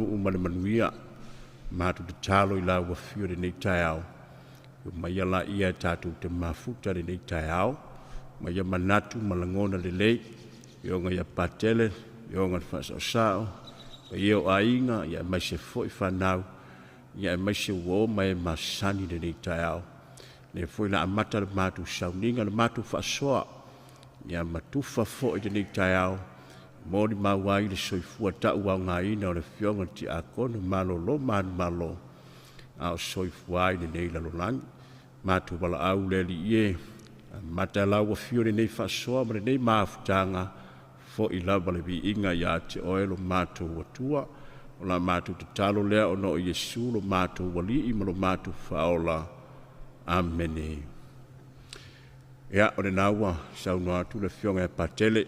atunuu ma le manuia. Matou tatalo i lau afio i lenei taeao, omaia laia e tatou te mafuta i lenei taeao, ma ia manatu ma lagona lelei, Afioga ia Patele, Afioga i le Faasaosao, paia o aiga aemaise foi fanau, aemaise uo ma e masani i lenei taeao. O lenei foi o le a amata le matou sauniga, le matou faasoa, ia ma tufa foi lenei taeao, e molimau ai le soifua tauaogaina o le Afioga i le Tiakono, malolo manumalo a o soifua ai i lenei lalolagi. Matou valaau le Alii e, amata lau afio i lenei faasoa ma lenei mafutaga, foi lava le viiga ia te Oe lo matou Atua. O la matou tatalo lea ona o Iesu lo matou Alii ma lo matou Faaola. Amene. Ia, o lena ua saunoa atu le Afioga ia Patele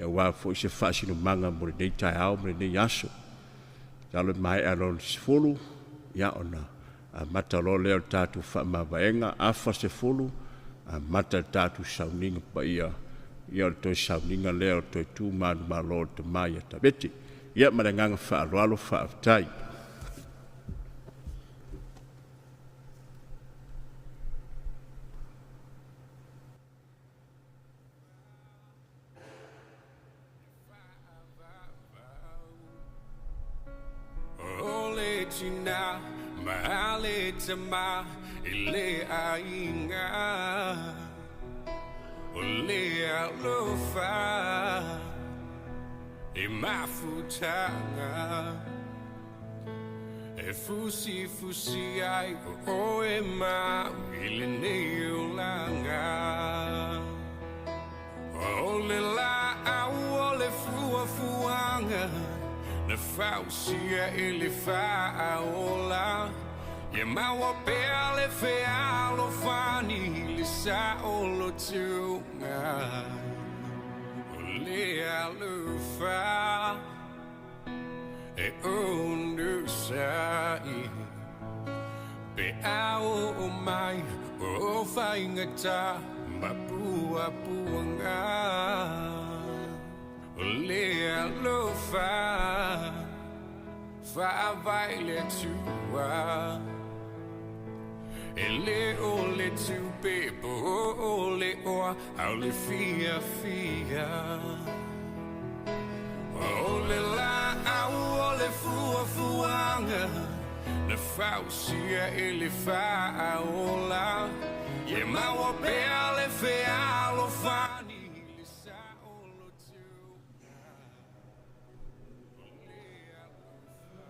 aua foi se faasinomaga mo lenei taeao ma lenei aso. Masalo e maea loa i le 10, ia ona amata loa lea o le tatou faamavaega, afa le 10 amata le tatou sauniga paia, ia o le toe sauniga lea o le toe tu manumalo o le tama ia Tavete. Ia ma le agaga faaaloalo, faafetai. O le tina ma le tama e le aiga O le alofa e mafutaga E fusifusi ai o oe ma au i lenei olaga O le laau o le fuafuaga Na fausia e le Faaola Ia maua pea le fealofani i le saolotoga O le alofa e onosai Pe a oo mai o faigata ma puapuaga O le alofa faavae le Atua E le o le tupe po o le oa a o le fiafia O le laau o le fuafuaga Na fausia e le Faaola Ia maua pea le fealofani i le saolotoga O le alofa.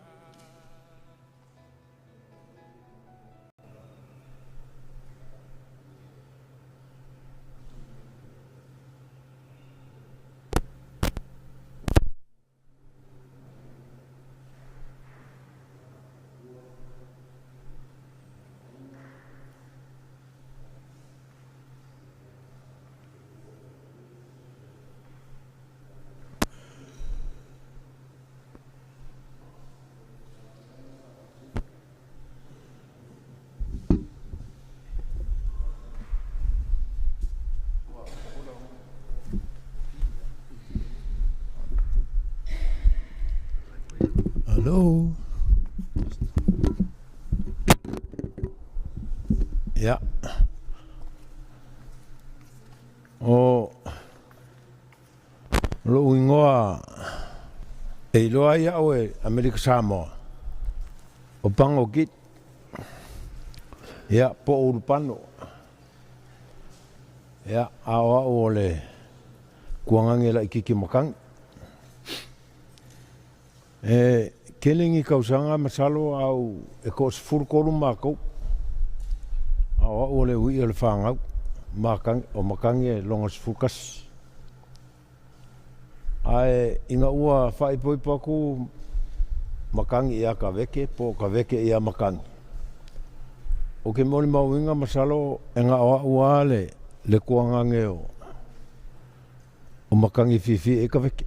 Alo. Ia. O lou igoa e iloa ai au e Amerika Samoa, o Pago Kit, ia, po o Ulupano. Ia, a o au o le kuagage laitiiti makangi. E tele ni tausaga masalo a ou e toa-13 matou, a o au o le ui'i o le fanau, o makangi e lona 11. Ae ina ua faaipoipo atu makangi ia Kaveke po o Kaveke ia makangi, ou te molimauina masalo e na o au lava le tuagage o makangi fiafia i ai Kaveke.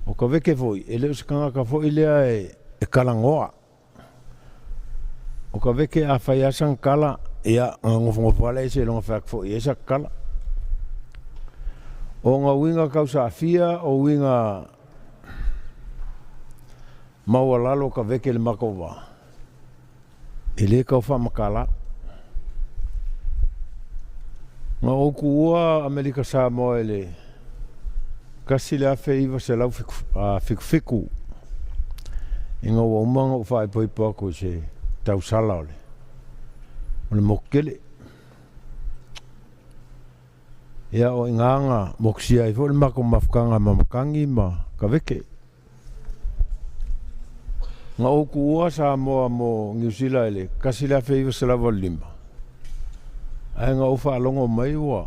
O Kaveke foi, e le o se tagata foi lea e talanoa. O Kaveke a fai lava sana tala, ia, ona nofonofo lava lea seiloga fai atu foi i ai sana tala. O ona uiga tausaafia, o uiga maualalo o Kaveke i le makou vā, e lē tau faamatala. Na ou tuua Amerika Samoa i le 1977 ina ua uma ona ou faaipoipo atu i se tausala o le motu tele. Ia o i ina na motusia ai foi le matou mafutaga ma Matagi ma Kaveke. Na ou tuua Samoa mo Niu Sila i le 1985, ae na ou faalogo mai ua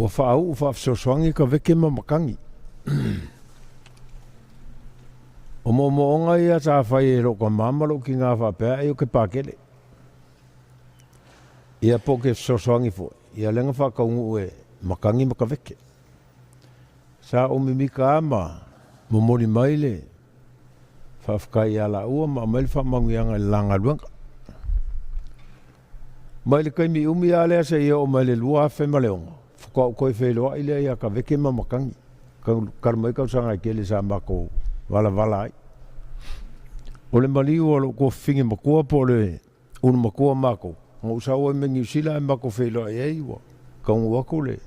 faauu faafesoasoani Kaveke ma Matagi. O moomooga ia sa fai e lou tama ma lou tina faapea ai ou te pakele. Ia po o ke fesoasoani foi, ia lea na faataunuu e Matagi ma Kaveke. Sa ou mimita lava ma momoli mai le faafetai ia laua ma aumai le faamanuiaga i le la galuega. Mai le taimi umi lava lea seia oo mai le 2006, faatoa ou toe feiloai lea ia Kaveke ma Matagi, talu mai tausaga e tele sa matou valavala ai. O le maliu o lou tuafafine matua po o le ulu matua o matou, na ou sau ai mai Niu Sila ae matou feiloai ai ua taunuu atu le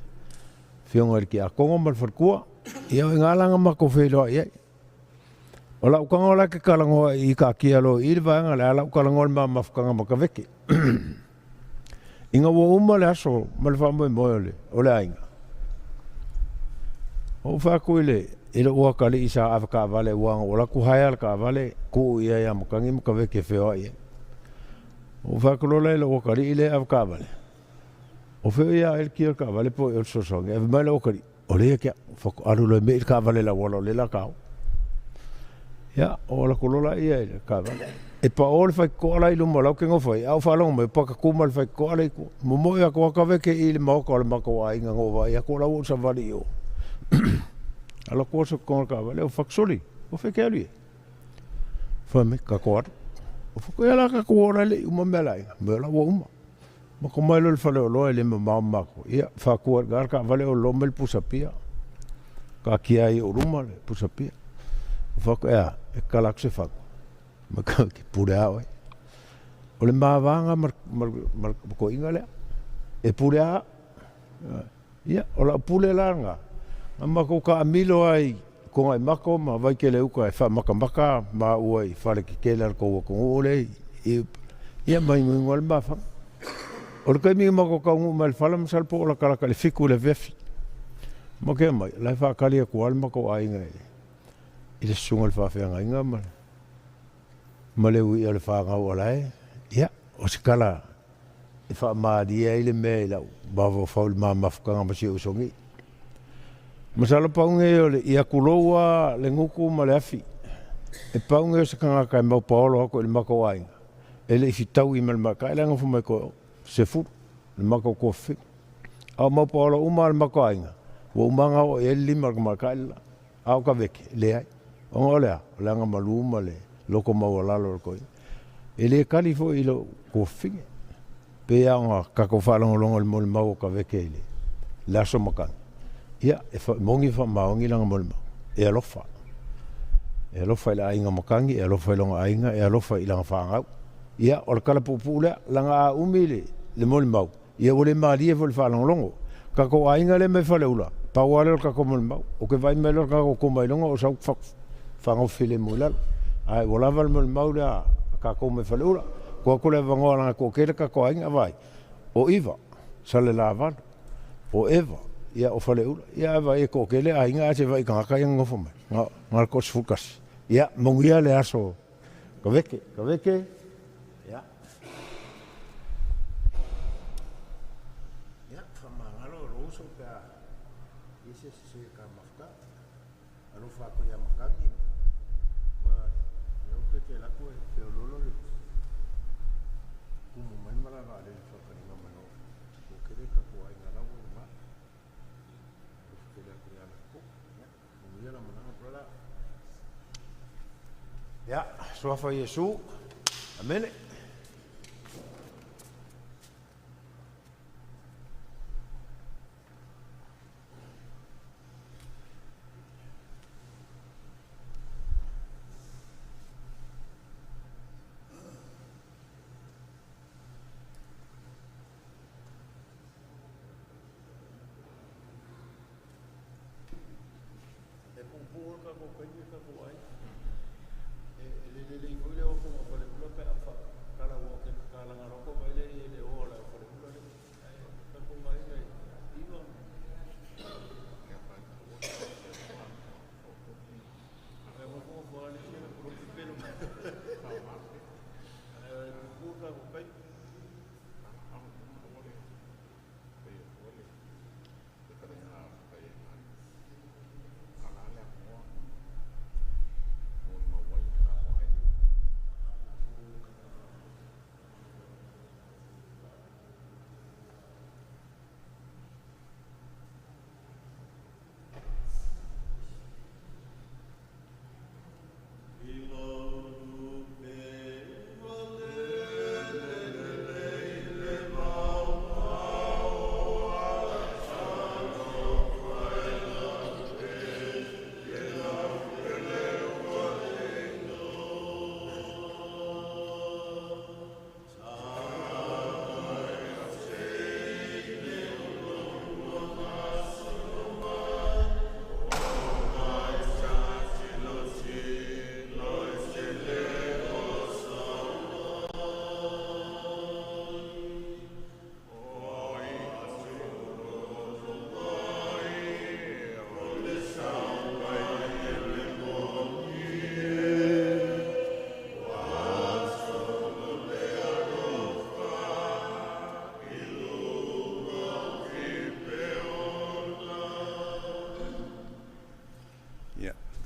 afioga i le tiakono ma le faletua, ia o i ina la na matou feiloai ai. O lau tago la e te talanoa i i taatia loa i i le vaega lea, a o lau talanoa i le ma mafutaga ma Kaveke. Ina ua uma le aso ma le faamoemoe o le aiga, ou fai atu i le i lou atalii sa ave taavale aua na ou alu atu hire le taavale tuu i ai ia Matagi ma Kaveke e feoai ai. Ou fai atu loa lea i lou atalii lea e ave taavale, o fea o ia a e le kia o le taavale po o le fesoasoani? Ae fai mai lou atalii, o lea ia te au, faatoa alu loa e mei le taavale i le auala o lea o le a ta o. Ia, ou alu atu loa lea i le taavale. E pao le faitotoa la e i luma o la ou te nofo ai, ae ou faalogo mai ua patatu ma le faitotoa la e i tua. Momoe atu lava Kaveke i le maota o le matou aiga na ou vaai atu o la ua ou savali i o. Alu atu oso i totonu o le taavale, ou fai atu, Soli, o fea e te alu i ai? Fai mai, tatou alu. Ou fai atu, ia o le a tatou o la e le i uma mea a le aiga. Fai mai, o la ua uma. Matou omai loa i le faleoloa e le mamao ma matou, ia faatu ai i ina le taavale olo mai le pusa pia, taatia ai i ou luma le pusa pia. Ou fai atu, e a, e tatala atu se fagu? Fai mai, e pule lava oe. O le ma va lena ma le toeaina lea, e pule lava au. Ia, o lau pule la lena, na matou taamilo lava i Tuanaimato ma Vaitele-uta e faamatamata maua i fale tetele a le tou atunuu lea i uta, ia ma inuinu ai le mafaga. O le taimi na matou taunuu mai ai i le fale masalo po o latalata i le 7 i le afiafi. Matou omai, o la e faatali atu lava le matou aiga i le susuga i le faafeagaiga ma le ui o le fanau o la e, ia, o se tala e faamalie ai le mea i lau mafaufau i le ma mafutaga ma si ou uso nei. Masalo pau nei o le, ia tulou lava le gutu ma le afi, e pau nei o se tagata e maupaolo atu i le matou aiga, e le i fetaui ma le matai la e nofo mai toe o, 10 le matou tuafafine. A o maupaolo uma lava o le matou aiga, ua uma ona oo i ai le lima o le tamaitai le la. A o Kaveke, leai. Ona o le a? O le agamalu ma le loto maualalo o le toeaina. E le kali foi i lou tuafafine. Pei lava ona tatou faalogologo i le molimau o Kaveke i le aso matagi, ia, e moni ma faamaoni lana molimau, e alofa. E alofa i le aiga matagi, e alofa i lona aiga, e alofa i lana fanau. Ia, o le tala puupuu lea, leaga a umi le molimau, Ia ua le malie foi i le faalogologo. Tatou aiga lea mai Faleula, pau lava lea o le tatou molimau. Ou te vaai mai loa i le tatou koma i luga o sau fagau filemu i lalo. Ae ua lava le molimau lea a tatou mai Faleula. Tuu atu le avanoa leaga e toatele tatou aiga, vaai, o Iva, Salelavalu, o Eva, ia o Faleula. Ia ae vaai e toatele aiga ae se i vaai i tagata ia e nonofo mai, na o le toa-11. Ia manuia le aso Kaveke, Kaveke, ia. Ia, faamagalo lou uso pe a i ai se isi sui e ta mafuta. Alofa atu ia Matagi, ua lea ua tete alu atu e feoloolo le tumu mai ma la vaalele faataliga mai o toatele tatou aiga la ua i luga. Alofa tele atu ia latou. Ia, manuia lau malaga brother. Ia, suafa o Iesu. Amene.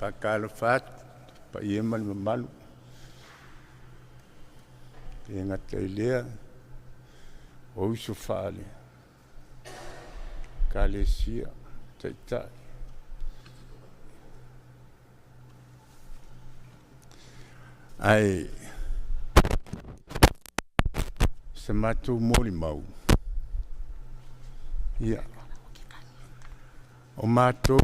Faatalofa atu i le paia ma le mamalu, e le gata i lea o uso faale-Ekalesia, Taitai. Ae o se matou molimau, ia, o matou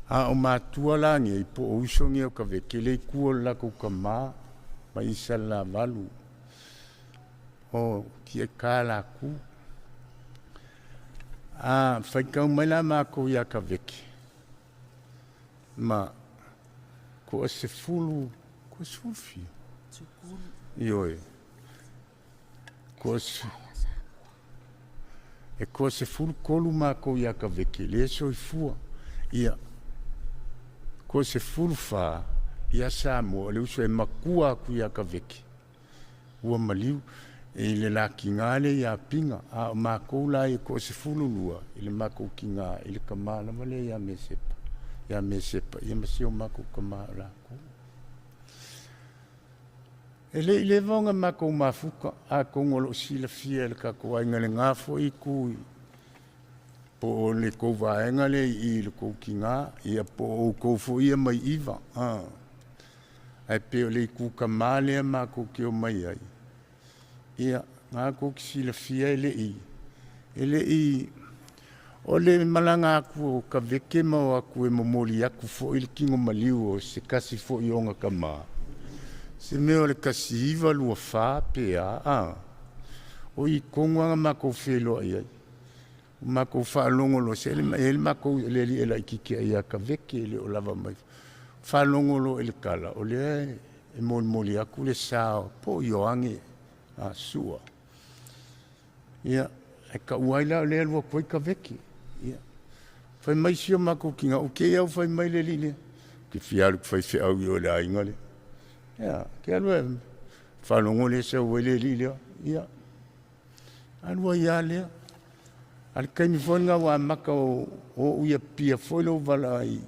a o matua la nei po o uso nei o Kaveke le i tu o le latou tama mai i Salelavalu o Tiaita latou. A faitau mai la matou ia Kaveke ma toasefulu, toasefulu fia? Ioe, e 13 matou ia Kaveke lea e soifua. Ia, 14 ia Samoa, o le uso e matua atu ia Kaveke, ua maliu i le la tina lea ia Pina, a o matou la e 12 i le matou tina i le tama lava lea ia Mesepa, ia Mesepa, ia ma si o matou tama o latou. E le i leva ona matou mafuta, atonu o lo o silafia e le tatou aiga i lena foi itu po o le tou vaega lea i le tou tina, ia po o outou foi ia mai iva. Ae pei o le itu tama lea matou te omai ai, ia, na tou te silafia e le i, o le malaga atu o Kaveke ma o atu e momoli atu foi le tino maliu o se tasi foi o ona tama, se mea o le 1924 pe a, o i tonu lava na matou feiloai ai. Ua matou faalogo loa, se e i ai le matou, le alii e laitiiti a'e ia Kaveke e le o lava mai. Faalogo loa i le tala, o lea e molimoli atu le sa po o Ioane Sua. Ia, e taua ai la o lea e alu atu ai Kaveke. Ia, fai mai si o matou tina, o ke au fai mai le alii lea, ou te fia alu ou te faifeau i o i le aiga lea. Ia, ke alu e faalogo lea e sau ai le alii lea. Ia, alu ai lava lea. A o le taimi foi lena ua amata o ou i Apia foi lou valaau i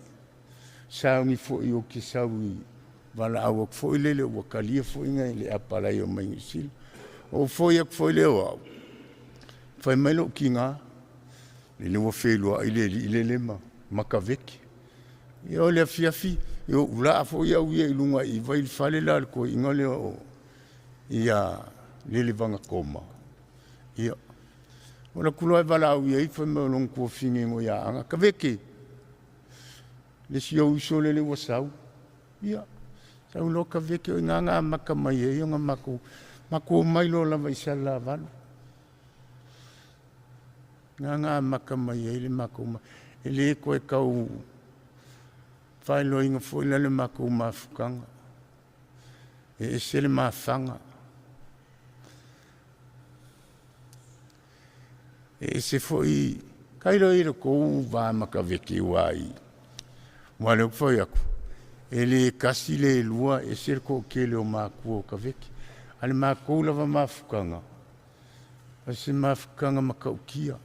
sauni foi ou te sau i valaau atu foi lele ua talia foi nai le apalai o mai Niu Sila. Ou foi atu foi lea o au, fai mai lou tina, lele ua feiloai le alii lele ma Kaveke. Ia o le afiafi, ia ou laa foi au ia i luga i vai i le fale la o le toeaina lea o ia Lele Vagatoma. Ia, o alu atu loa e valaau i ai, fai mai o lona tuafafine igoa ia Aga, Kaveke. Le isi ou uso lele ua sau, ia, sau loa Kaveke o i ina na amata mai ai ona matou, matou omai loa lava i Salelavalu. Na na amata mai ai le matou, e le toe tau faailoaina foi la le matou mafutaga. E ese le mafaga. E ese foi, tailo i le tou va ma Kaveke aua i, aua o lea ou te fai atu, e le tasi le lua, e ese le toatele o matua o Kaveke. A o le matou lava mafutaga, o se mafutaga matautia.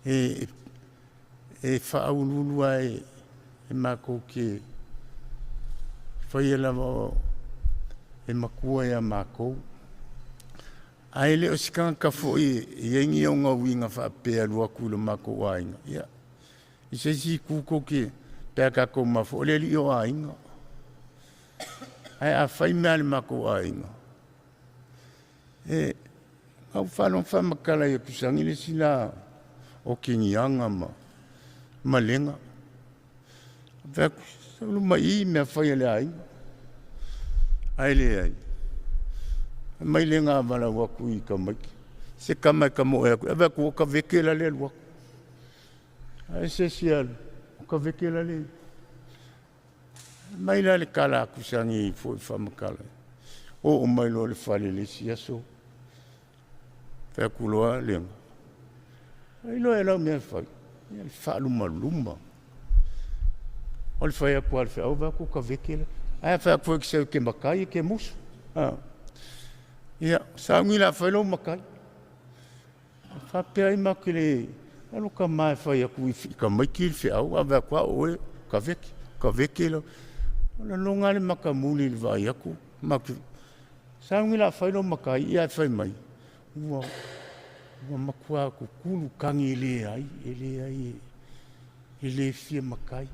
E faauluulu lava e matou te faia lava e matua ia matou. Ae le o se tagata foi e i ai ni ona uiga faapea e alu atu i lo matou aiga. Ia, i se isi itu tou te, pe a tatou mafuta, o le alii o aiga. Ae a fai mea a le matou aiga, e na ou faalogo faamatala ia Tusani le isi la o Keniaga ma Lega. Fai atu, sau mai i mea fai a le aiga. Ae leai. Fai mai Lega a valaau atu i tamaiti. Se tama e tamoe atu, e vaai atu o Kaveke la le alu atu. Ae se isi alu, o Kaveke la le... Mai la le tala a Tusani foi faamatala. Oo mai loa le fale le isi aso. Fai atu loa Lega. Ai loa e lau mea fai. Ia le faalumaluma. O le fai atu a le feau, vaai atu o Kaveke la. Ae fai atu foi e te matai e te musu. Ia, sauni la fai lou matai. Faapea ai matou te le... Alu tama e fai atu i tamaiti le feau, a vaai atu a o oe, Kaveke, Kaveke la. O le lagona lava le matamuli i le vaai atu. Matou sauni la fai lou matai, ia ae fai mai, ua matua tutulu tagi e leai, e leai, e le fia matai.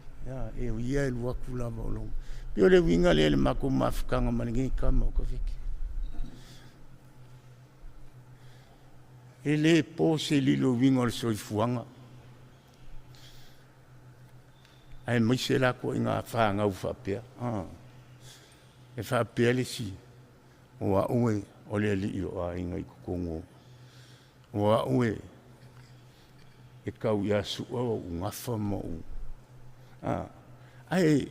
E o ia e alu atu lava o lou. Pei o le uiga lea i le matou mafutaga ma lenei tama o Kaveke. E le po se lilo i uiga o le soifuaga, aemaise la ituaiga fanau faapea. E faapea le isi, o au e, o le alii o aiga i totonu o, o au e, e tau ia Sua ou gafa ma ou... Ae,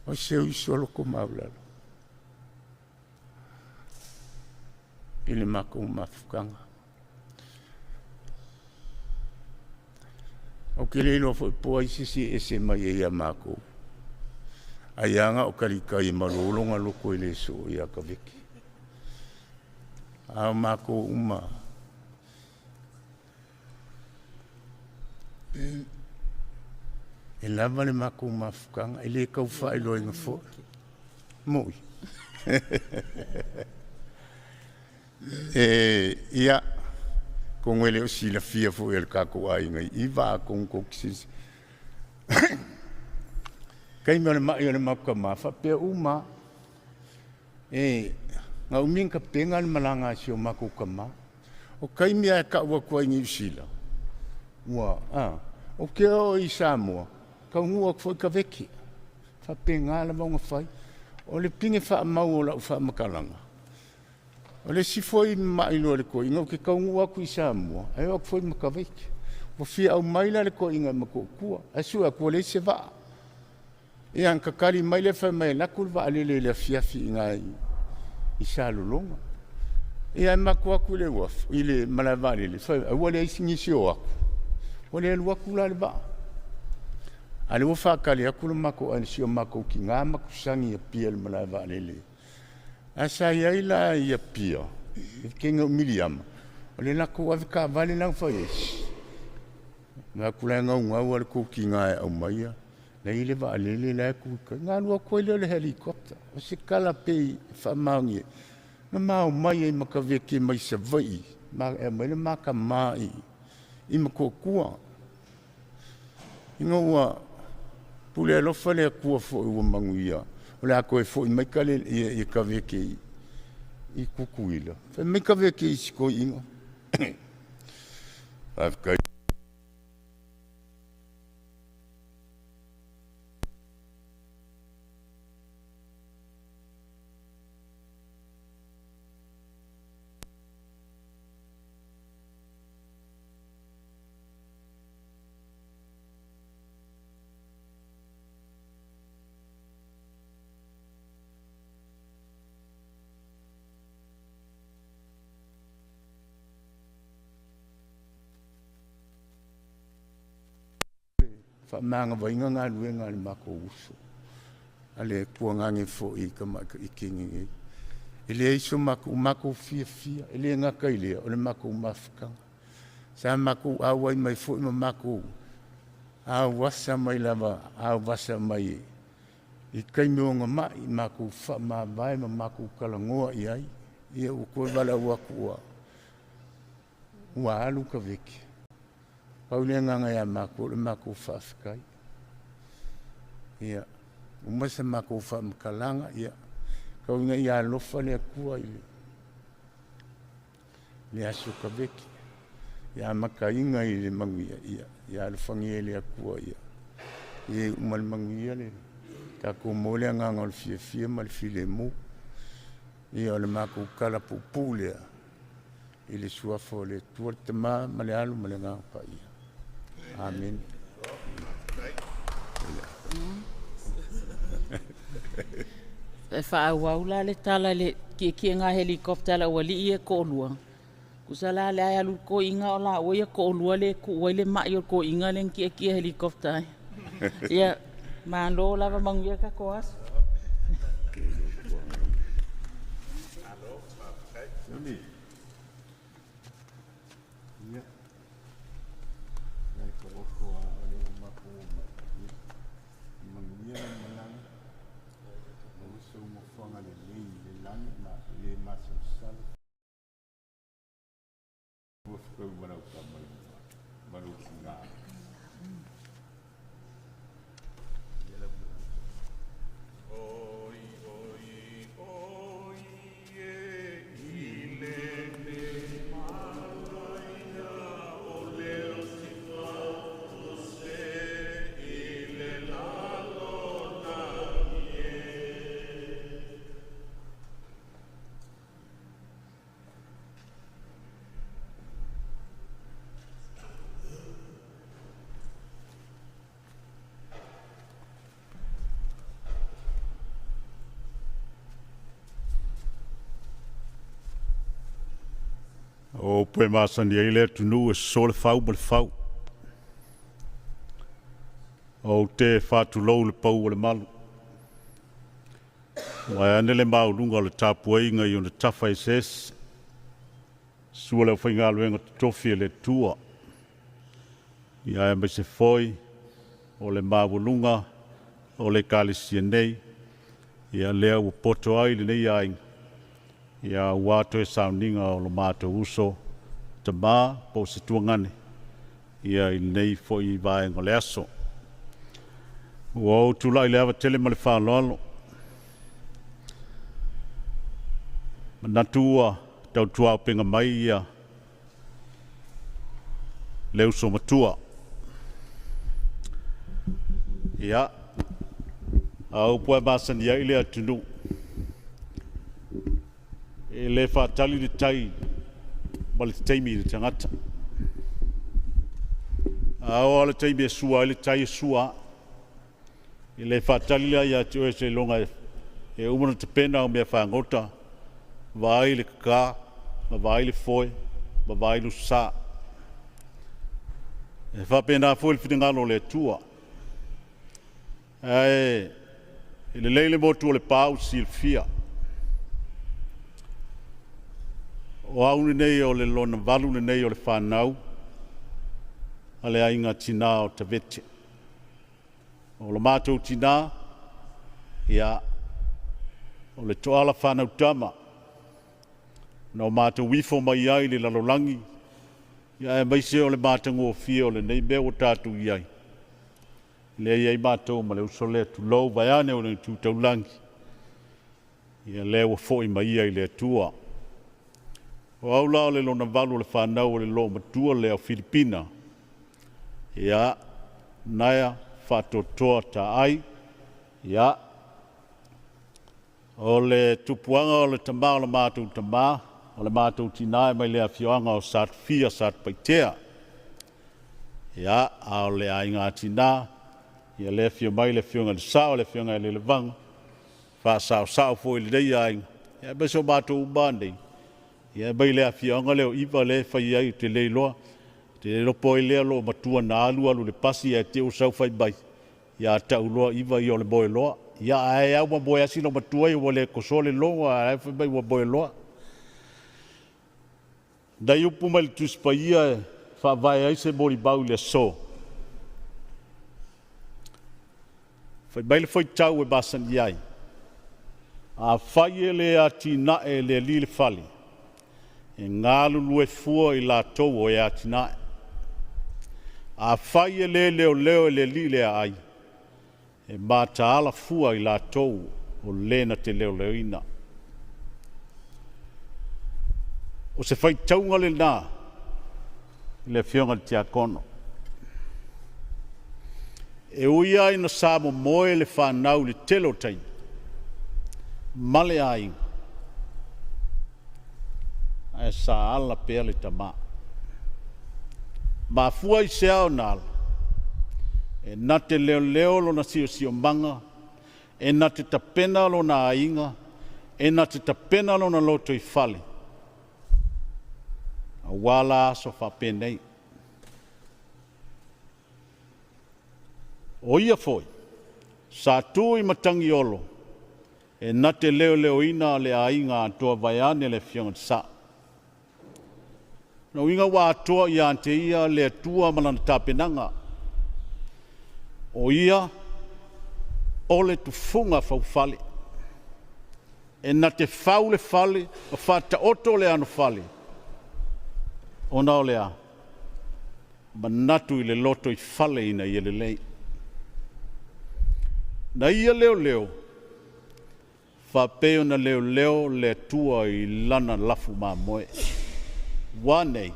o se uso loto maualalo i le matou mafutaga. Ou te le iloa foi po o ai se isi e ese mai ai ia matou. Ai lava na o Talitai e maluo lona loto e le soo ia Kaveke. A o matou uma, e lava le matou mafutaga, e le tau faailoaina foi. Moi. E, ia, atonu e le o silafia foi e le tatou aiga i iva, atonu tou te silasila. Taimi o le mai o le matou tama, faapea uma lava. E, na umi ona tapena le malaga a si o matou tama. O taimi lava e tau atu ai i Niu Sila, ua, a, ou te oo i Samoa, taunuu atu foi Kaveke. Faapena lava ona fai. O le pine faamau o lau faamatalaga, o le isi foi mai loa le toeaina, ou te taunuu atu i Samoa, ae oo atu foi ma Kaveke. Ua fia aumai la le toeaina i Motootua, ae sue atu ua leai se vaa. Ia, na tatali mai le fai mai e alu atu le vaalele i le afiafi i ina i Salelologa. Ia, ae matou o atu i le uafu, i le malae vaalele, fai mai, ua leai nisi o atu. Ua le alu atu la le vaa. A o lea ua faatali atu le matou aiga, si o matou tina ma Tusani i Apia i le malae vaalele. Ae sa i ai la i Apia, i le teine o Miliama, o le latou avetaavale la na fai ai, vaai atu la e naunau lava le tou tina e aumaia, la e i ai le vaalele la e tu i tai. Ona alu atu ai lea o le helicopter. O se tala pei e faamaonia ai, na ma omai ai ma Kaveke mai Savaii e aumai le ma tama i Motootua. Ina ua pule alofa le Atua foi ua manuia, o le a toe foi mai ia Kaveke i Tutuila. Fai mai Kaveke i si toeaina. Faafetai. Faamagavaina galuega a le matou uso a le Tuagage foi i tamaitai teine nei. E leai so matou matou fiafia, e le gata i lea o le matou mafutaga. Sa matou auai mai foi ma matou auvasa mai lava, auvasa mai i taimi o ona mai, matou faamavae ma matou talanoa i ai. Ia ua toe valaau atu ua ua alu Kavete. Pau le agaga ia matou o le matou faafetai. Ia, uma sa matou faamatalaga, ia, tau ina ia alofa le Atua i le aso Kavete, ia amataina i le manuia, ia, ia alofagia e le Atua ia ia iu ma le manuia le tatou maua le agaga o le fiafia ma le filemu. Ia o le matou tala puupuu lea i le suafa o le Atua le Tama ma le Alo ma le Agaga Paia. Amene. E faaauau la le tala i le tietie'ega helicopter a le aualii ia e to'alua. Tusa la lea e alu le toeaina o laua ia to'alua lea e tuu ai le ma'i o le toeaina lea na tietie helicopter ai. Ia, malo lava, manuia le tatou aso. Manuia lau malaga, maua sou nofoaga lelei i le lagi ma le masalosalo. Ua fetau ma lau tama ma lou tina. Oi oi oi e i lele malaia o leo se i le lalolagi e. O upu e masani ai le atunuu e sosoo le fau ma le fau. Ou te faatulou le pau o le malu. Vaeane le maualuga o le tapuaiga i ona tafa eseese. Susu le aufaigaluega totofi a le Atua. Ia aemaise foi o le maualuga o le Ekalesia nei, ia lea ua poto ai lenei aiga, ia aua toe sauniga o lo matou uso, tama po o se tuagane, ia i lenei foi vaega o le aso. Ua ou tulai i le ava tele ma le faaaloalo, manatu ua tautuaupega mai ia le uso matua. Ia, a o upu e masani ai le atunuu, e le faatali le tai ma le taimi i le tagata. A oo lava le taimi e sua ai le tai e sua lava. E le faatali la ia te oe seiloga e uma ona tapena au meafagota, vaai le kaka, ma vaai le foe, ma vaai le sa. E faapena foi le finagalo o le Atua. Ae e lelei le motu o le pa ua silafia. O au lenei o le lona valu lenei o le fanau a le aiga tina o Tavete. O lo matou tina, ia, o le toala fanau tama na o matou ifo mai ai i le lalolagi, ia aemaise o le matagofie o lenei mea ua tatou i ai, lea e i ai matou ma le uso lea, tulou, vaeane o le tu taulagi, ia lea ua foi mai ia i le Atua. O au la o le lona valu o le fanau o le loomatua lea o Filipina, ia, Naea Faatoatoa Taai, ia, o le tupuaga o le tama o le matou tama, o le matou tina e mai le afioaga o Satufia Satupaitea. Ia, a o le aiga tina, ia lea e afio mai le afioga i le Sao, le afioga ia Lelevaga, faasaosao foi i lenei aiga, ia aemaise o matou uma lava nei, ia mai le afioaga lea o Iva lea e fai ai, ou te le iloa. Te le iloa po o ai lea o lo o matua na alu alu i le pasi ae te i ua sau fai mai, ia tau loa iva ia o le moeloa. Ia ae a ua moe lava sina matua ia ua le tosoa le logo ae la e fai mai ua moeloa. Nai upu mai le Tusi Paia e faavae ai se molimau i le aso. Fai mai le faitau e masani ai, Afai e le atinae e le Alii le fale, e galulue fua i latou o e atinae. Afai e le leoleo e le Alii le aai, e mataala fua i latou o le na te leoleoina. O se faitauga lena i le Afioga i le Tiakono. E ui lava ina sa momoe le fanau i le tele o taimi ma le aiga, ae sa ala pea le tama. Mafua i se a ona ala? E na te leoleo lona siosiomaga, e na te tapena lona aiga, e na te tapena lona lotoifale, aua la aso faapenei. O ia foi, sa tu i Matagiolo e na te leoleoina le aiga atoa vaeane le Afioga i le Sao. Lona uiga ua atoa ia te ia le Atua ma lana tapenaga. O ia o le tufuga faufale. E na te fau le fale ma faataoto le anofale, ona o le a? Manatu i le lotoifale ina ia lelei. Na ia leoleo, faapei ona leoleo le Atua i lana lafu mamoe. Ua a nei?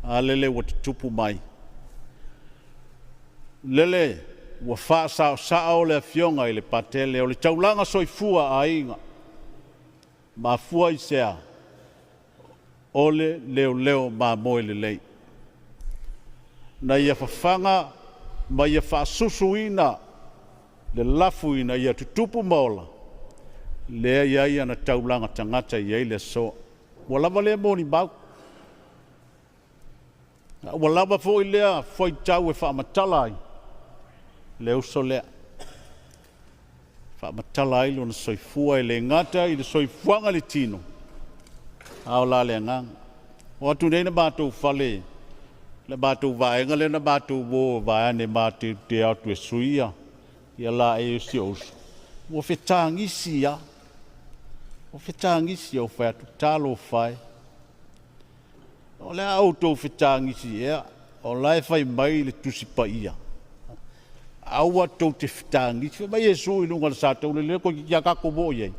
A lele ua tutupu mai? Lele ua faasaosao le afioga i le Patele o le taulaga soifua a aiga. Mafua i se a? O le leoleo mamoe lelei. Na ia fafaga ma ia faasusuina le lafu ina ia tutupu ma ola, lea e i ai ana taulaga tagata e i ai le aso. Ua lava lea molimau. Ua lava foi lea fuaitau e faamatala ai le uso lea. Faamatala ai lona soifua e le gata i le soifuaga i le tino, a o la le agaga. O atu nei le matou fale, le matou vaega lea na matou o vaeane matou te atu e suia ia laei o si ou uso, ua fetagisi lava. Ua fetagisi ou fai atu, talofa e. O le a outou fetagisi ea, o la e fai mai le Tusi Paia, aua tou te fetagisi. Fai mai Iesu i luga o le satauro, lea toeitiiti lava tatou oo i ai,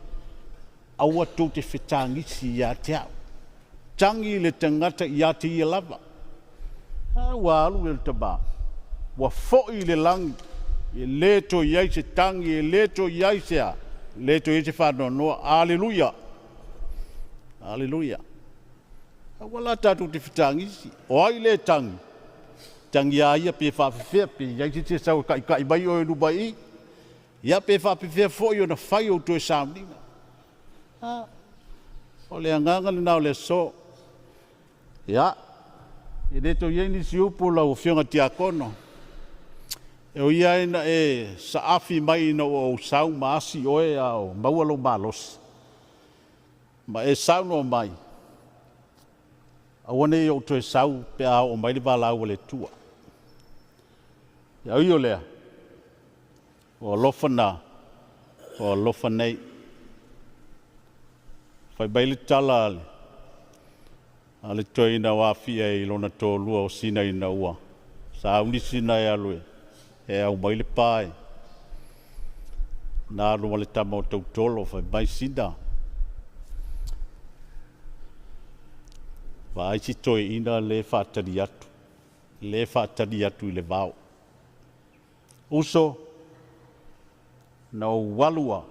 aua tou te fetagisi ia te au. Tagi le tagata ia te ia lava. A ua alu le tama, ua foi i le lagi, e le toe i ai se tagi, e le toe i ai se a, e le toe i ai se faanoanoa. Aleluia! Aleluia! Aua la tatou te fetagisi. O ai le tagi? Tagi a ia pe faafefea, pe i ai se isi e sau e taitai mai oe i luma i i. Ia pe faapefea foi ona fai ou toe sauniga. A, o le agaga lena o le aso. Ia, e le toe i ai nisi upu lau Afioga i le Tiakono, e ui lava ina e saafi mai ina ua ou sau ma asi oe a o maua lou malosi, ma e saunoa mai, aua ne i ou toe sau pe a oo mai le valaau a le Atua. Ia ui o lea, o alofa na, o alofa nei. Fai mai le tala a le toeaina o Afia i lona toalua o Sina ina ua sauni Sina e alu e aumai le pa e na alu ma le tama o Tautolo, fai mai Sina, vaai si toeaina lea e faatali atu, lea e faatali atu i le vao. Uso, na ou alu lava,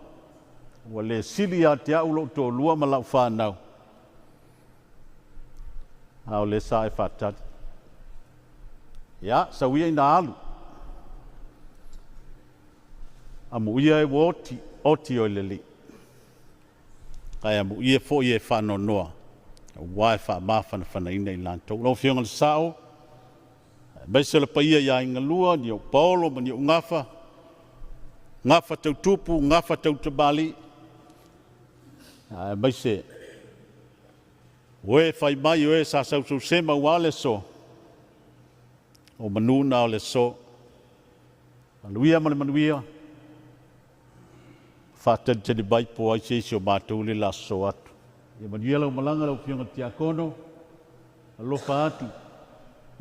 ua le sili ia te au lou toalua ma lau fanau, a o lea sa e faatali. Ia, sau ia ina alu. Amuia e ua oti, oti oe le Alii. Ae amuia foi e faanoanoa. Aua e faamafanafanaina i latou. Lau Afioga i le Sao, aemaise le paia ia Aigalua, ni ou paolo ma ni ou gafa, gafa tautupu, gafa tautamalii, aemaise o e fai mai o e sa sausausema ua le aso, o manu na o le aso. Manuia ma le manuia, faatalitali mai po o ai se isi o matou le aso atu. Ia manuia lau malaga lau Afioga i le Tiakono, alofa atu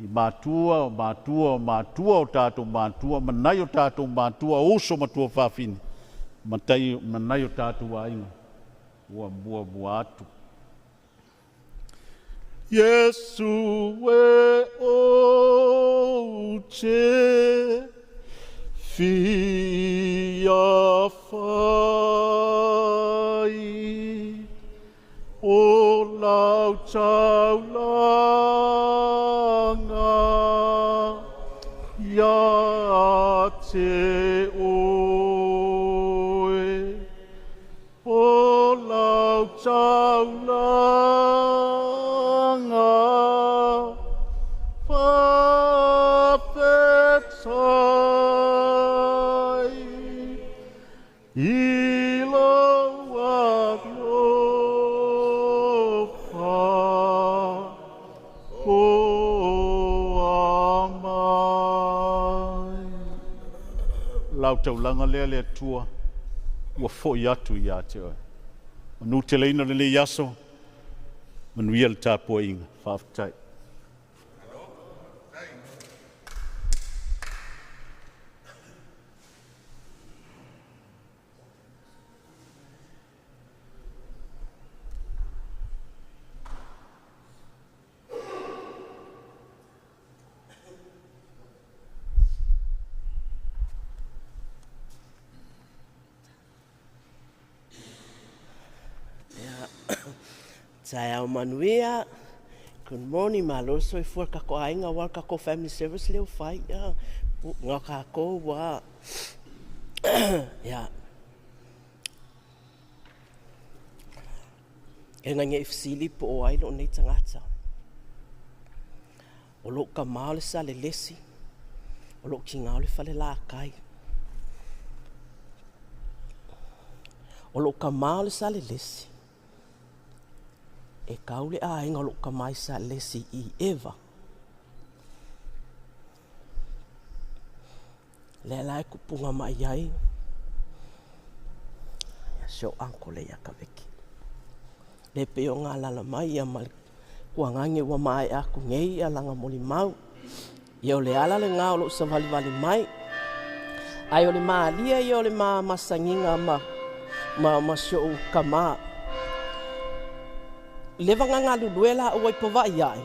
i matua o matua o matua o tatou matua, ma nai o tatou matua, o uso ma tuafafine, ma nai o tatou aiga, ua muamua atu. Iesu e ou te fia fai o lau taulaga ia te oe, o lau taulaga faafetai i lou alofa foua mai. Lau taulaga lea le Atua, ua foi atu ia te oe. Manu teleina lenei aso, manuia le tapuaiga. Faafetai. Taeao manuia. Good morning, malo le soifua le kako aiga aua le kako family service lea ua fai. Ia, ngā kākou ua. Ia. E ngai e fesili po o ai lou nei tagata. O lou kamā o le Salelesi, o lou tigā o le Falelatai. O lou kamā o le Salelesi, e kau le aiga o lou kamā i Salelesi i Eva. Lea la e kupunga mai ai ia si ou uncle ia Kaveki. Le pei o ngā lala mai ia ma le kuagage ua maea aku nei ia langa molimau. Ia o le ala le ngā o lou savalivali mai. Ai o le malia ia o le masangiga ma si ou kamā. Leva ngā galulue la ua i pawai ai.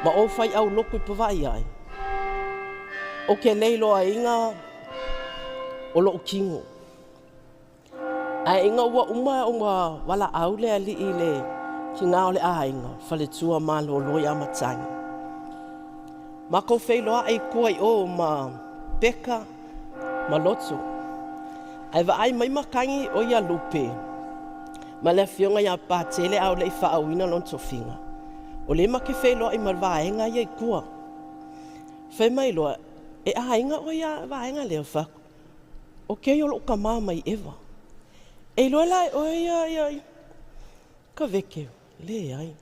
Ma o whai au loku i pawai ai. O ke nei loa inga o lou kingo. Ai inga ua uma ua wala au le ali i le ki ngā o le āinga, whaletua malolo i amatangi. Ma kou wheiloa ai kua i o ma peka ma loto. Ai vaai mai makangi o ia lupe. Ma le afioga ia Patele au le i faauina lona tofiga. O le ma ke wheiloa i ma vaenga ia i kua. Whai mai loa, e āinga o ia vaenga lea whaku. O kei o lou kamā mai Eva. E iloa la e oe ia, ia, ka veke, le ai.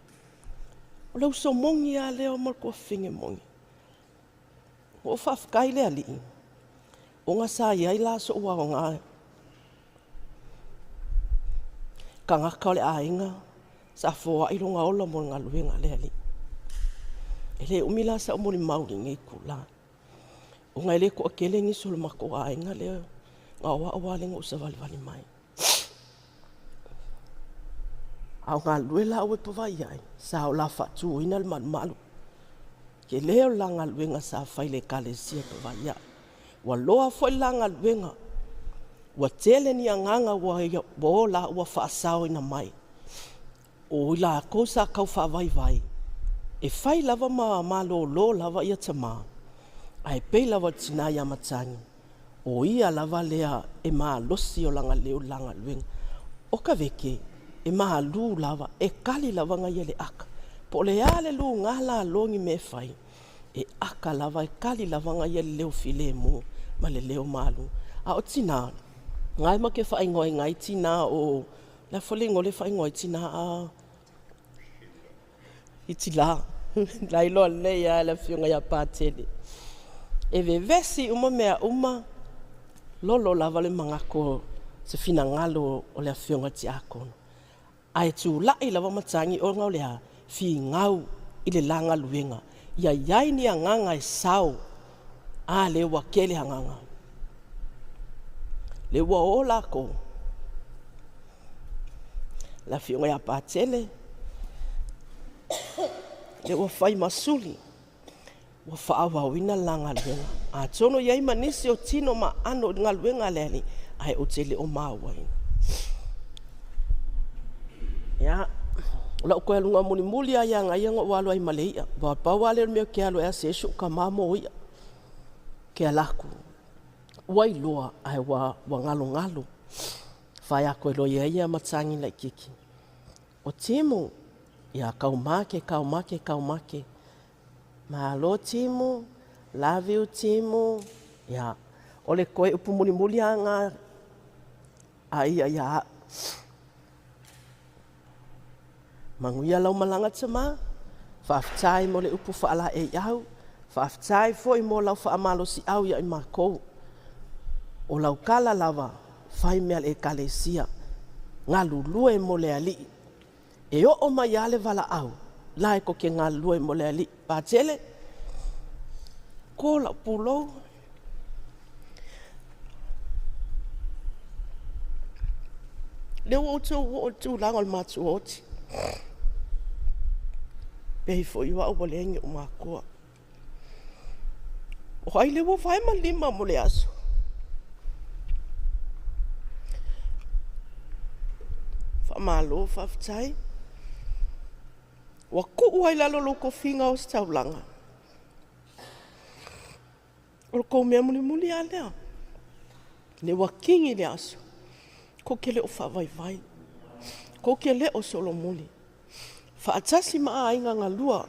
O lau somongi a lea o ma le kuafine mongi. O whaafkai le alii. O ngā sa iai la so ua o ngā. Ka ngaka o le āinga, sa fōa i longa ola mo ngā luenga le alii. E le umi la sa o moli mauri ngei kula. O ngai le kua kele ngi solo mako āinga lea, ngā oa oa lenga o sa valivali mai. A o ngā lue la ue pawai ai, sa o la whatu ina le malu malu. Ke leo la ngā luenga sa whai le kalesia pawai ai. Ua loa foi la ngā luenga. Ua tele ni anganga ua ia, ua o la ua whaasao ina mai. O i la kou sa kau whaawai vai. E whai lava ma malo lo lava ia tama. Ai pei lava tina ia matangi. O ia lava lea e malosi o langa leo langa luenga. O ka veke, E malū lava, e kali lava gaia i le aka. Po o le a le luga lalogi mea e fai, e aka lava, e kali lava gaia i le leo filemu ma le leo malū. A o tinā, gae ma ke faaigoa ai gai tinā o, le a foi le igoa lea e faaigoa ai tinā a Itilā. La iloa lelei lava e le Afioga ia Patele. E vevesi uma mea uma, lolo lava le manatu o se finagalo o le Afioga i le Tiakono. Ae tulai lava matagi ona o le a? Finau i le la galuega. Ia i ai ni agaga e sao, a lea ua tele agaga. Lea ua o latou. Le Afioga ia Patele, lea ua fai ma suli, ua faaauauina le la galuega. Atonu e i ai ma nisi o tino ma aano i le galuega a le Alii, ae ou te le o mauaina. Ia, o lau toe aluga mulimuli lava ia gaia na ou alu ai ma le i'a, aua pau lava lea o le mea ou te alu ai e asiasi ai si ou tama mo i'a. Ou te alu atu, ua iloa ae ua galogalo. Fai atu ai loa i ai ia matagi laitiiti, o Timu, ia taumate, taumate, taumate. Malo Timu, love you Timu. Ia, o le toe upu mulimuli lava lena a ia ia au. Manuia lau malaga tama, faafetai mo le upu faalaeiau, faafetai foi mo lau faamalosiau ia i matou. O lau tala lava, fai mea a le Ekalesia, galulue mo le Alii. E oo mai lava le valaau, la e tou te galulue mo le Alii. Patele, ko lau pulou. Lea ua outou oo i le tulaga o le matuaoti. Pei foi o au ua leai ni ou matua. O ai lea ua vae ma lima mo le aso? Faamalo faafetai. Ua tuu ai i lalo lou tofiga ositaulaga. O le tou mea mulimuli lava lea. Lea ua kini le aso. Tou te le o faavaivai. Tou te le o solomuli. Faatasi ma aiga galua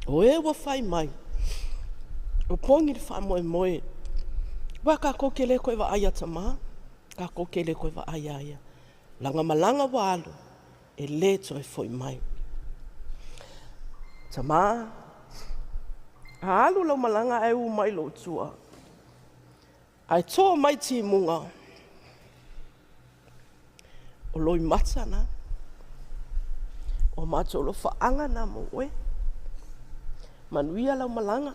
o e ua fai mai, opogi le faamoemoe. Aua tatou te le toe vaai ia tama, tatou te le toe vaai ia ia. Lana malaga ua alu, e le toe foi mai. Tama, a alu lau malaga ae u mai lou tua, ae to mai timuga, o loimata na, o matou alofaaga na mo oe. Manuia lau malaga,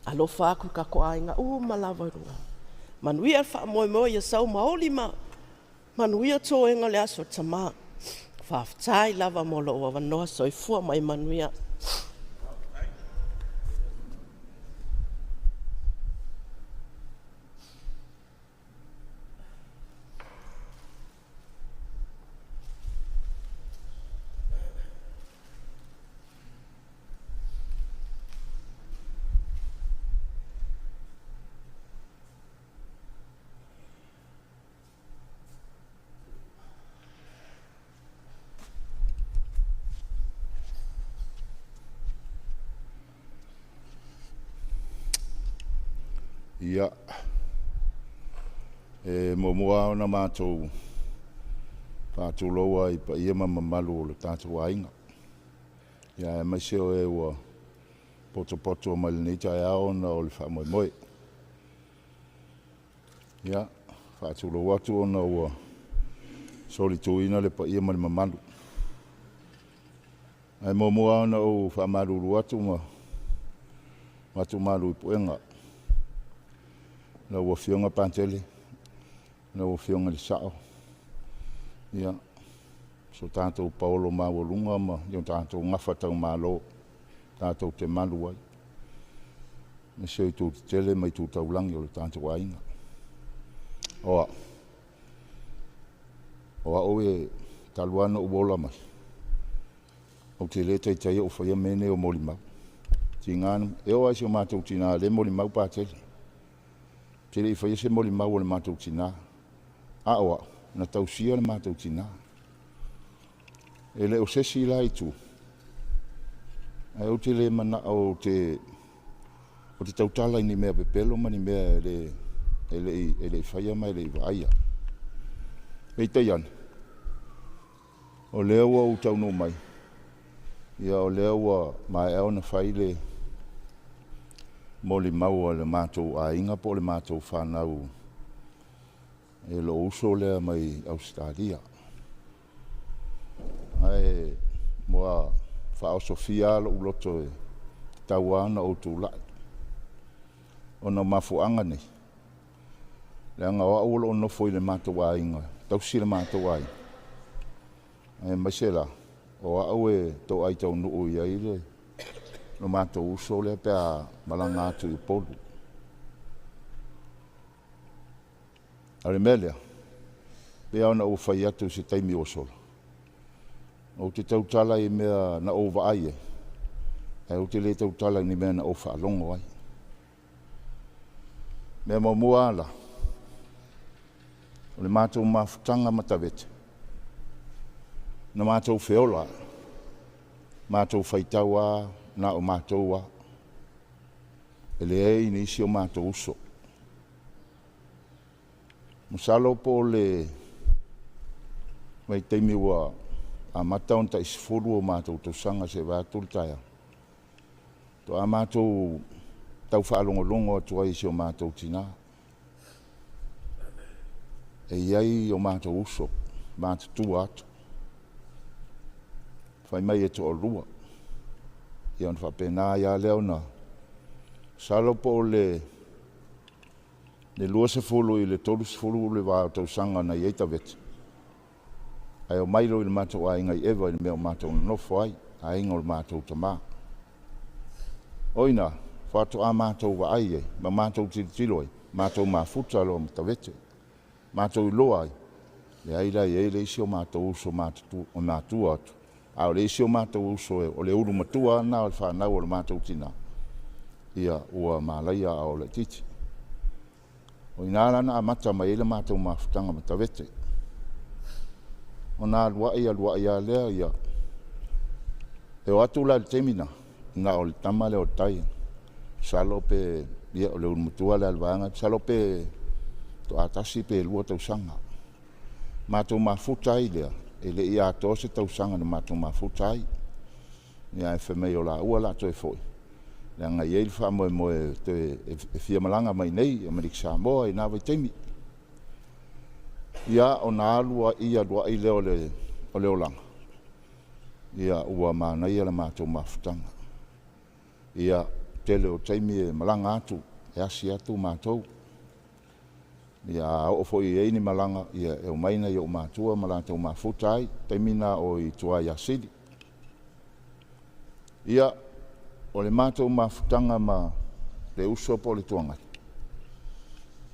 alofa atu i tatou aiga uma lava i luga. Manuia le faamoemoe ia sau maoli ma manuia toega o le aso tama. Faafetai lava mo lou avanoa, soifua ma ia manuia. Ia, e muamua lava ona matou faatulou lava i paia ma mamalu o le tatou aiga, aemaise o e ua potopoto mai i lenei taeao ona o le faamoemoe. Ia, e faatulou atu ona ua solituina le paia ma le mamalu. Ae muamua lava ona ou faamalulu atu ma avatu malu i puega i lau Afioga Patele, lau Afioga i le Sa'o, ia, so tatou paolo maualuga ma le tatou gafataulimalu tatou te malu ai, aemaise o itu tetele ma itu taulagi o le tatou aiga. O au, o au e talu lava ona ou ola mai, ou te le taitai ou faia mea nei o molimau. Tiga na, e oo lava i si o matou tina o lea e molimau Patele, ou te le i faia se molimau a le matou tina, a o au, na tausia le matou tina. E le o se isi la itu, ae ou te le manao ou te tautala i ni mea pepelo ma ni mea e le i faia ma e le i vaaia. Peitai ane, o lea ua ou taunuu mai, ia o lea ua maea ona fai le molimau a le matou aiga po o le matou fanau e lou uso lea mai Ausetalia. Ae ua faaosofia lava lou loto e tatau lava ona ou tulai, ona o mafuaaga nei, leaga o au o lo o nofo i le matou aiga, e tausi le matou aiga, aemaise la o au e toai taunuu i ai le matou uso lea pe a malaga atu i Upolu. A o le mea lea, pei lava ona ou fai atu i se taimi ua sola, ou te tautala i mea na ou vaai ai, ae ou te le tautala i ni mea na ou faalogo ai. O le mea muamua lava la, o le matou mafutaga ma Tavete, na matou feola, matou faitau lava na o matou lava, e leai nisi o matou uso. Masalo po o le vaitaimi ua amata ona tai 10 o matou tausaga se i vae atu le taeao, faatoa matou tau faalogologo atu ai i si o matou tinã. E i ai o matou uso matutua atu, fai mai e toalua. Ia ona faapena ai lava lea ona... Masalo po o le 20 i le 30 le va o tausaga na i ai Tavete, ae omai loa i le matou aiga i eva i le mea o matou nonofo ai, aiga o le matou tamā. O i ina faatoa matou vaai ai ma matou tilotilo ai, matou mafuta loa ma Tavete, matou iloa ai, leai la e i ai le isi o matou uso matua atu, a o le isi o matou uso o le ulu matua lava lena o le fanau a le matou tinã, ia ua malaia a o laitiiti. O i ina la na amata mai ai le matou mafutaga ma Tavete. Ona alu ai lava lea, ia, e oo atu la i le taimi lena, na o le tama lea o Brian, masalo pe, ia o le ulu matua lea o le vaega, masalo pe toa 1 pe 2 tausaga. Matou mafuta ai lea, e le i atoa se tausaga na matou mafuta ai. Ia ae fai mai o laua o le a toe foi, leaga e i ai le faamoemoe e fia malaga mai nei i Amerika Samoa i na vaitaimi. Ia ona alu ai lea o le olaga, ia ua manaia le matou mafutaga. Ia, tele o taimi e malaga atu, e asi atu matou. Ia a oo foi e i ai ni malaga, ia e omai nai ou matua ma latou mafuta ai, taimi na o i tua i Asili. Ia, o le matou mafutaga ma le uso po o le tuangai,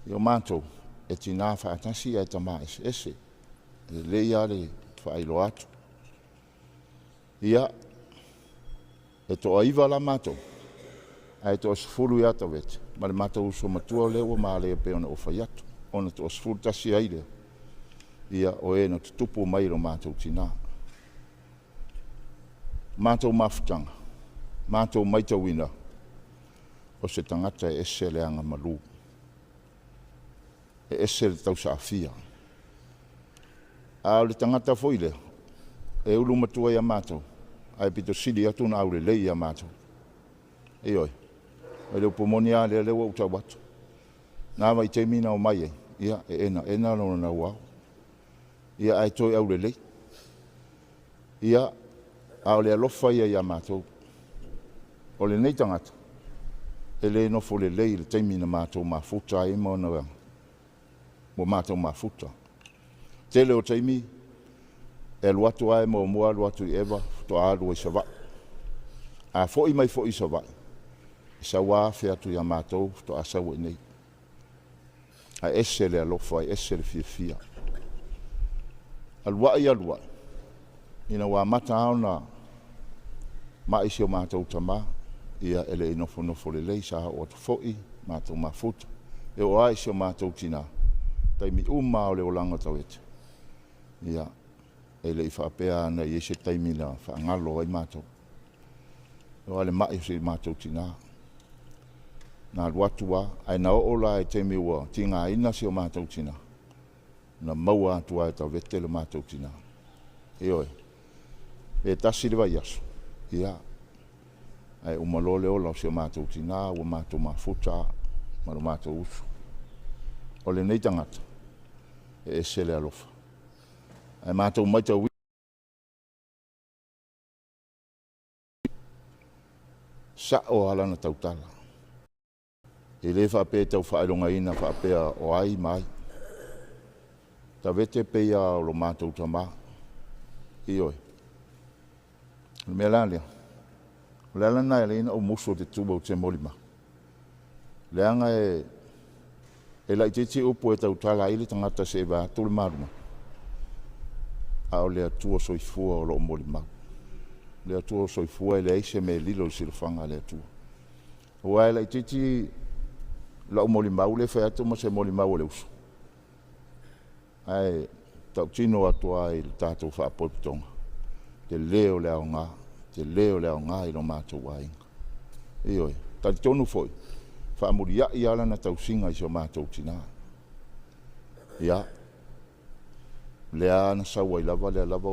ia o matou, e tinã faatasi ae tamā eseese. E lelei lava le faailoa atu. Ia, e toa-9 la matou, ae toa-10 ia Tavete, ma le matou uso matua lea ua malaia pei ona ou fai atu, ona toa-11 ai lea, ia o e na tutupu mai i lo matou tinã. Matou mafutaga, matou maitauina, o se tagata e ese le agamalu, e ese le tausaafia. A o le tagata foi lea, e ulu matua ia matou, ae pito sili atu ona aulelei ia matou. Ioe, o le upu moni lava lea ua ou tau atu. Na vaitaimi na omai ai, ia e enaena lona nauao, ia ae toe aulelei. Ia, a o le alofa ia ia matou. O lenei tagata, e le nofo lelei i le taimi na matou mafuta ai ma ona ua matou mafuta. Tele o taimi, e alu atu lava e muamua alu atu i eva, faatoa alu ai i Savaii. A foi mai foi i Savaii, e sau lava afe atu ia matou, faatoa sau ai nei. Ae ese le alofa, e ese le fiafia. Alu ai, alu ai, ina ua amata lava ona mai si o matou tamā, ia e le i nofonofo lelei, sa oo atu foi, matou mafuta. E oo lava i si o matou tinã, taimi uma lava o le olaga o Tavete, ia, E le i faapea ana i ai se taimi na faagalo ai matou. Aua le ma'i o si matou tinā. Na alu atu lava, ae na oo la i taimi ua tigaina si o matou tinā, na maua atu lava e Tavete le matou tinā. Ioe, pe tasi le vaiaso, ia, ae uma loa le ola o si o matou tinā, ua matou mafuta ma lo matou uso. O lenei tagata, e ese le alofa. Ae matou matauina sa'o lava lana tautala. E le faapea e tau faailogaina faapea o ai ma ai. Tavete pei lava o lo matou tamā. Ioe. O le mea la lea, o le ala lena e ala ai ona ou musu ou te tu ou te molimau. Leaga e laitiiti upu e tautala ai le tagata se i vae atu le malumalu, a o le Atua soifua o lo o molimau. O le Atua soifua e leai se mea e lilo i le silafaga a le Atua. Aua e laitiiti lau molimau lea e fai atu ma se molimau a le uso, ae tautino atu lava i le tatou faapotopotoga, tele o le aoga, tele o le aoga i lo matou aiga. Ioe, talitonu foi, faamuliai lava lana tausiga i si o matou tinā. Ia, lea na sau ai lava, lea lava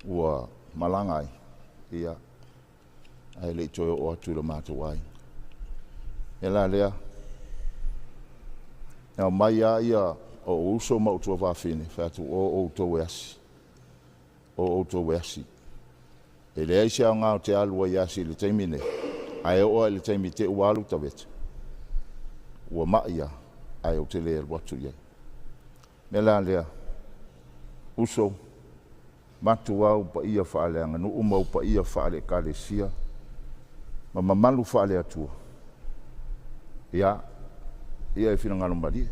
ua malaga ai, ia, ae le i toe oo atu i lo matou aiga. E la lea, e aumai lava ia ou uso ma ou tuafafine, fai atu, o outou e asi, o outou e asi. E leai se aoga ou te alu ai e asi i le taimi nei, ae oo lava i le taimi te i ua alu Tavete, ua mai lava, ae ou te le alu atu i ai. O le mea la lea, uso, matu au paia faaleaganuu ma ou paia faale-Ekalesia ma mamalu faale-Atua, ia, ia e finagalo malie.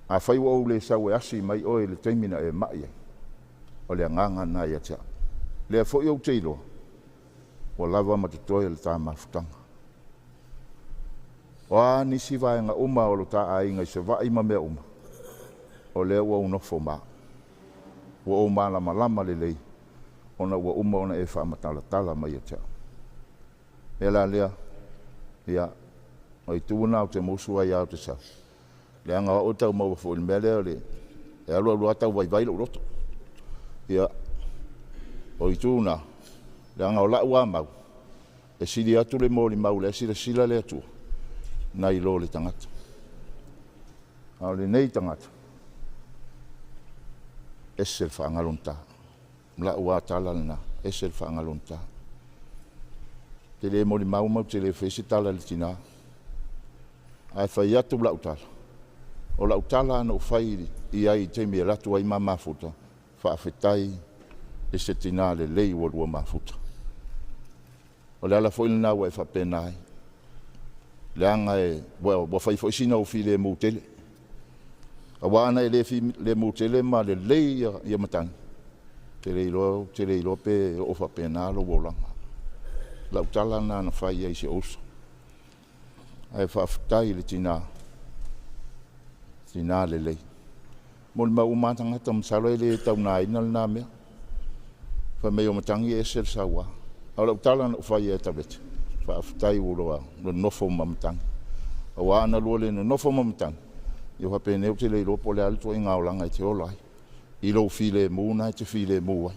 Afai ua ou le sau e asi mai oe i le taimi na e mai ai, o le agaga lena ia te au. Lea foi ou te iloa, ua lava ma totoe le ta mafutaga. O a nisi vaega uma o lo ta aiga i Savaii ma mea uma, o lea ua ou nofo ma au. Ua ou malamalama lelei, ona ua uma ona e faamatalatala mai ia te au. E la lea, ia, o itu na ou te musu ai lava ou te sau. Leaga o au e tau maua foi i le mea lea o le e alu alu lava tau vaivai lou loto. Ia, o itu na, leaga o lau lava mau, e sili atu le molimau o lea e silasila le Atua, nai lo le tagata. A o lenei tagata, ese le faagalogata. O lau lava tala lena, ese le faagalogata. Ou te le molimau ma ou te le faia se tala i le tinā. Ae fai atu lau tala, o lau tala na ou fai i ai i taimi e alu atu ai ma mafuta, faafetai i se tinā lelei ua lua mafuta. O le ala foi lena ua e faapena ai. Leaga e ua fai foi sina ou filemu tele. Aua ana e le filemu tele ma lelei ia matagi, te le iloa pe oo faapena lou olaga. Lau tala lena na fai ai i si ou uso. Ae faafetai i le tinā, tinā lelei. Molimau uma lava tagata, masalo e le taunaina lena mea. Fai mai o matagi e ese le sauā. A o lau tala na ou fai ia Tavete, faafetai ua nonofo ma matagi. Aua ana lua le nonofo ma matagi, ia faapenei ou te le iloa po o le a le ituaiga olaga e te ola ai. I lou filemu lena e te filemu ai.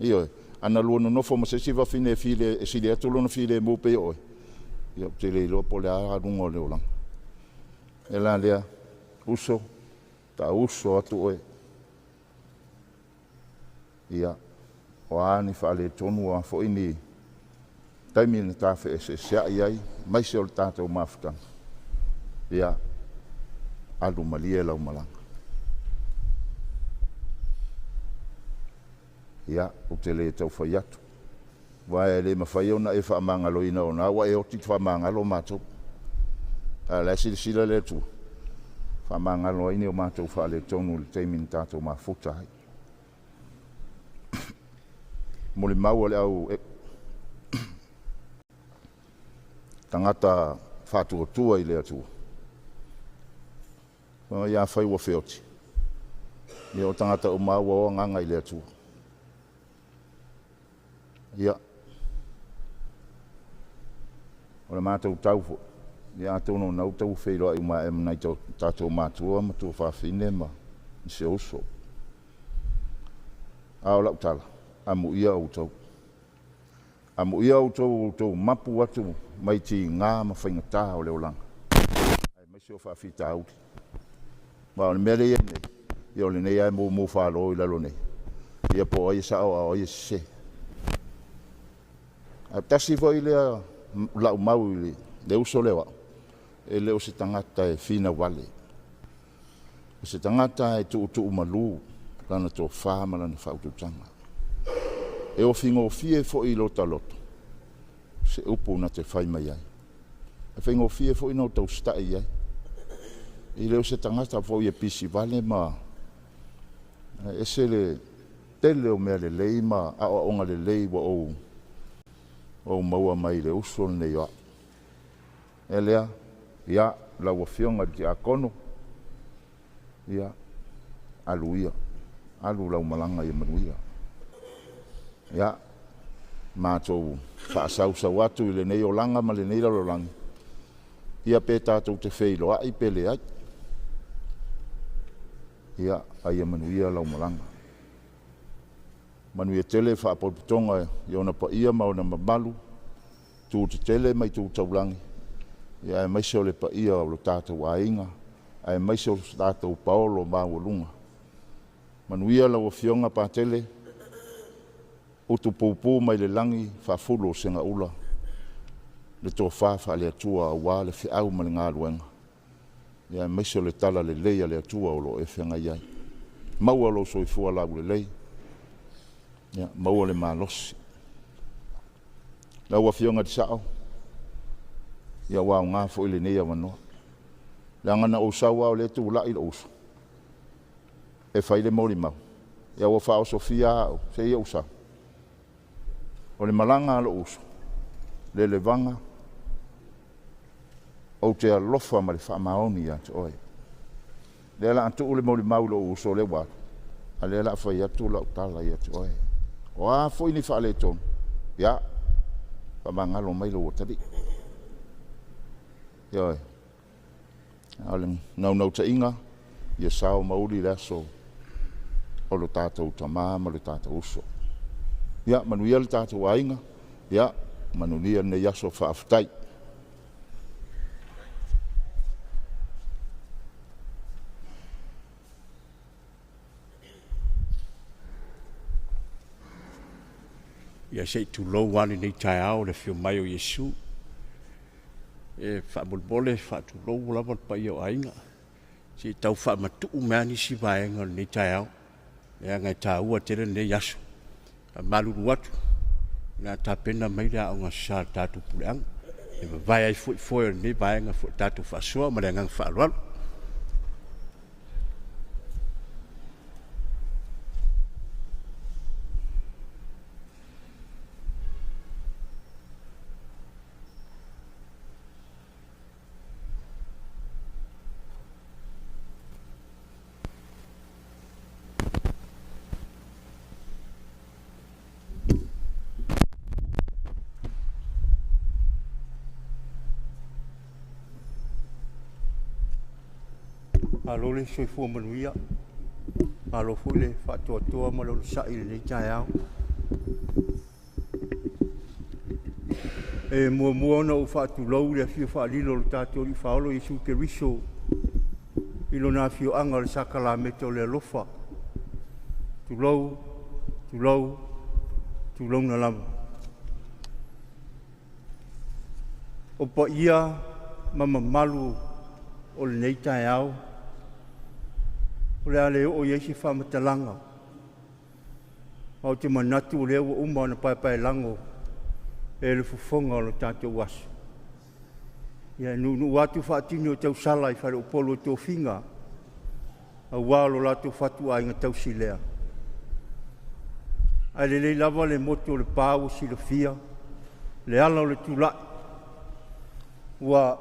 Ioe, ana lua nonofo ma se isi fafine e sili atu lona filemu pei o oe, ia ou te le iloa po o le a aluga o le olaga. E la lea, uso, taauso atu oe. Ia, o a ni faaletonu, o a foi ni taimi na ta feeseeseai ai, maise o le tatou mafutaga, ia, alu malie lau malaga. Ia, ou te le tau fai atu. Aua e le mafai ona e faamagaloina ona ua e oti faamagalo matou. A o la e silasila le Atua, faamagalo ai ni o matou faaletonu i le taimi na tatou mafuta ai. Molimau a le au tagata faatuatua i le Atua. Ia afai ua feoti, Ia o tagata uma lava ua o agaga i le Atua. Ia, o le matou tau foi, ia atonu o lena ua tau feiloai uma a'e ma nai o tatou matua ma tuafafine ma nisi o uso. A o lau tala, amuia outou. Amuia outou ua outou mapu atu mai tiga ma faigata o le olaga, aemaise o faafitauli. Aua o le mea lea e i ai nei, ia o lenei lava e mumu falo i lalo nei, ia po o ai e sao a o ai e sese. Ae tasi foi lea lau mau i le uso lea o au, e le o se tagata e finau vale. O se tagata e tuutuumalu lana tofa ma lana faautautaga. E ofigofie foi i lota loto se upu na te fai mai ai. E faigofie foi ona ota usitai i ai. E le o se tagata foi e pisi vale ma e ese le tele o mea lelei ma aoaoga lelei ua ou maua mai le uso lenei o au. E lea, ia, lau Afioga i le Tiakono, ia, alu ia, alu lau malaga ia manuia. Ia, matou faasausau atu i lenei olaga ma lenei lalolagi, ia pe tatou te feiloai pe leai. Ia, a ia manuia lau malaga. Manuia tele Faapotopotoga i ona paia ma ona mamalu, itu tetele ma itu taulagi, aemaise o le paia o lo tatou aiga, aemaise o so tatou paolo maualuga. Manuia lau Afioga Patele, utupupu mai le lagi faafulu o segaula le tofa faale-Atua aua le feau ma le galuega, aemaise o le talalelei a le Atua o lo o e feagai ai. Maua lou soifua laulelei, maua le malosi. Lau Afioga i le Sao, ia ua aoga foi lenei avanoa, leaga na ou sau lava o lea e tulai lou uso e fai le molimau, ia ua faaosofia lava au se i ou sau. O le malaga a lou uso, Lelevaga, ou te alofa ma le faamaoni ia te oe. O lea o le a tuu le molimau i lou uso lea ua alu, a o lea o le a fai atu lau tala ia te oe. O a foi ni faaletonu, ia, faamagalo mai lou atalii. Ioe. A o le naunautaiga, ia sao ma uli le aso o lo tatou tama ma lo tatou uso. Ia manuia le tatou aiga, ia manuia lenei aso, faafetai. Ia se i tulou lava lenei taeao i le afio mai o Iesu. E faamolemole e faatulou lava le paia o aiga, se i tau faamatuu mai lava nisi vaega o lenei taeao, leaga e taua tele lenei aso. E faamalulu atu, o le a tapena mai le Aoga Sasa a le tatou puleaga, e vavae ai foi foe o lenei vaega i le tatou faasoa. Ma le agaga faaaloalo. Malo le soifua manuia, malo foi le faatoatoa ma le onosai i lenei taeao. E muamua ona ou faatulou i le afio faalilo o le tatou Alii Faaola Iesu Keriso i Lona afioaga o le Sakalameta o le alofa. Tulou, tulou, tulouna lava. O paia ma mamalu o lenei taeao, o le a le oo i ai se faamatalaga, ma ou te manatu o lea ua uma ona paepaelago e le fofoga o le tatou aso. Ia e nuunuu atu faatini o tausala i faleupolu o tofiga aua lo latou fatuaiga tausi lea. Ae lelei lava le motu o le pa ua silafia le ala o le tulai, ua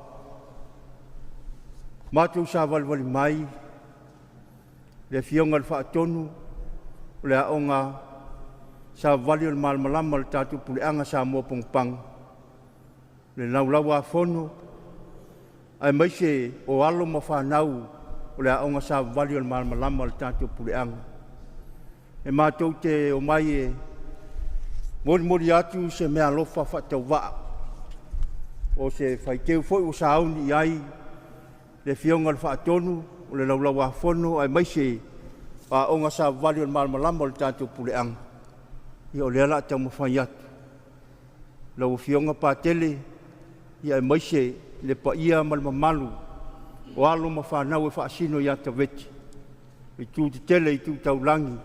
matou savalivali mai. Le Afioga i le Faatonu o le Aoga Savavali o le Malamalama o le tatou Puleaga Samoa Pagopago, le Laulau-a-Fono aemaise o alo ma fanau o le Aoga Savavali o le Malamalama o le tatou Puleaga. E matou te omai e molimoli atu se meaalofa faatauvaa o se faiteu foi ua sauni i ai le Afioga i le Faatonu o le Laulau-a-Fono aemaise o Aoga Savavali o le Malamalama o le tatou Puleaga, ia o lea o le a taumafai atu. Lau Afioga Patele aemaise le paia ma le mamalu o alo ma fanau e faasino ia Tavete i itu tetele i tu taulagi,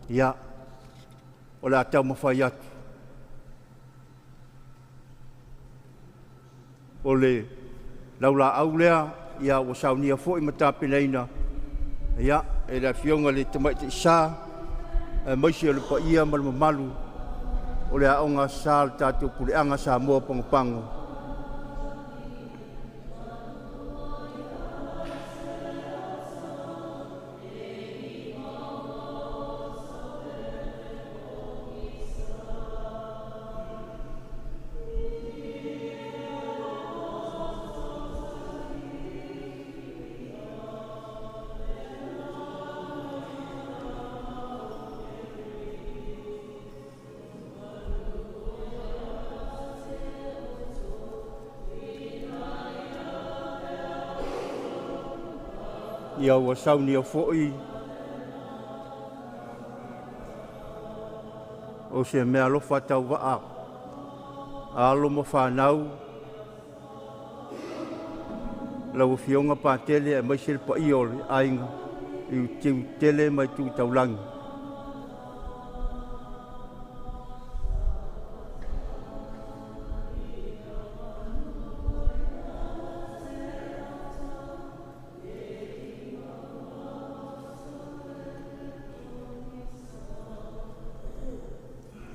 ia o le a taumafai atu. O le laulaau lea ia ua saunia foi ma tapenaina ia e le Afioga i le Tamaitai Sa aemaise o le paia ma le mamalu o le Aoga Aso Sa a le tatou Puleaga Samoa Pagopago. Ia ua saunia foi o se meaalofa tauvaa a alo ma fanau lau Afioga Patele aemaise le paia o le aiga i itu tetele ma itu taulagi.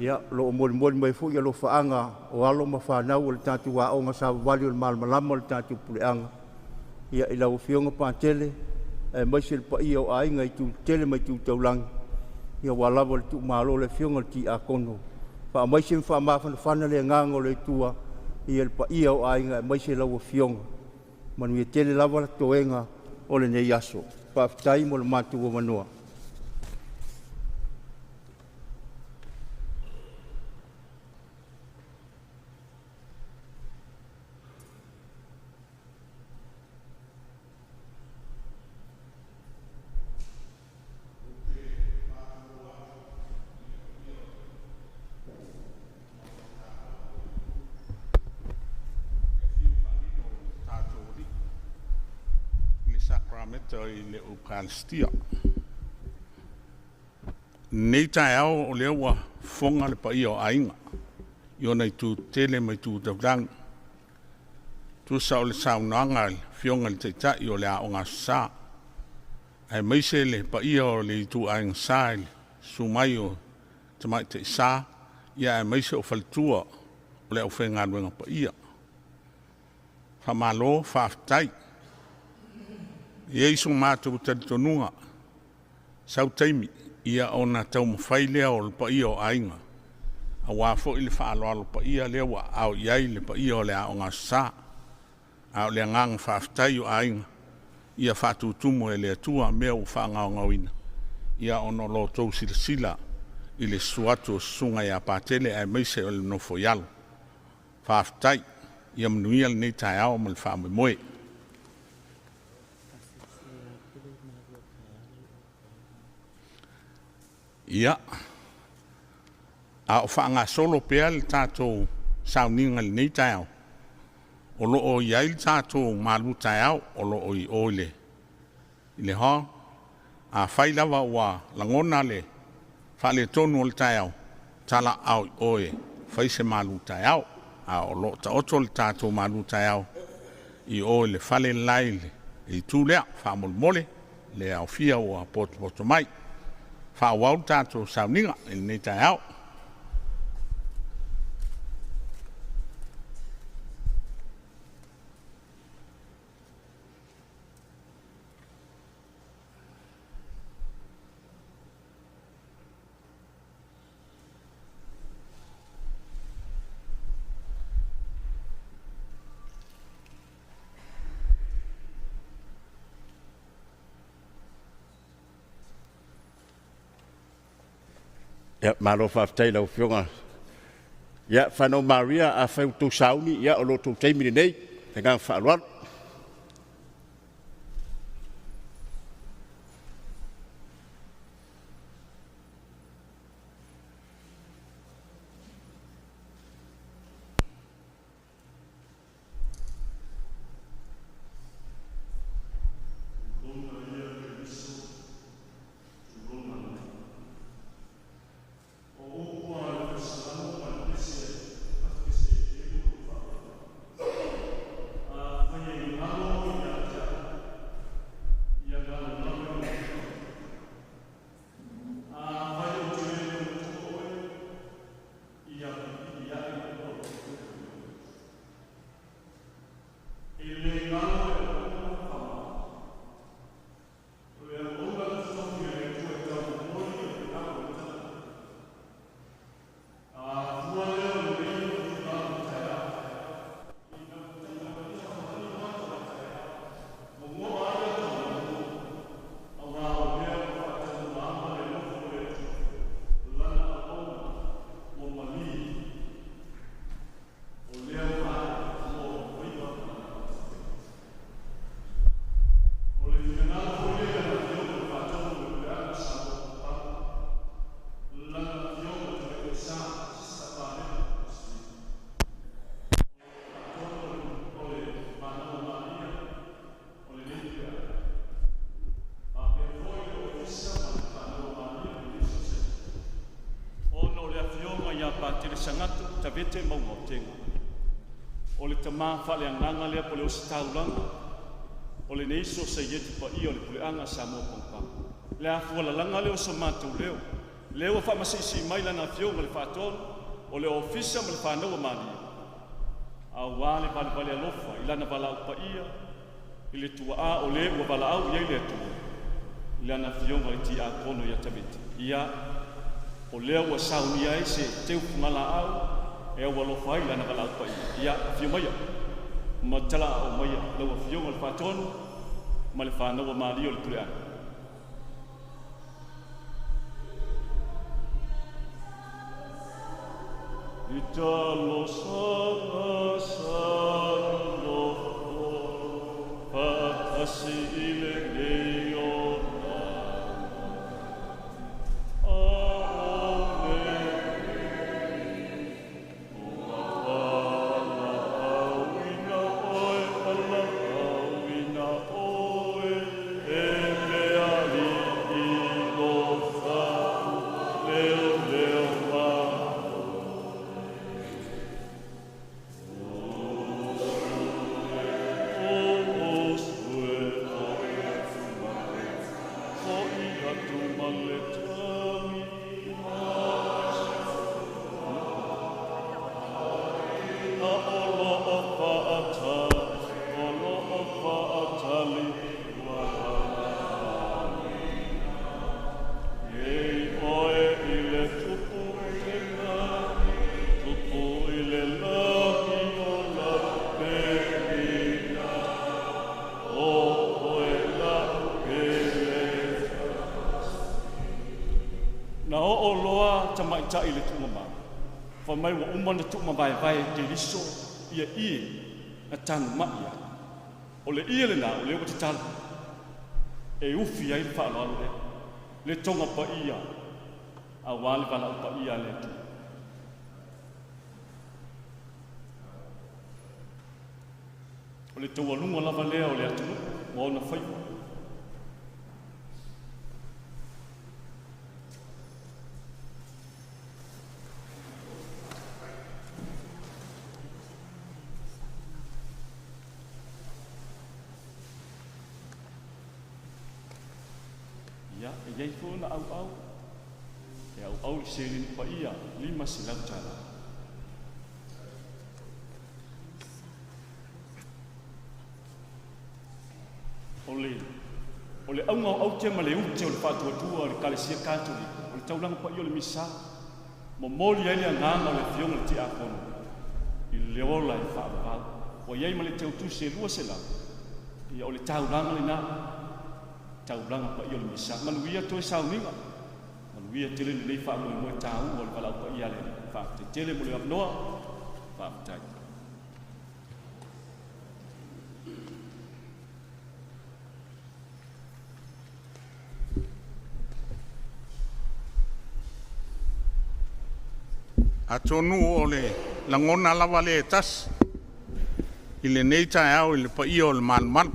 Ia, o lo o molimoli mai foi alofaaga o alo ma fanau o le tatou Aoga Savavali o le Malamalama o le tatou Puleaga ia i lau Afioga Patele aemaise le paia o aiga i itu tetele ma itu taulagi, ia aua lava le tuumalo o le Afioga i le Tiakono. Faamaise ma faamafanafana le agaga o le Atua i le paia o aiga aemaise lau Afioga. Manuia tele lava toega o lenei aso. Faafetai mo le matou avanoa. I le Sakaramaka i le Okalisitia. Lenei taeao o lea ua fofoga le paia o aiga i ona itu tetele ma itu taulagi, tusa o le saunoaga a le Afioga i le Taitai o le Aoga Aso Sa, aemaise le paia o le ituaiga Sa i le susu mai o Tamaitai Sa, aemaise o faletua o le aufaigaluega paia. Faamalo faafetai. E i ai so matou talitonuga, sau taimi ona taumafai lea o le paia o aiga, aua foi le faaaloalo paia lea ua aao i ai le paia o le Aoga Aso Sa. A o le agaga faafetai o aiga, ia faatutumu e le Atua mea ua faagaogaoina, ona o lo outou silasila i le susu atu o Susuga ia Patele aemaise o le nofo i alo. Faafetai. Ia manuia lenei taeao ma le faamoemoe. Ia, a o faagasolo pea le tatou sauniga i lenei taeao, o lo o i ai le tatou malu taeao o lo o i o i le hall. Afai lava ua lagona le faaletonu o le taeao, talaaao i o e fai se malu taeao. A o lo o taoto le tatou malu taeao i o i le fale le la i le itu lea, faamolemole le aofia ua potopoto mai. Faaauau le tatou sauniga i lenei taeao. Ia, malo faafetai i lau Afioga. Ia, fanau Maria, afai ua outou sauni, ia o lo outou taimi lenei. Le agaga faaaloalo. Ona o le afioga ia Patele Sagato Tavete Maugaotega, o le tamā faaleagaga lea po o le ositaulaga o lenei sosaieti paia o le Puleaga Samoa Pagopago. Le afualalaga lea o so matou leo, lea ua faamasiisii mai lana afioga i le Faatonu o le Ofisa ma le fanau a Malia, auā le valevale alofa i lana valaau paia i le tuaa o le ua valaau i ai le Atua i lana afioga i le Tiakono ia Tavete. Ia, o lea ua saunia ai se teufugalaau e aualofa ai lana valaau paia. Ia, afio maia ma talaaao maia lau afioga i le Faatonu ma le fanau a Malia o le Puleaga. I talosaga sa nonofo faatasi i lenei olaga, a o lenei ua valaauina oe, valaauina oe e le Alii lo faaleoleo Na oo loa tamaitai i le tuugamau, fai mai ua uma ona tuumavaevae e Keriso ia ie na tanumai ai. O le ie lena o lea ua tatala e ufi ai le faaaloalo lea, le toga paia auā le valaau paia a le Atua. O le taualuga lava lea o le atunuu ma ona faiva. Ia, e i ai foi ona auau, e auau le seleni paia $500. O le o le auga o aute ma le ute o le faatuatua o le Ekalesia Katoliko, o le taulaga paia o le Misa, momoli ai le agaga o le afioga i le Tiakono i le ola e faavavau. Ua i ai ma le teutusi e 200, ia o le taulaga lena, taulaga paia o le Misa. Manuia toe sauniga. Manuia tele lenei faamoemoe taua o le valaau paia a le Alii. Faafetai tele mo le avanoa. Faafetai. Atonu o le lagona lava lea e tasi i lenei taeao i le paia o le malumalu,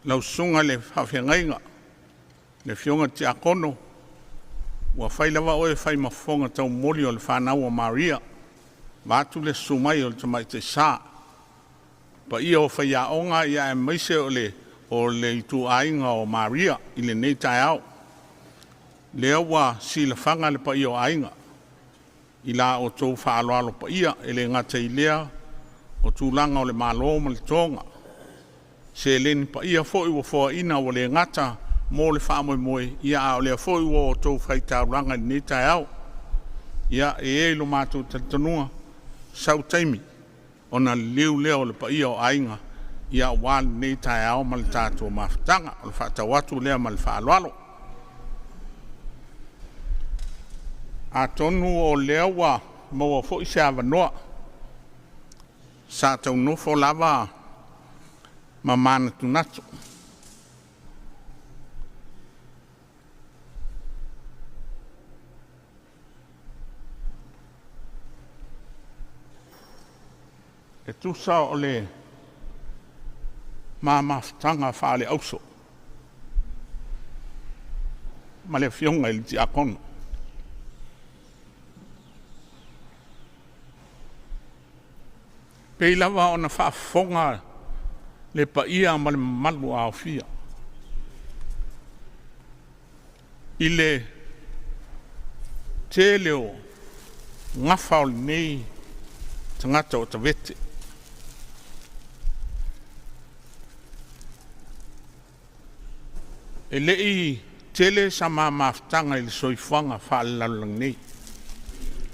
lau susuga i le faafeagaiga, le afioga i le Tiakono, ua fai lava oe ma fofoga taumoli o le fanau a Maria, vaeatu le susu mai o le Tamaitai Sa, paia o faiaoga aemaise o le ituaiga o Maria i lenei taeao. Lea ua silafaga le paia o aiga i la outou faaaloalo paia. E le gata i lea o tulaga o le Malo ma le toga, seleni paia foi ua foaiina ua le gata mo le faamoemoe, a o lea foi ua outou faitaulaga i lenei taeao. Ia, e i ai lo matou talitonuga, sau taimi ona liliu lea o le paia o aiga aua lenei taeao ma le tatou mafutaga. O le faatau atu lea ma le faaaloalo. Atonu o lea ua maua foi se avanoa sa taunofo lava ma manatunatu e tusa o le ma mafutaga faale-auso ma le afioga i le Tiakono. E pei lava ona faafofoga le paia ma le mamalu aofia i le tele o gafa o lenei tagata o Tavete. E le i tele sa ma mafutaga i le soifuaga faalelalolagi nei,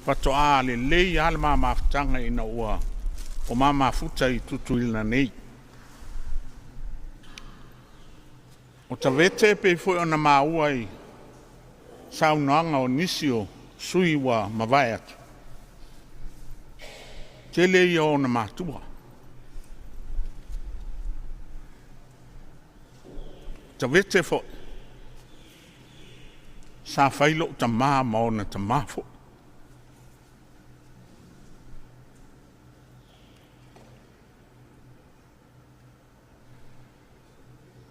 faatoa lelei lava le ma mafutaga ina ua o ma mafuta i Tutuila nei. O Tavete e pei foi ona maua i saunoaga o nisi o sui usufono ua mavae atu, tele ia o ona matua. O Tavete foi, sa fai lou tama ma ona tama foi.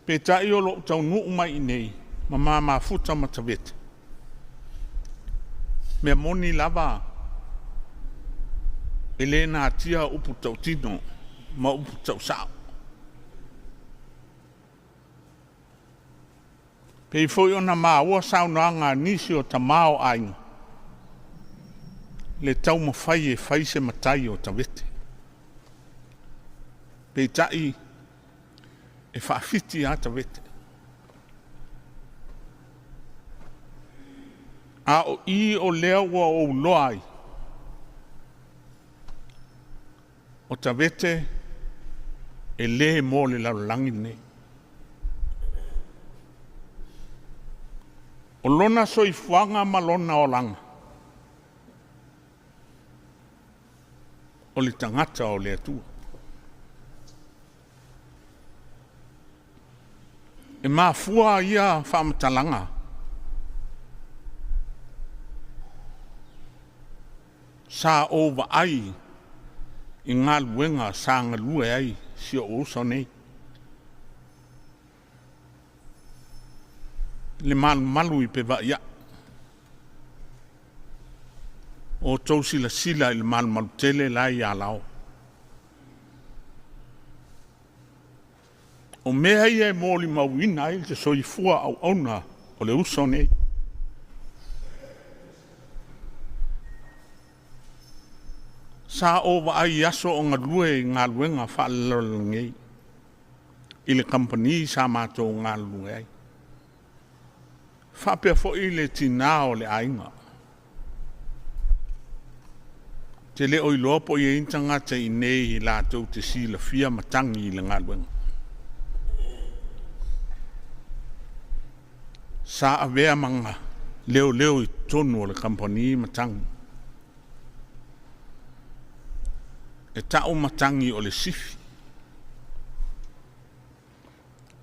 Peitai o lou taunuu mai i inei ma ma mafuta ma Tavete, o le mea moni lava e le natia upu tautino ma upu tausao. E pei foi ona maua saunoaga a nisi o tama o aiga, le taumafai e fai se matai o Tavete, peitai e faafiti lava Tavete. A o i o lea ua ou iloa ai, o Tavete e le mo le lalolagi lenei. O lona soifuaga ma lona olaga, o le tagata o le Atua. E mafua ia faamatalaga sa ou vaai i galuega sa galue ai si ou uso nei, i le malumalu i Bevaiai. O outou silasila i le malumalu tele la e i Alao. O mea ia e molimauina ai le soifua auauna o le uso nei. Sa ou vaai i aso o galue i galuega faalelalolagi nei i le kamupani sa matou galulue ai, faapea foi le tina o le aiga. Ou te le o iloa po o i ai ni tagata i inei latou te silafia matagi i le galuega. Sa avea ma leoleo i totonu o le kamupani matagi. E tau matagi o le sifi.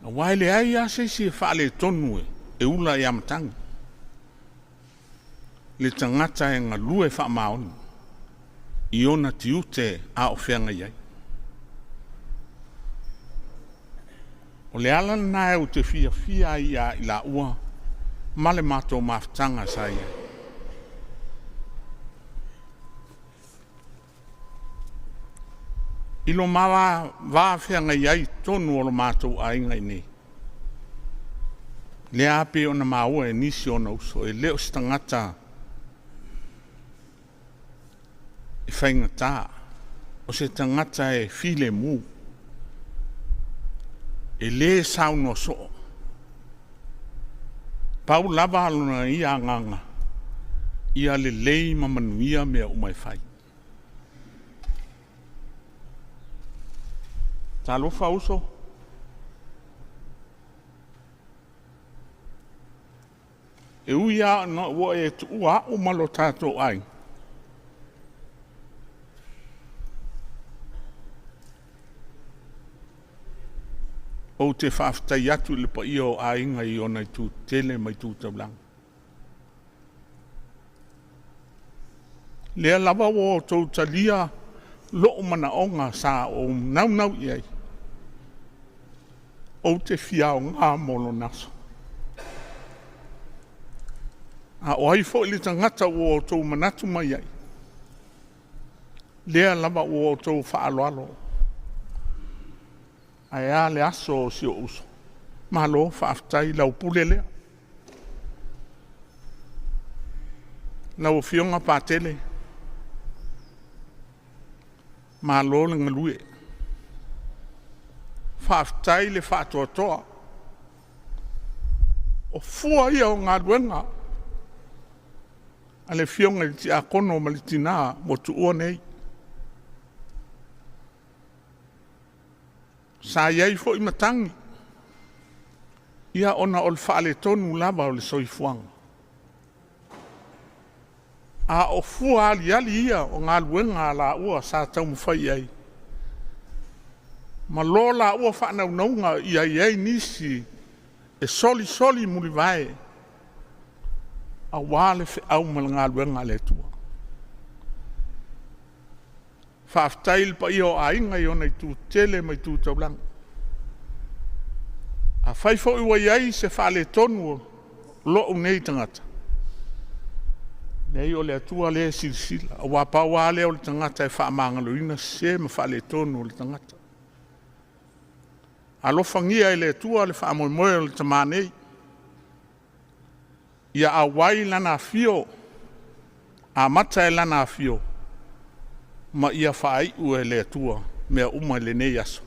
Aua e leai lava se isi e faaletonu e ula ia matagi. Le tagata e galue faamaoni i ona tiute a o feagai ai. O le ala lena ou te fiafia ai ia i laua ma le matou mafutaga sa i ai. I lo ma va feagai ai i totonu o lo matou aiga i inei, lea e pei ona maua e nisi o ona uso, e le o se tagata e faigata, o se tagata e filemu, e le saunoa soo. Pau lava lona ia agaga, ia lelei ma manuia mea uma e fai. Talofa uso, e ui lava ina ua e tuua au ma lo tatou aiga, ou te faafetai atu i le paia o aiga i ona itu tetele ma itu taulaga. Lea lava ua outou talia lou manaoga sa ou naunau i ai, ou te fia aoga mo lona aso. A o ai foi le tagata ua outou manatu mai ai, lea lava ua outou faaaloalo. Ae a le aso o si ou uso? Malo faafetai i lau pule lea. Lau Afioga Patele, malo le galue, faafetai le faatoatoa. O fua ia o galuega a le Afioga i le Tiakono ma le tina ua tuua nei. Sa i ai foi matagi, ia ona o le faaletonu lava o le soifuaga, a o fua aliali ia o galuega a laua sa taumafai i ai ma lo laua faanaunauga ia i ai nisi e solisoli mulivae aua le feau ma le galuega a le Atua. Faafetai i le paia o Aiga i ona itu tetele ma itu taulaga. Afai foi ua i ai se faaletonu o lou nei tagata, leai o le Atua lea e silasila, aua pau lava lea o le tagata e faamagaloina sese ma faaletonu o le tagata. Alofagia e le Atua le faamoemoe o le tama nei, ia auai lana afio, amata e Lana afio ma ia faaiu e le Atua mea uma i lenei aso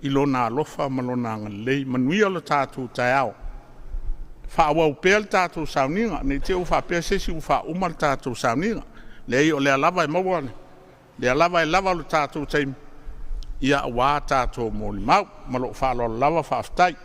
i Lona alofa ma Lona agalelei. Manuia lo tatou taeao. Faaauau pea le tatou sauniga, ne i te i ua faapea se isi ua faauma le tatou sauniga. Leai o lea lava e maua, o lea lava e lava lo tatou taimi aua tatou molimau. Ma lou faaaloalo lava faafetai.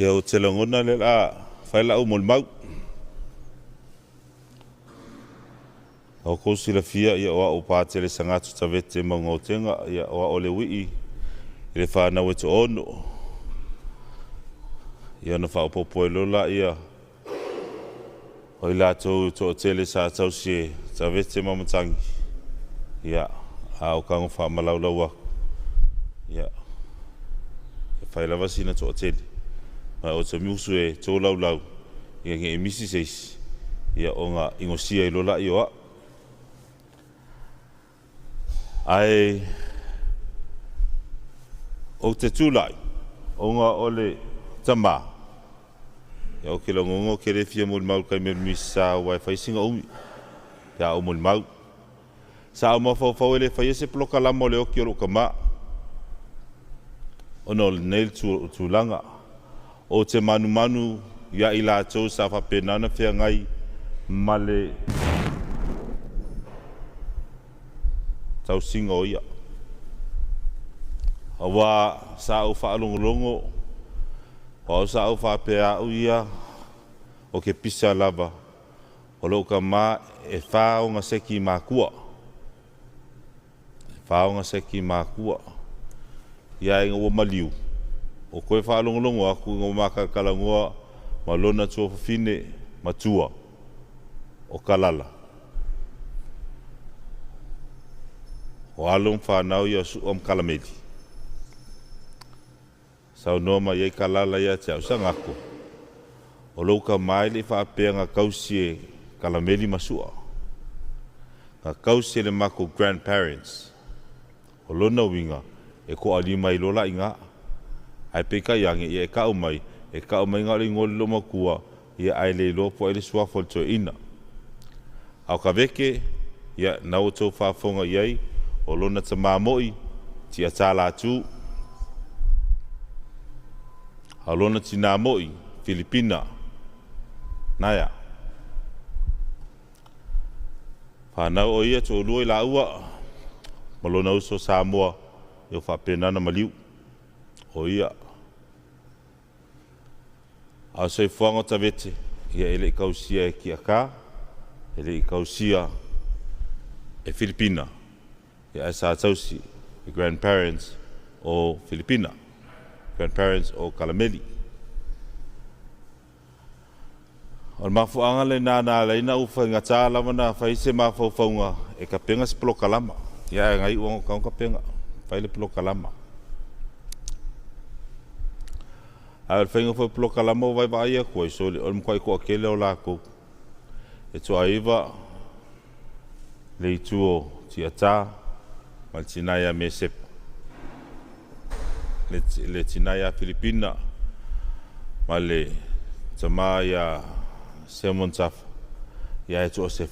Ia, ou te lagona o lea o le a fai lau molimau. Ua outou silafia o au o Patele Sagathu Tavete Mauga o Otega, o au o le uii i le fanau e toaono. Ia ona faaopoopo ai loa lea o i latou e toatele sa tausi e Tavete ma Matagi, ia, a o tago faamalaulau aku, ia, e fai lava sina toatele. Ma o te musu e tolaulau, ia ne i misi se isi, ia ona inosia ai loa lea o au. Ae ou te tulai, ona o le tamā, ia ou te lagona ou te le fia molimau i le taimi o le Minisita aua e fai sina umi pe a ou molimau. Sa ou mafaufau e le faia se polokalama o le oti o lou tamā ona o lenei tulaga. Ou te manumanu ia i latou sa faapena ona feagai ma le tausiga o ia. Aua sa ou faalogologo, o au sa ou faapea au ia, o ke pisa lava, o lou tamā e fa ona seki makua. E fa ona seki makua. Ia ina ua maliu, o koe faalogologo aku ina ua matatalanoa ma lona tuafafine matua o Kalala. O alo ma fanau ia o Sua ma Kalameli. Saunoa mai ai Kalala ia te au, Sagako, o lou tamā e le i faapea na tausi e Kalameli ma Sua. Na tausi e le matou grandparents. O lona uiga, e toalima ai loa la i ina. Ae peitai ane, ia e tau mai, e tau mai na o le igoa o le loomatua, ia ae le iloa po o ai le suafa o le toeaina. A o Tavete, ia, na ua outou faafofoga i ai, o lona tamā moi, Tiataa Latu. A o lona tinā moi, Filipina Naea. Fanau o ia toalua i laua ma lona uso Samoa, ia ua faapena ona maliu o ia. A o le soifuaga o Tavete, ia e le i tausia e Tiataa, e le i tausia e Filipina, ia ae sa tausi e grandparents o Filipina, grandparents o Kalameli. O le mafuaaga lena na ala ai ona ou faigata lava ona fai se mafaufauga e tapena se polokalama. Ia ae na iu lava ina ou tago tapena, fai le polokalama. Ae o le faiga foi o polokalama ua vaaivaai atu ai, sole, o le matuai toatele lava o latou. E toaiva le itu o Tiataa ma le tina ia Mesepa, le tina ia Filipina ma le tama ia Simon Tafa, ia e 12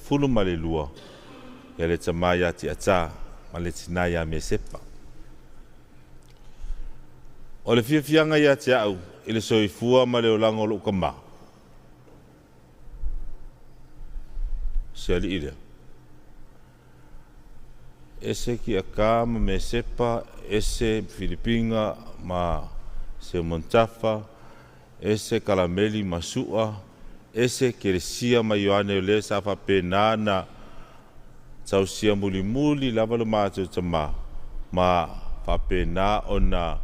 ia le tama ia Tiataa ma le tina ia Mesepa. O le fiafiaga ia te au i le soifua ma le olaga o lou tamā, se alii lea, ese Tiataa ma Mesepa, ese Filipina ma Simon Tafa, ese Kalameli ma Sua, ese Kelesia ma Ioane o lea sa faapena ona tausia mulimuli lava lo matou tamā ma faapena ona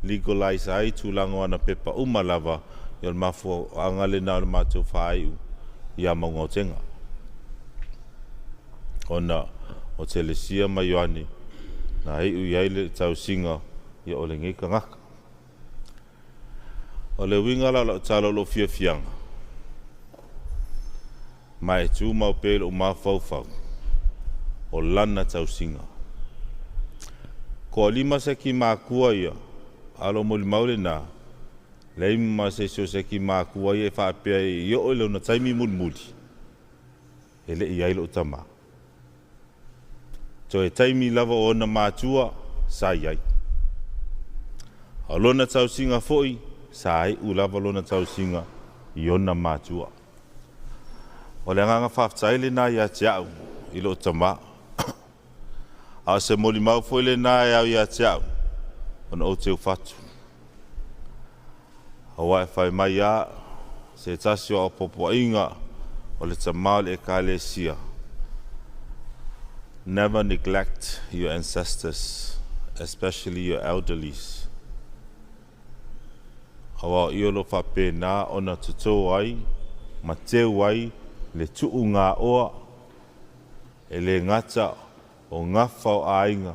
legalize ai tulaga o ana pepa uma lava. Ia o le mafuaaga lena o le matou faaiu ia Maugaotega, ona o Telesia ma Ioane na iu i ai le tausiga ia o lenei tagata. O le uiga la o lau tala o lou fiafiaga, ma e tumau pea i lou mafaufau, o lana tausiga. Toalima seki makua ia, a o lou molimau lena, leai ma se isi o seki makua ia e faapea i oo i lona taimi mulimuli, e le i ai lou tamā. Toe taimi lava o ona matua sa i ai. A o lona tausiga foi, sa iu lava lona tausiga i ona matua. O le agaga faafetai lena ia te au i lou tamā. A o se molimau foi lena e au ia te au, ona ou te ufatu. Aua e fai mai lava se tasi o aopopoaiga o le tamā o le Ekalesia, Never neglect your ancestors, especially your elderlies. Auā o i o lo o faapena ona totō ai ma teu ai le tuugaoa e le gata o gafa o aiga,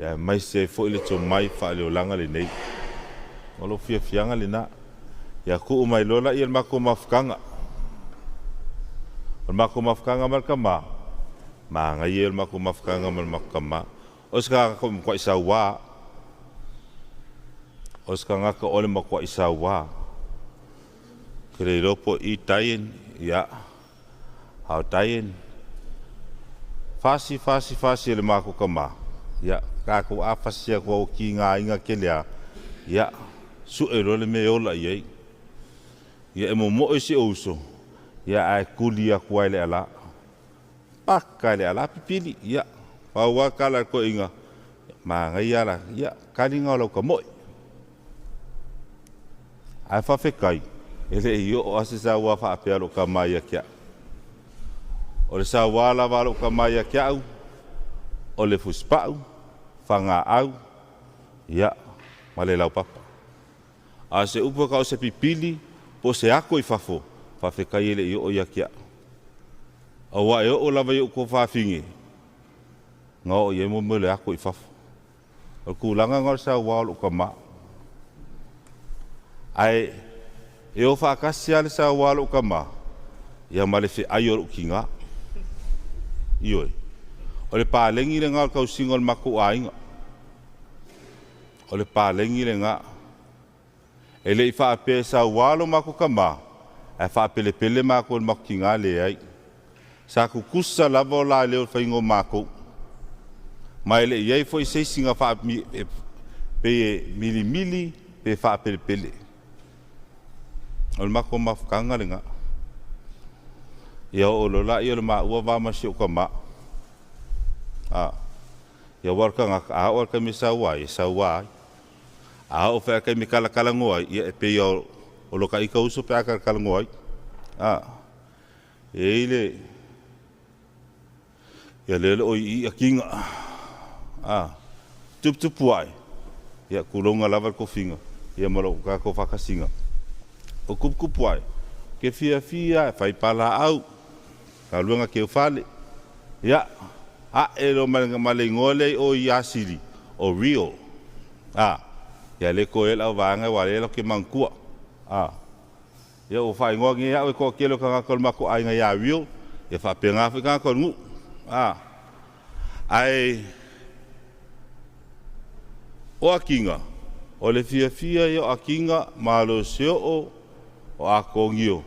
aemaise ai foi le tomai faaleolaga lenei. O lou fiafiaga lena. Ia kuu mai loa laia le makou mafutaga. O le makou mafutaga ma le tama, manaia ia o le makou mafutaga ma le makou tama. O se tagata e matuai saua. O se tagata o le matuai saua. Ou te le iloa po o i Diane, ia, a o Diane, fasi, fasi, fasi e le matou tama, ia, tatou a fasi atu lava ua tigaina tele lava, ia, sue loa le mea e ola i ai. Ia, e momoe si ou uso, ia, ae tuli atu lava i le ala. Paka i le ala pipili, ia, pau lava tala a le toeaina, manaia lava la, ia, tali na o lau tamoe. Ae faafetai, e le i oo lava se saua faapea a lou tama ia te au. O le saua lava a lou tama ia te au, o le fusipau, fagaau, ia, ma le laupapa. A o se upu e tau o se pipili po o se ato i fafo, faafetai e le i oo ia te au. Aua e oo lava i ou tuafafine, na oo i ai mo mea o le ato i fafo. O le tulaga lena o le saua o lou tama. Ae e o faatasi lava le saua o lou tama ia ma le feai o lou tina. Ioe. O le paleni lena o le tausiga o le matou aiga. O le paleni lena. E le i faapea e saua lo matou tama ae faapelepele matou e le matou tina, leai. Sa tutusa lava o la leo i le faiga o matou. Ma e le i i ai foi se isi na pei e milimili pe faapelepele. O le matou mafutaga lena. Ia oo loa laia o le maua va ma si ou tama. Ia aua o le tagata, a oo lava i le taimi e saua ai, e saua ai. A oo foi i le taimi e talatalanoa ai, ia e pei o lota ita uso pe a talatalanoa ai. E i ai le... Ia lea o le o i i atiga. Tuputupu ae, ia tulouna lava le tofiga, ia ma lo tatou faatasiga. O tuputupu ae, ou te fiafia e fai palaau, galuega teufale. Ia, ae loa ma le igoa lea i o i Asili, o Real. Ia lea e toe ai le auvaega aua o lea latou te manatua. Ia ua faaigoa nei au e toatele o tagata o le matou aiga ia Real, ia faapena foi tagata o le nuu. Ae o atiga, o le fiafia ia o atiga, malosi oo o Atonio,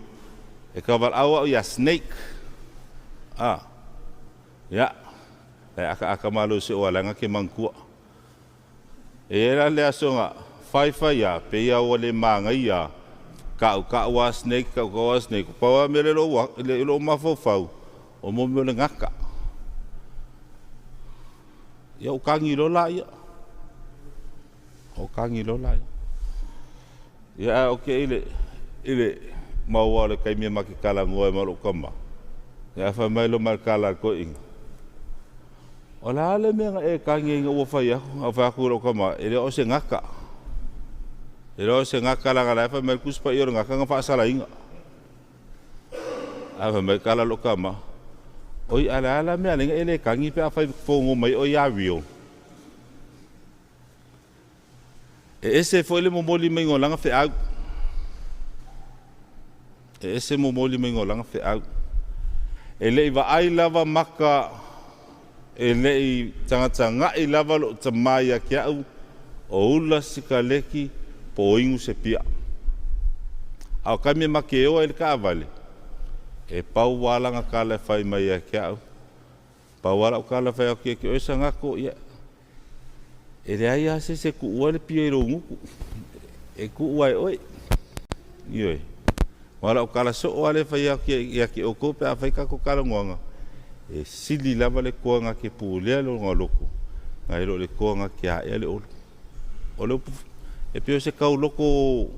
e taualaau au ia Snake. Ia, e akaaka malosi oo leaga ke manatua. E i ai la le aso na faifai lava, pei lava ua le manaia lava, tautau lava snake, tautau lava snake, pau lava le mea lea i lou mafaufau, o mo mea o le gata. Ia ou tagi loa laia. Ou tagi loa laia. Ia ae ou te i le maua o le taimi e ma te talanoa ai ma lou tama, ia ae fai mai loa ma le tala a le toeaina, o le a le mea na e tagi ai ina ua fai atu? Ae ou fai atu i lou tama, e le o se gata. E le o se gata leaga la e fai mai le Tusi Paia o le gata na faasalaina. Ae fai mai tala lou tama, oi a le a la mea alai na e le tagi pe afai fogo mai oe ia Rio. E ese foi le momoli maiga o lana feau. E ese momoli maiga o lana feau. E le i vaai lava maka, e le i tagatagai lava lou tama ia te au, o ula sikaleki po o inu se pia. A o taimi e makeoa ai le taavale, e pau lava lana tala e fai mai ia te au. Pau lava lau tala e fai atu ia te oe Sagato, ia, e leai lava se isi e tuua le pia i lou gutu, e tuu lava e oe. Ioe. Ma o lau tala soo lava lea e fai atu ia te outou pe a fai tatou talanoaga, e sili lava le toa na te pulea lona loto, nai lo le toa na te aea le olo. O le upu, e pei o se tauloto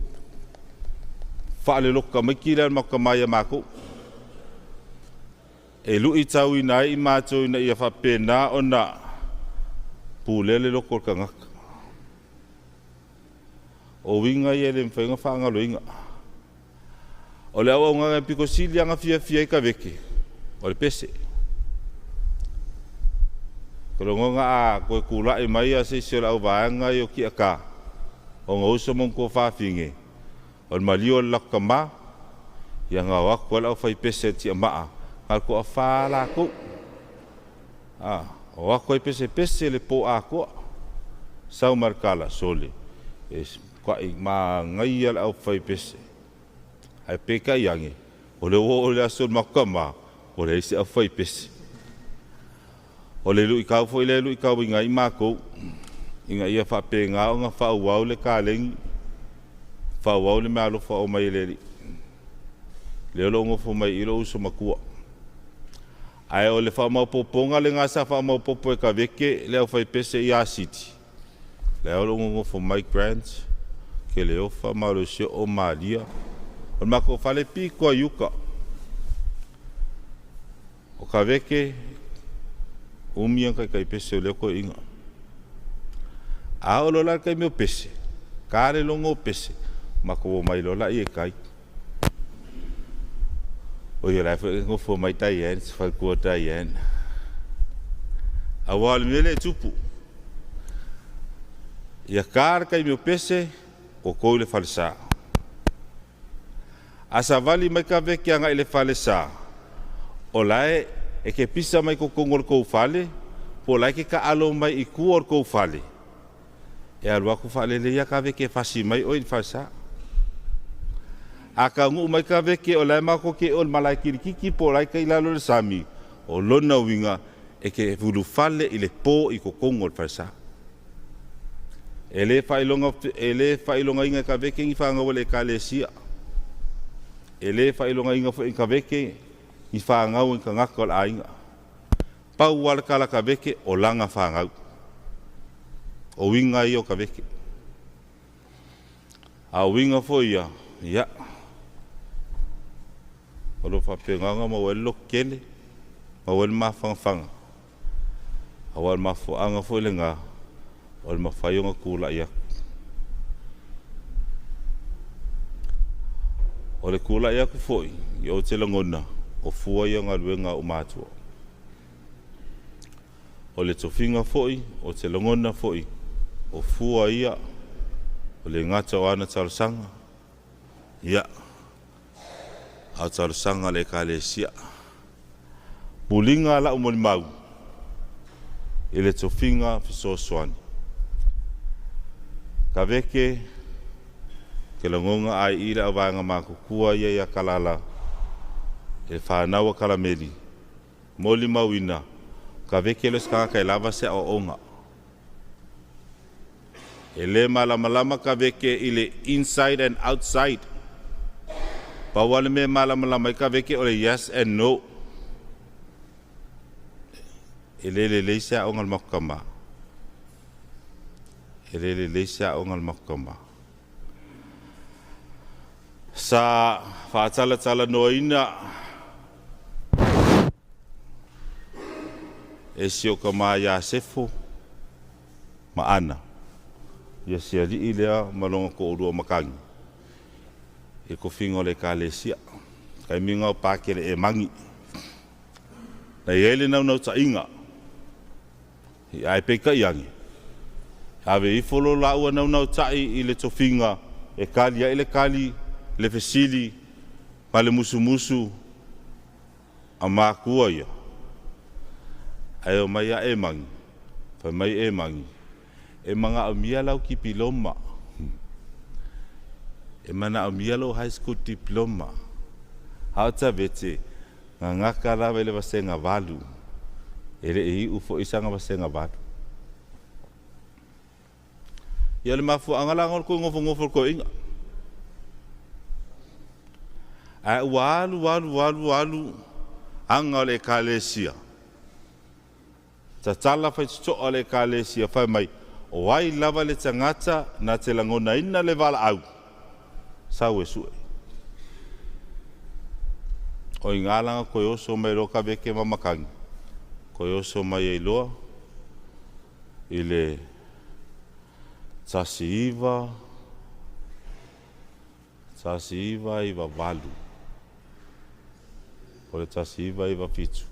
faaleloto tamaiti lea a le matou tama ia matou. E luitauina ai i matou ina ia faapena ona pulea le loto o le tagata. O uiga ia e le mafai ona faagaloina. O le auaunaga e pito sili lava ona fiafia ai Kaveke, o le pese. Ou te lagona a toe tulai mai se isi o le auvaega ia o Tiataa, ona uso ma ona tuafafine, o le maliu o le latou tama, ia na o atu lava le aufaipese a le Tiamaa, na o le toafa lava latou. O atu ai pesepese le po atoa, sau ma le tala, sole, e matuai manaia le aufaipese. Ae peitai ane, o lea ua oo i le aso o le matou tama, ua leai se aufaipese. O le luitau foi lea e luitauina ai matou, ina ia faapena ona faaauau le taleni, faaauau le meaalofa o aumai e le Alii. Lea o lo o nofo mai i i lou uso matua. Ae o le faamaopoopoga lena sa faamaopoopo e Kaveke le aufaipese ia Siti, lea o lo o nonofo mai Grant, Keleofa, Malosioo, Malia. O le matou fale pito lava i uta. O Kaveke, umi ana taitaipese o lea toeaina. A oo loa la i le taimi o pese, ta le logo o pese, matou omai loa lea e tai. Oi o la foi e nofo mai Diane, si faletua o Diane. Aua o le mea lea e tupu, ia ta le taimi o pese, toto i le falesa. A savali mai Kaveke agai i le falesa, o la e e te pisa mai totonu o le tou fale, po o la e te taalo mai i tua o le tou fale, e alu atu faalelei lava Kaveke e fasi mai oe i le falesa. A taunuu mai Kaveke o la e matou te o i le malae kilikiti po o la e tai i lalo i le sami, o lona uiga e te ulufale i le po i totonu o le falesa. E le faailoga, e le faailogaina e Kaveke ni fanau a le Ekalesia. E le faailogaina foi e Kaveke ni fanau a ni tagata o le aiga. Pau lava le tala a Kaveke, o lana fanau. O uiga ia o Kaveke. A o uiga foi ia, ia, o lo o faapena ona maua ai le lototele, maua ai le mafanafana, aua o le mafuaaga foi lena o le mafai ona tulai atu. O le tulai atu foi, ia ou te lagona, o fua ia o galuega a ou matua. O le tofiga foi, ou te lagona foi, o fua ia o le gata o ana talosaga, ia, a o talosaga a le Ekalesia. Muliga lau molimau i le tofiga fesoasoani. Kaveke, ke lagona ai i le auvaega matutua ia ia Kalala, e fanau a Kalameli, molimauina, Kaveke le isi tagata e lava se aoaoga. E le malamalama Kaveke i le inside and outside. Pau lava le mea e malamalama ai Kaveke o le yes and no. E le lelei se aoga a le matou tama. E le lelei se aoga a le matou tama. Sa faatalatalanoaina e si ou tama ia Sefo ma Ana, ia si alii lea ma lona toalua matagi i le tofiga o le Ekalesia. Taimi lena o Pakele Emagi. Na i ai le naunautaiga, ae peitai ane, ave ifo lo laua naunautai i le tofiga e tali ai le tali, le fesili ma le musumusu a matua ia. Ae omai a Emagi, fai mai Emagi, e manaomia lau kipiloma, e manaomia lou high school diploma. A o Tavete, gagaka lava i le vasega 8, e le i iu foi sana vasega 8. Ia o le mafuaaga la o le toe nofonofo o le toeaina. Ae ua alu alu alu alu aga o le Ekalesia, tatala faitotoa le Ekalesia fai mai, o ai lava le tagata na te lagonaina le valaau, sau e sue. O i ina la na toe oso mai loa Kaveke ma Makani, toe oso mai ai loa i le 19. 1998 po o le 1997,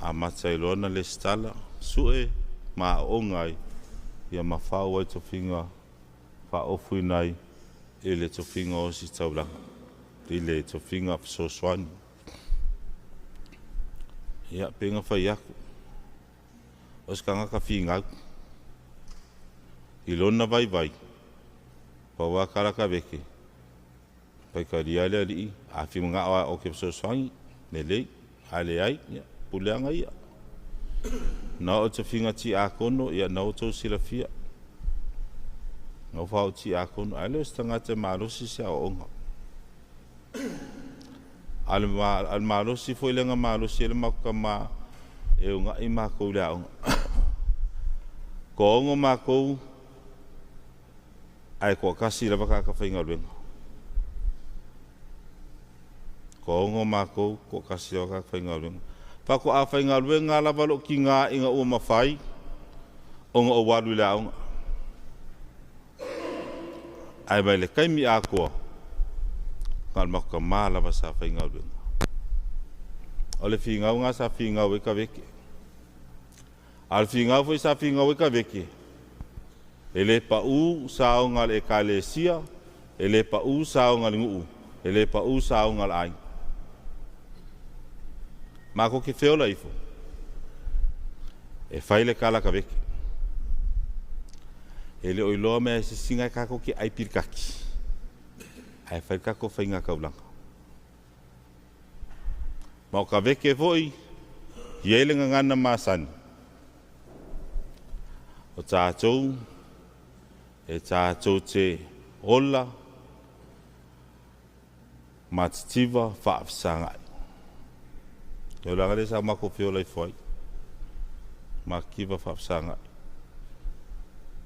amata ai loa ona lesitala, sue ma aooga ai, ia ma faauu ai tofiga faaofuina ai i le tofiga o ositaulaga, i le tofiga fesoasoani. Ia, pei ona fai atu, o se tagata figau. I lona vaivai, pau lava tala a Kaveke, faitalia le alii, a fia manao lava ou te fesoasoani, lelei, a leai, ia, puleaga ia. Na oo i tofiga tiakono, ia na ua outou silafia, na ua faaoo tiakono, ae le o se tagata e malosi se aoaoga. A o le malosi foi lea na malosi ai le matou tama e uunai matou i le aoga. Toaono matou ae toatasi lava tagata faigaluega. Toaono matou, toatasi lava tagata faigaluega. Faatoa faigaluega lava lou tina ina ua mafai ona ou alu i le aoga. Ae mai le taimi atoa, na o le matou tama lava sa faigaluega. O le finau lena sa finau ai Kaveke. A o le finau foi sa finau ai Kaveke, e le pau saoga a le ekalesia, e le pau saoga a le nuu, e le pau saoga a le aiga. Matou te feola ifo, e fai le tala a Kaveke. E le o iloa mea e se isi e tatou te ai pilikati, ae fai le tatou faigataulaga. Ma o Kaveke foi, e i ai le gagana masani, o tatou e tatou te ola matitiva faafesagai. O le aga lea sa matou feola ifo ai, matitiva faafesagai.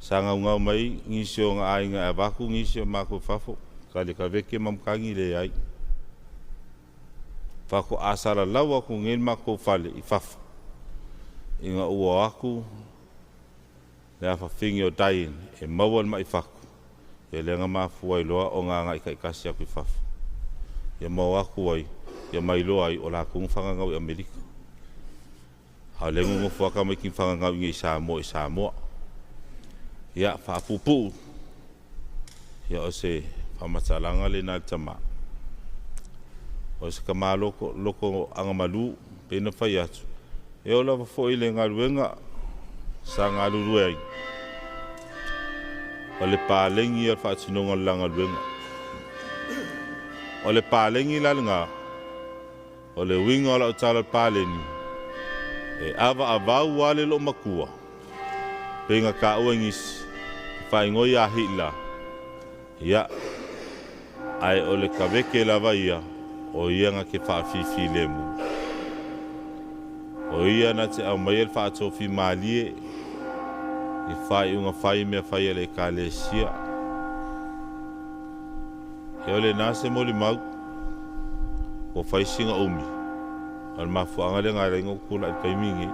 Sa gaugau mai nisi o na aiga e avatu nisi o matou i fafo, tali Kaveke ma matagi leai. Faatoa salalau atu nei le matou fale i fafo, ina ua o atu le afafine o Diane e maua le mai fatu, ia lea na mafua ai loa ona agai taitasi atu i fafo. Ia ma o atu ai, ia mailoa ai o latou na fagagau i Amerika. A o lea nonofo lava tamaiti na fagagau i inei i Samoa i Samoa. Ia, faapuupuu, ia o se faamatalaga lena i le tama. O se tama loto, loto agamalu, pei ona fai atu, e oo lava foi i le galuega sa galulue ai, o le palegi ia o le faatinoga o le la galuega. O le palegi la lena, o le uiga o lau tala o le paleni, e avaavau lava le loomatua, pei ona taua e nisi, e faaigoa ia Hitler, ia, ae o le Kaveke lava ia, o ia na te faafifilemu. O ia na te aumaia le faatofimalie i faaiuga fai mea fai a le ekalesia. Ia o lena se molimau, ua fai sina umi, o le mafuaaga lea na ala ai ona ou tulai i le taimi lenei.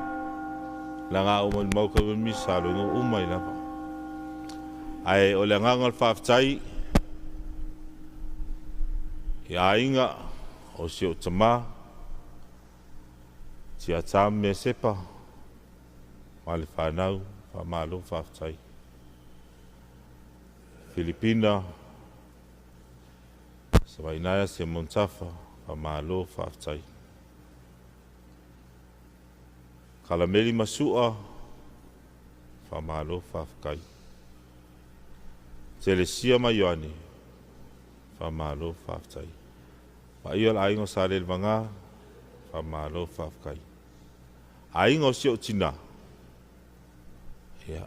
Leaga a ou molimau talu ai le misalo, ina ua uma ai lava. Ae o le agaga o le faafetai i aiga o si ou tama, Tiata ma Mesepa ma le fanau, faamalo faafetai. Filipina, Savainaea Siamontafa, faamalo faafetai. Kalameli ma Sua, faamalo faafetai. Telesia ma Ioane, faamalo faafetai. Paia o le aiga o Salelevaga, faamalo faafetai. Aiga o si ou tina, ia,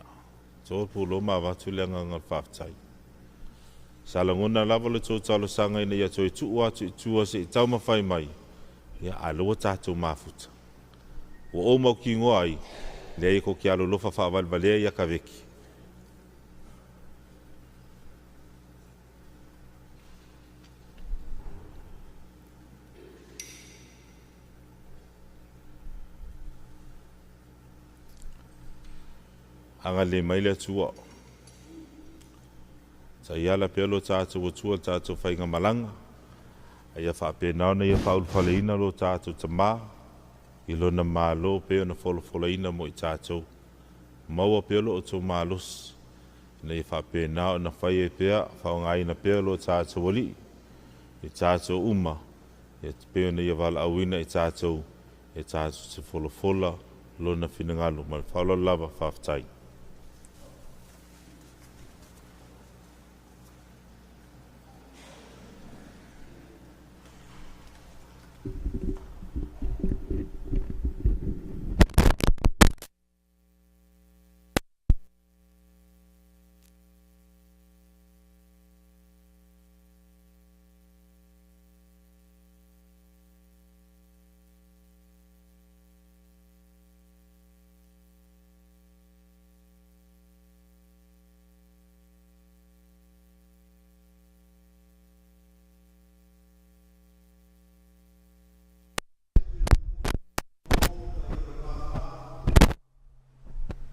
to pulo ma avatu le agaga o le faafetai. Sa lagona lava le tou talosaga ina ia toe tuu atu i tua se i taumafai mai, ia, a o lea ua tatou mafuta. Ua ou mautinoa ai, leai tou te alolofa faavalevalea ia Kaveki. Agalelei mai le Atua. Taiala pea lo tatou Atua le tatou faigamalaga, a ia faapena ona ia faaulufaleina lo tatou Tamā i Lona Malo pei ona folafolaina mo i tatou. Maua pea lo outou malosi, ina ia faapena ona fai ai pea, faaaogaina pea lo tatou Alii i tatou uma, e pei ona ia valaauina i tatou e tatou te folafola Lona finagalo. Ma le faaaloalo lava, faafetai.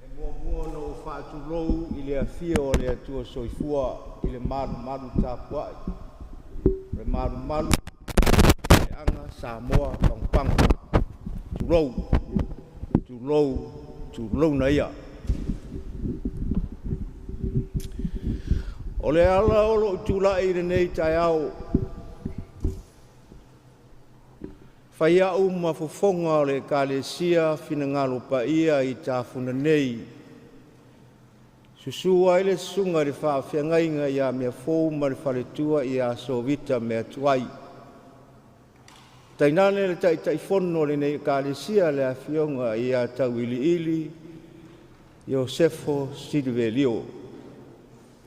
E muamua ona ou faatulou i le afio o le Atua Soifua i le malumalu tapuai, le malumalu leaga Samoa pagopago. Tulou, tulou, tulouna ia. O le ala o lou tulai i lenei taeao, fai au ma fofoga o le Ekalesia Finagalo Paia i Tafuna nei, susu ai le susuga i le faafeagaiga ia Meafou ma le faletua ia Sovita Meatuai, tainane le Taitaifono o lenei Ekalesia le Afioga ia Tauiliili Iosefo Silivenio,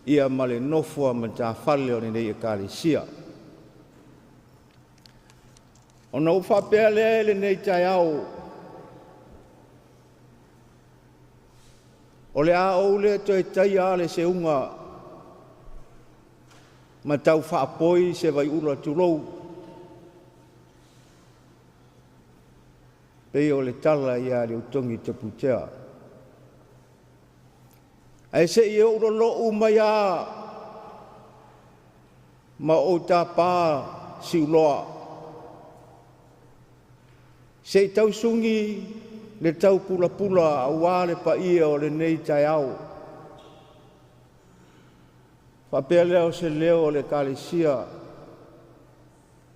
ia ma le nofo a matafale o lenei Ekalesia. Ona ou faapea lea i lenei taeao, o le a ou le toe taia lava le seuga ma tau faapoi se vaiula tulou, pei o le tala ia Leutogi i Tapuitea. Ae se i ou lolou mai lava ma ou tapa siuloa se i tausuni le taupulapula aua le paia o lenei taeao. Faapea lea o se leo o le Ekalesia,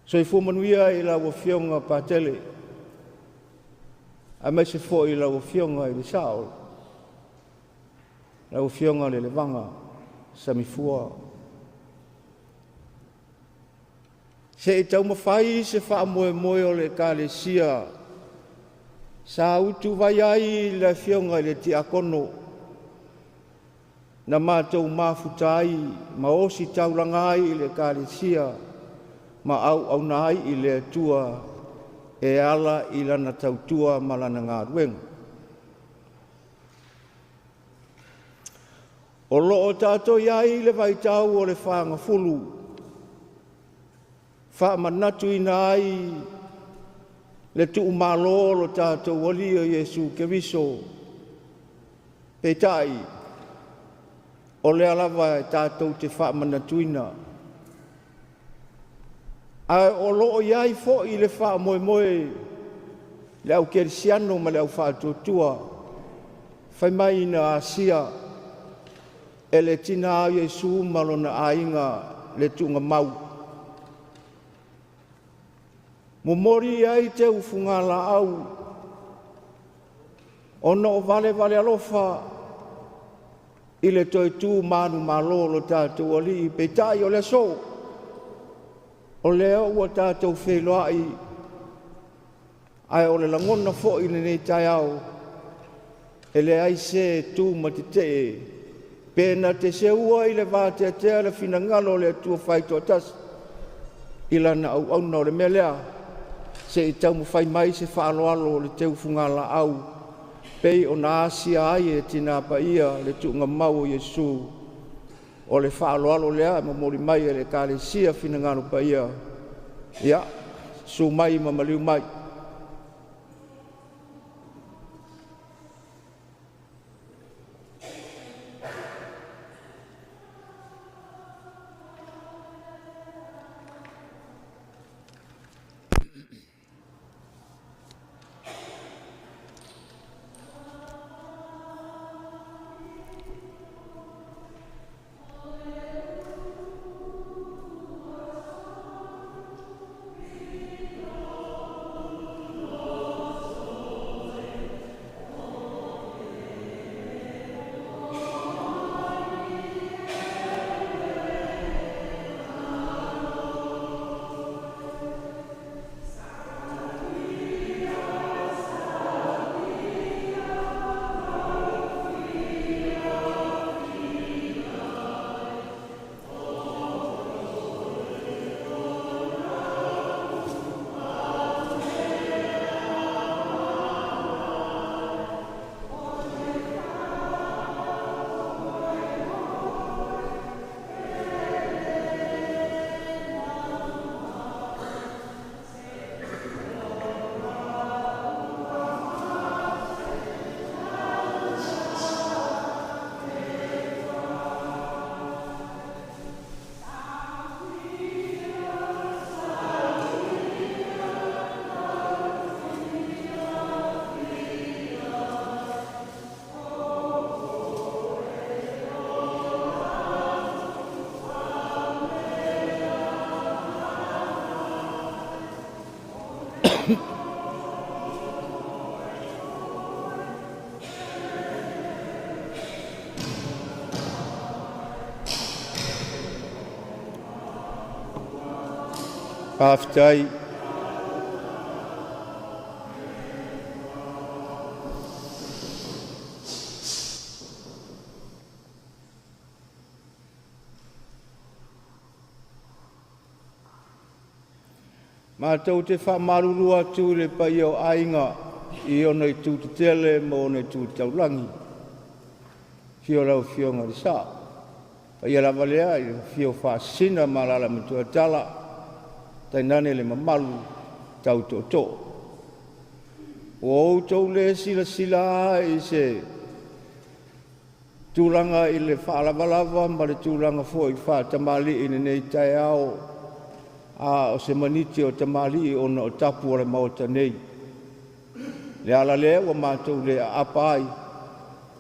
soifua manuia i lau Afioga Patele aemaise foi lau Afioga i le Sao, lau Afioga Lelevaga Samifua. Se i taumafai se faamoemoe o le Ekalesia sa utuvai ai le Afioga i le Tiakono na matou mafuta ai ma ositaulaga ai i le Ekalesia ma auauna ai i le Atua e ala i lana tautua ma lana galuega. O lo o tatou i ai i le vaitau o le fagafulu, faamanatuina ai le tuumalo o lo tatou Alii o Iesu Keriso, peitai, o lea lava e tatou te faamanatuina, ae o lo o i ai foi le faamoemoe le au kerisiano ma le au faatuatua fai mai na asia e le tina o Iesu ma lona aiga le tuugamau. Momoli ai teufugalaau ona o valevale alofa i le toe tu manumalo o lo tatou Alii. Peitai o le aso, o lea ua tatou feiloai, ae o le lagona foi i lenei taeao, e leai se tu ma tetee pe na te seua i le vateatea le finagalo o le Atua Faitoatasi i lana auauna. O le mea lea, se i taumafai mai se faaaloalo o le teufugalaau pei ona asia ai e Tina Paia le tuugamau o Iesu. O le faaaloalo lea e momoli mai e le Ekalesia Finagalo Paia. Ia, susu mai ma maliu mai. Faafetai. Matou te faamalulu atu i le paia o aiga i ona itu tetele ma ona itu taulagi. Afio lau Afioga i le Sao, paia lava lea i le afio o Faasisina ma Alaala Matuatala, tainane le mamalu tau tootoo. Ua outou le silasila i se tulaga i le faalavalava ma le tulaga foi i le faatamalii i lenei taeao, a o se maniti o tamalii ona o tapu o le Maota nei. Le ala lea ua matou le aapa ai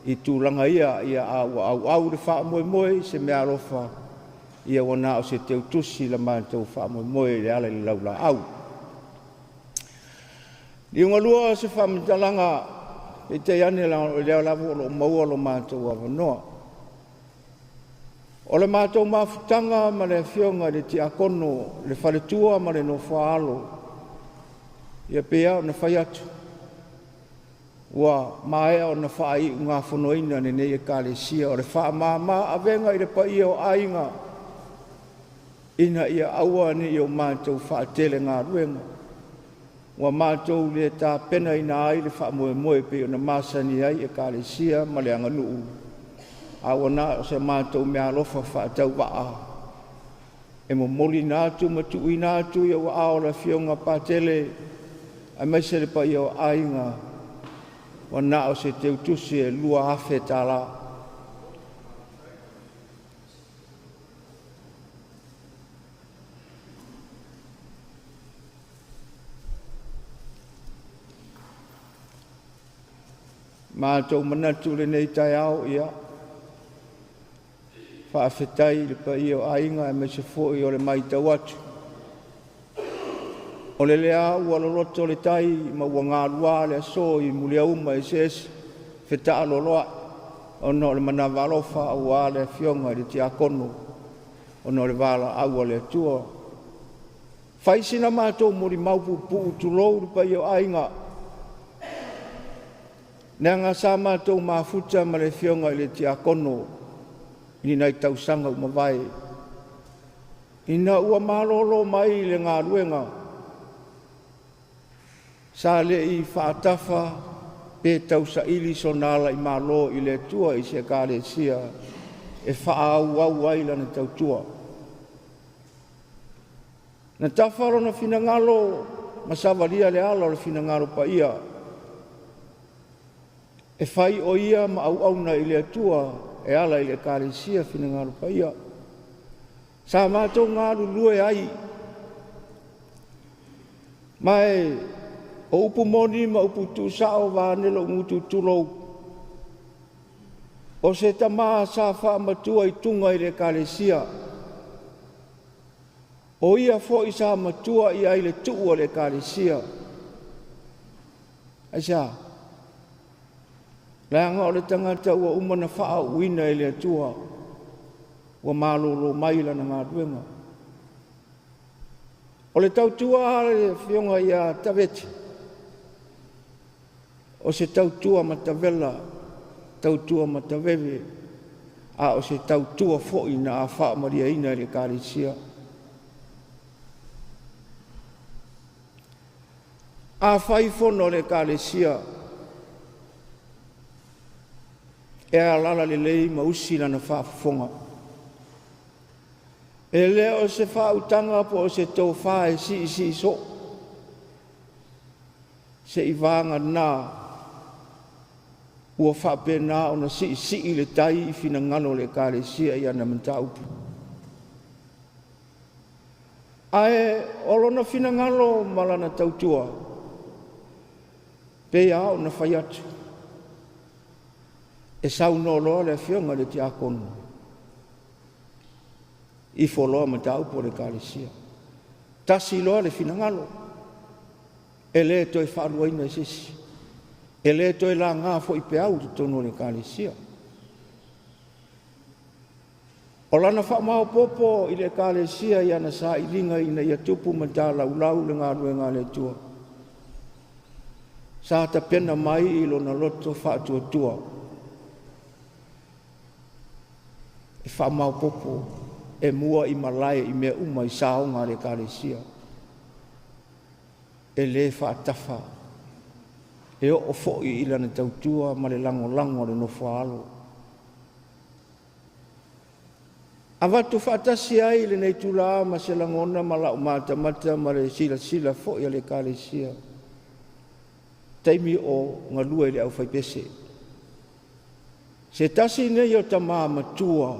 i tulaga ia, ia a ua auau le faamoemoe i se meaalofa, ia ua na o se teutusi la matou faamoemoe i le ala i le laulaau. Liugalua o se faamatalaga, peitai ane o lea lava o lo o maua lo matou avanoa. O le matou mafutaga ma le afioga i le Tiakono, le faletua ma le nofoaalo, ia pei lava ona fai atu, ua maea ona faaiugafonoina lenei Ekalesia o le faamama avega i le paia o aiga, ina ia aua ne i o matou faatele galuega, ua matou le tapenaina ai le faamoemoe pei ona masani ai Ekalesia ma le aganuu, a ua na o se matou meaalofa faatauvaa e momoliina atu ma tuuina atu i ou aao le afioga Patele aemaise le paia o aiga, ua na o se teutusi e $2,000. Matou manatu i lenei taeao, ia faafetai i le paia o aiga aemaise foi o le matau atu o le lea ua loloto le tai ma ua galua le aso i muliauma eseese fetaaloloai ona o le manava alofa aua le afioga i le Tiakono ona o le valaau a le Atua. Fai sina matou molimau puupuu, tulou le paia o aiga, leaga sa matou mafuta ma le afioga i le Tiakono i nai tausaga ua mavae, ina ua malolo mai le galuega, sa le i faatafa pe tausaili sona ala i malo i le Atua i se Ekalesia e faaauau ai lana tautua. Na tafa lona finagalo ma savalia le ala o le finagalo paia e fai o ia ma auauna i le Atua e ala i le Ekalesia Finagalo Paia. Sa matou galulue ai, ma o upu moni ma upu tuusao vaeane lou gutu tulou, o se tama sa faamatua i tuga i le Ekalesia, o ia foi sa matua i ai le tuu a le Ekalesia. Aisea? Leaga o le tagata ua uma ona faaauuina e le Atua, ua malolo mai lana galuega. O le tautua a le afioga ia Taveti, o se tautua matavela, tautua mataveve, a o se tautua foi na faamalieina e le Ekalesia. Afai fono a le Ekalesia, e alaala lelei ma usi lana faafofoga. E le o se faautaga po o se tofa e siisii soo, seiavagana ua faapena ona siisii le tai i finagalo o le Ekalesia i ana mataupu. Ae o lona finagalo ma lana tautua, pei lava ona fai atu, e saunoa loa le afioga i le Tiakono, ifo loa mataupu a le Ekalesia. Tasi loa le finagalo, e le toe faaluaina e se isi, e le toe laga foi peau i totonu o le Ekalesia. O lana faamaopoopo i le Ekalesia i ana sailiga ina ia tupu ma talaulau le galuega a le Atua, sa tapena mai i lona loto faatuatua e faamaopoopo e mua i malae i mea uma i saoga a le Ekalesia. E le faatafa, e oo foi i lana tautua ma le lagolago a le nofoaalo. Avatu faatasi ai lenei itulā ma se lagona ma la'u matamata ma le silasila foi a le Ekalesia, taimi o galue i le aufaipese. Se tasi nei o tamā matua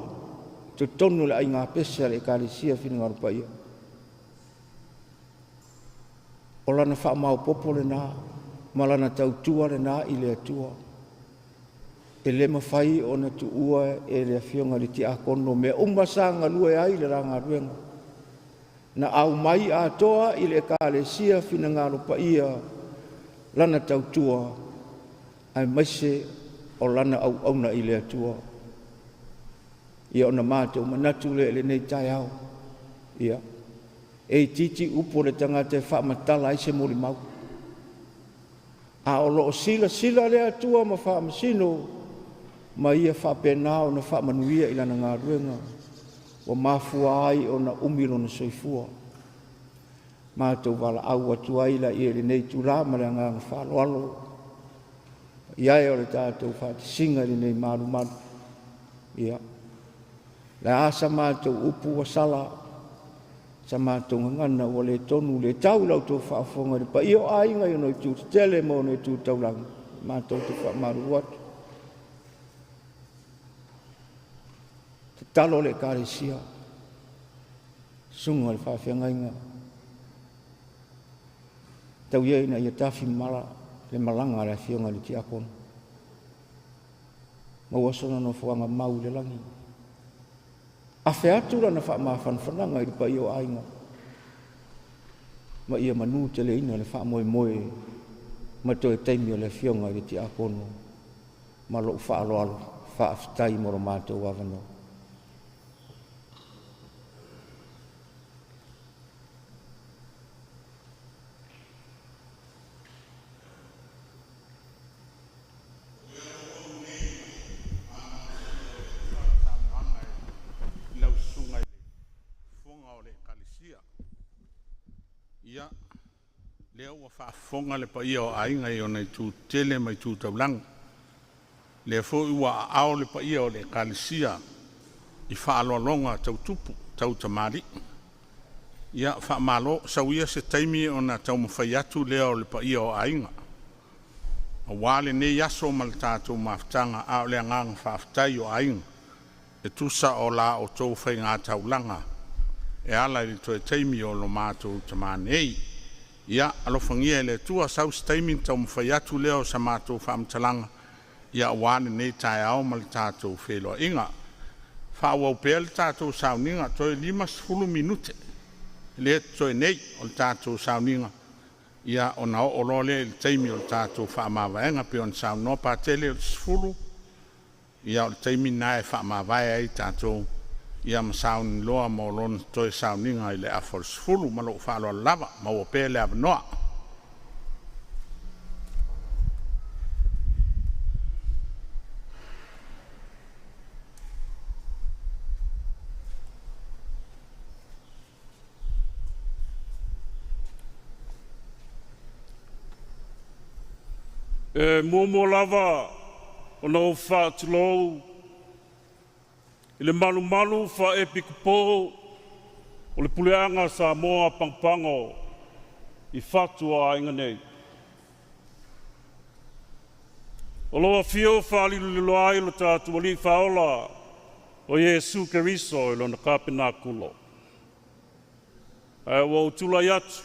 i totonu o le aigā pese a le Ekalesia Finagalo Paia. O lana faamaopoopo lenā ma lana tautua lenā i le Atua. E le mafai ona tuua e le afioga i le tiakono mea uma sa galue ai le la galuega. Na aumai atoa i le Ekalesia Finagalo Paia lana tautua aemaise o lana auauna i le Atua. Ia ona matou manatu lea i lenei taeao, ia, e itiiti upu a le tagata e faamatala ai se molimau. A o lo o silasila le Atua ma faamasino ma ia faapena ona faamanuia i lana galuega ua mafua ai ona umi lona soifua. Matou valaau atu ai laia i lenei itulā ma le agaga faaaloalo i ae o le tatou faatasiga i lenei malumalu. Ia, le a sa matou upu ua sala, sa matou gagana ua le tonu le tau i la outou faafofoga i le paia o aiga i ona itu tetele ma ona itu taulaga, matou te faamalulu atu. Tatalo le Ekalesia, susuga i le faafeagaiga, tau ia ina ia tafi mala le malaga a le afioga i le tiakono. Maua sona nofoaga mau i le lagi. Afe atu lana faamafanafanaga i le paia o aiga ma ia manu teleina le faamoemoe ma toe taimi o le afioga i le tiakono ma lou faaaloalo. Faafetai mo lo matou avanoa. Lau susuga i le fofoga o le Ekalesia. Ia, lea ua faafofoga le paia o aiga i ona itu tetele ma itu taulaga. Lea foi ua aao le paia o le Ekalesia i faaaloaloga tau tupu, tau tamalii. Ia, faamalo, sau ia se taimi ona taumafai atu lea o le paia o aiga aua lenei aso ma le tatou mafutaga, a o le agaga faafetai o aiga e tusa o la outou faigataulaga e ala i le toe taimi o lo matou tama nei. Ia alofagia e le Atua sau se taimi ona taumafai atu lea o sa matou faamatalaga aua lenei taeao ma le tatou feiloaiga. Faaauau pea le tatou sauniga, toe 50 minute lea e totoe nei o le tatou sauniga, ia ona oo loa lea i le taimi o le tatou faamavaega pei ona saunoa Patele o le 10:00, ia o le taimi lena e faamavae ai tatou ma sauni loa mo lona toe sauniga i le 9:30. Ma lou faaaloalo lava, maua pea le avanoa. E muamua lava ona ou faatulou i le malumalu faaepikopo o le puleaga a Samoa pagopago i fatu o aiga nei. O lo o afio faalilolilo ai lo tatou Alii Faaola o Iesu Keriso i Lona Tapenakula. Ae ua ou tulai atu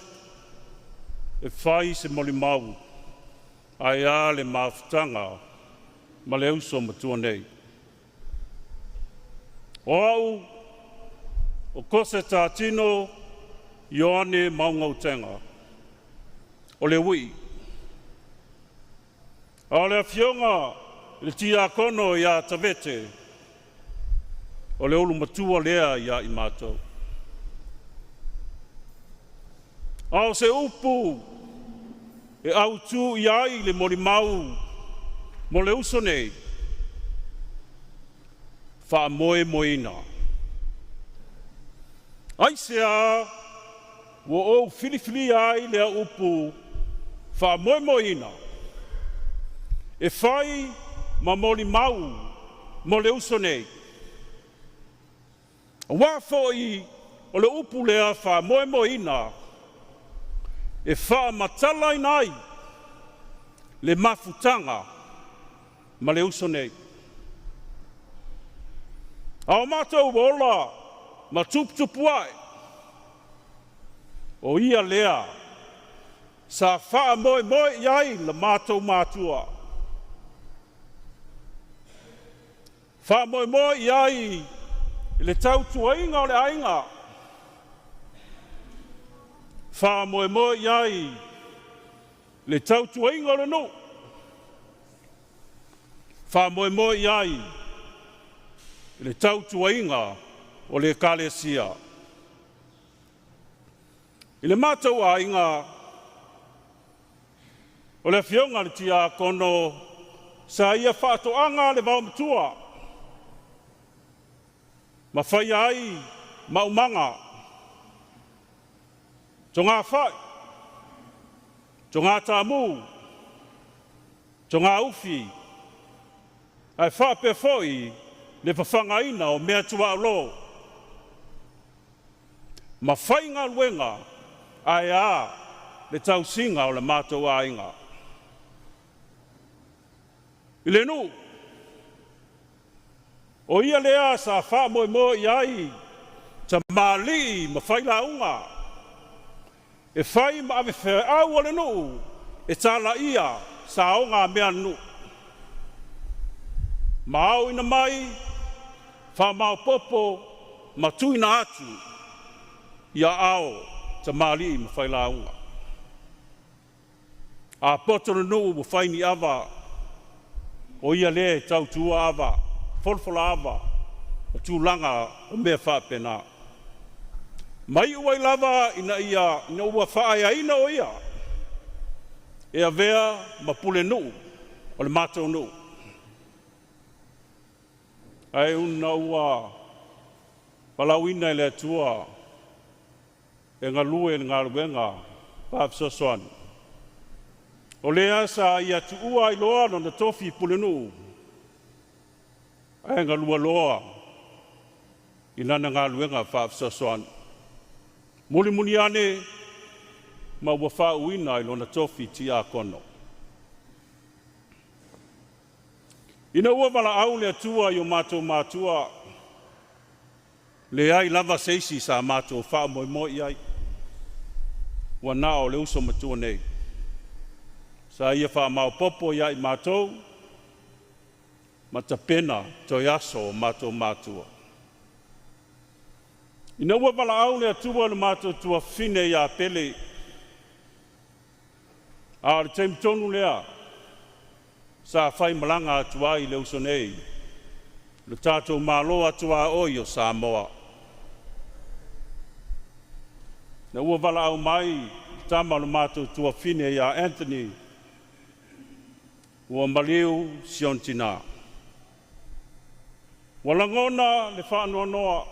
e fai se molimau ae a le mafutaga ma le uso matua nei. O au o Kose Tatino Ioane Maugautega o le Uii, a o le afioga i le Tiakono ia Tavete. O le ulumatua lea ia i matou. A o se upu e autu i ai le molimau mo le uso nei, faamoemoeina. Aisea ua ou filifilia ai lea upu faamoemoeina e fai ma molimau mo le uso nei? Auā foi o le upu lea faamoemoeina e faamatalaina ai le mafutaga ma le uso nei. A o matou ola ma tuputupu ae, o ia lea sa faamoemoe i ai la matou matua. Faamoemoe i ai i le tautuaina o le aiga. Faamoemoe i ai le tautuaina o le nuu. Faamoemoe i ai i le tautuaina o le ekalesia. I le matou aiga, o le afioga i le tiakono sa ia faatoaga le vaomatua ma faia ai maumaga, togafai, togataamu, togaufi, ae faapea foi le fafagaina o mea tuaolo ma faigaluega ae a le tausiga o le matou aiga. I le nuu, o ia lea sa faamoemoe i ai tamalii ma failauga e fai ma avefeau o le nuu e talaia saoga mea a le nuu. Ma aoina mai, faamaopoopo ma tuuina atu i aao tamalii ma failauga. A poto le nuu ua fai ni ava, o ia lea e tautua ava, folafola ava, o tulaga o mea faapena. Ma iu ai lava ina ia ina ua faaeaina o ia e avea ma pulenuu o le matou nuu. Ae una ua valaauina e le Atua e galue i le galuega faafesoasoani. O lea sa ia tuua ai loa lona tofi pulenuu ae galua loa i lana galuega faafesoasoani. Mulimuli ane ma ua faauuina i lona tofi tiakono. Ina ua valaau le Atua i o matou matua, leai lava se isi sa matou faamoemoe i ai, ua na o le uso matua nei. Sa ia faamaopoopo ia i matou ma tapena toe aso o matou matua. Ina ua valaau le Atua i le matou tuafafine ia Pele, a o le taimi tonu lea sa faimalaga atu ai le uso nei, le tatou Malo atuaoi o Samoa. Na ua valaau mai le tama o le matou tuafafine ia Anthony, ua maliu si ona tina. Ua lagona le faanoanoa,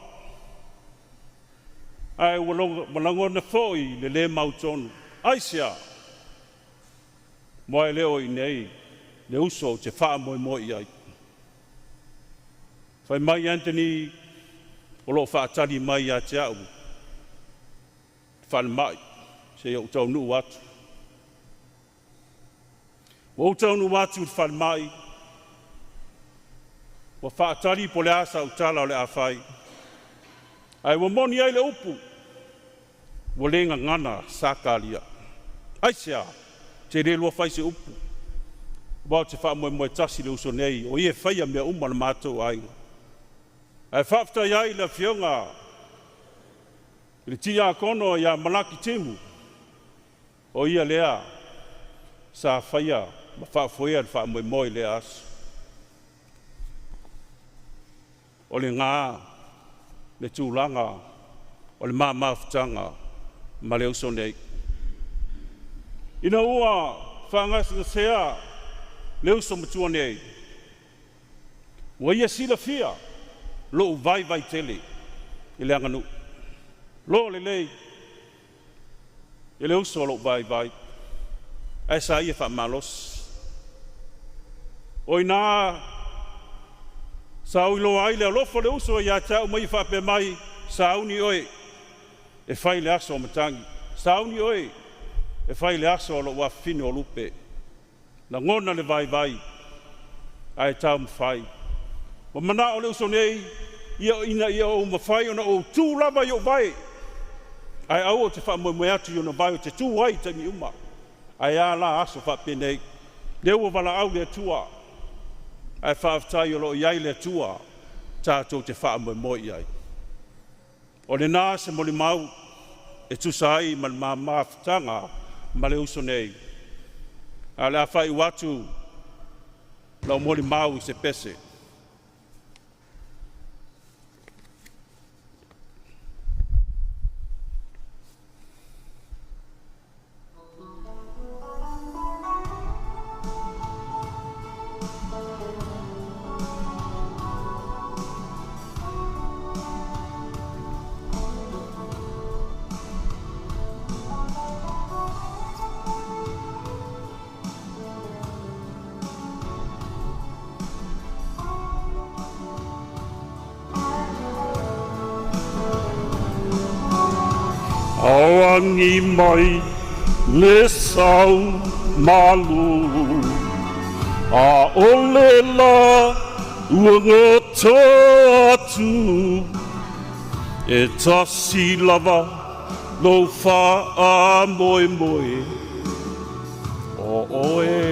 ae ua lagona foi le le mautonu. Aisea? Aua e le o i inei le uso ou te faamoemoe i ai. Fai mai Anthony o lo o faatali mai ia te au falemai seia ou taunuu atu. Ua ou taunuu atu i le falemai, ua faatali po o le a sau tala o le a fai. Ae ua moni ai le upu, ua le gagana Sakaria. Aisea? Te le lua fai se upu, aua ou te faamoemoe tasi i le uso nei, o ia e faia mea uma o le matou aiga. Ae faafetai ai i le afioga i le tiakono ia Malaki Timu, o ia lea sa faia ma faafoea le faamoemoe i lea aso. O lena le tulaga o le mamafutaga ma le uso nei. Ina ua faagasegasea le uso matua nei, ua ia silafia lo'u vaivai tele i le aganuu. Lo lelei e le uso lo'u vaivai, ae sa ia faamalosi. O ina sa uiloa ai le alofa o le uso ia te a'u ma ia faapea mai, sauni oe e fai le aso o matagi, sauni oe e fai le aso o lo'u afafine o lupe. Lagona le vaivai ae taumafai. Ua mana'o le uso nei ia ina ia ou mafai ona ou tu lava i ou vae, ae aua ou te faamoemoe atu i ona vae ou te tu ai i taimi uma. Ae a la aso faapenei, lea ua valaau le Atua, ae faafetai o loo i ai le Atua tatou te faamoemoe i ai. O lena se molimau e tusa ai ma le mamafutaga ma le uso nei. Ae o le a faaiu atu lau molimau i se pese. Aoagi mai le sau malu, a o le la ua goto atu, e tasi lava lou faamoemoe o oe.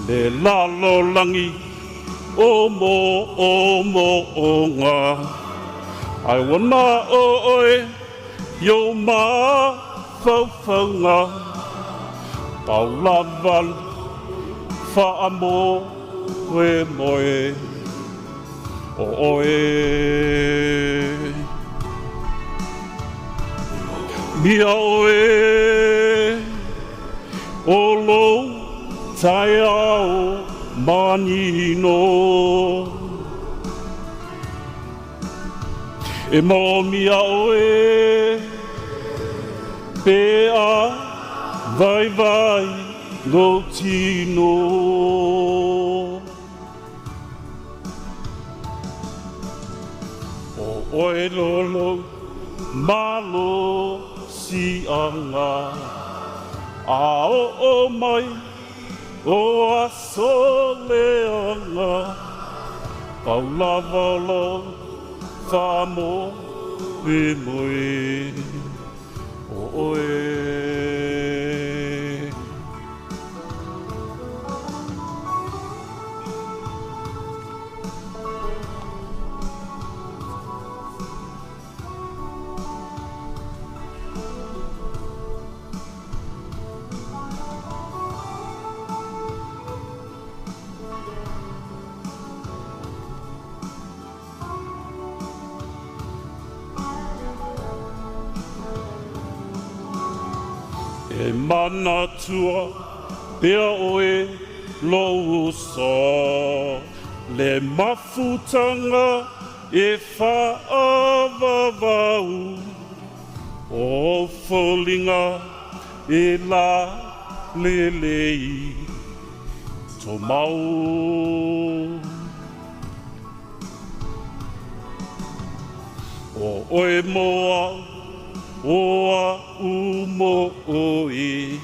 Le lalolagi o mo o mo o ngā, ai ua na o oe i o mafaufauga, pau lava faamoemoe o oe. Mia oe o lou taeao manino, e maomia oe pe a vaivai lou tino. O oe lolo malo sianga, a o o mai o aso leanga, pau lava o lou faamoemoe o oe. E manatua pea oe lou uso, le mafutaga e faavavau, o foliga e la lelei tomau. O oe moa o a umo oe,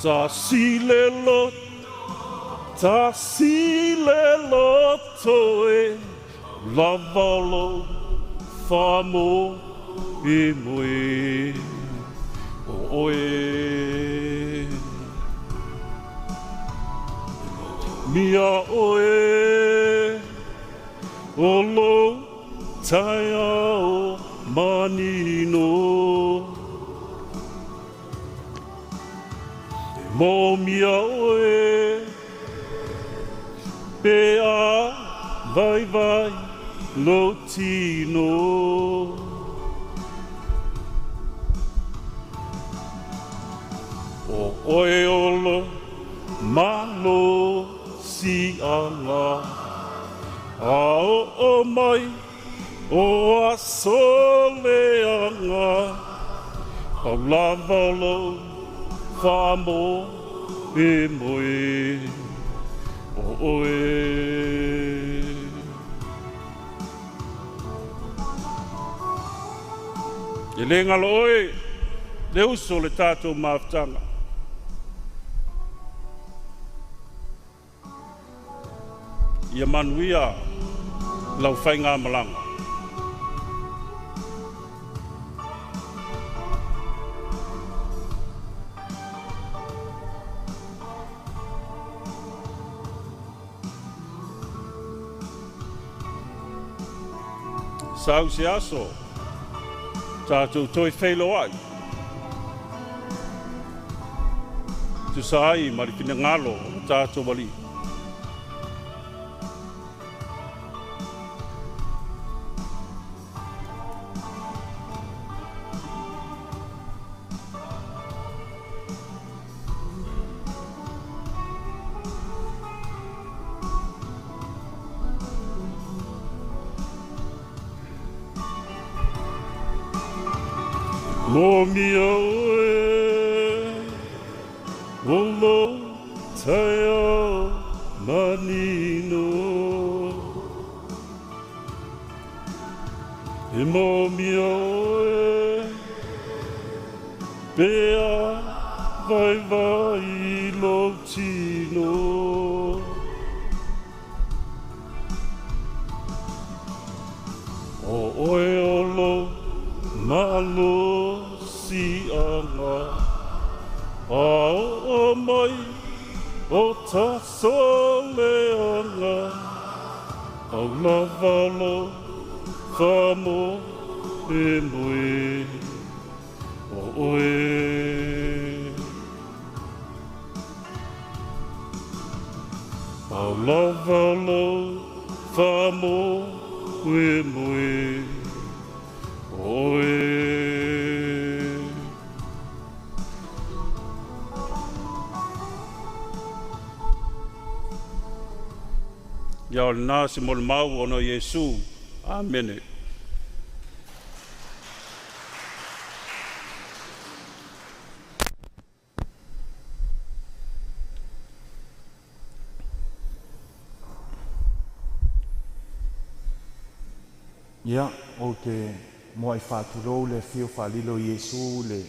ta sile loto e, lava o lou faamoemoe o oe. Mia oe o lou taeao manino, e maomia oe Pe a vaivai lou tino. O oe o lou malosiaga, A oo mai o aso leaga, Pau lava o lou faamoemoe o oe. E le galo oe le uso o le tatou mafutaga. Ia manuia lau faigamalaga. Sau se aso, tatou toe feiloai. Tusa ai ma le finagalo o lo tatou Alii. Momia oe o lou taeao manino. E momia oe pe a vaivai lou tino. O oe o lou malosiaga, A oo mai o taso leaga, Pau lava o lou faamoemoe o oe. Pau lava o lou faamoemoe o oe. Ia o lena se molimau ona o Iesu. Amene. Ia, ou te muai faatulou le afio faalilo o Iesu i le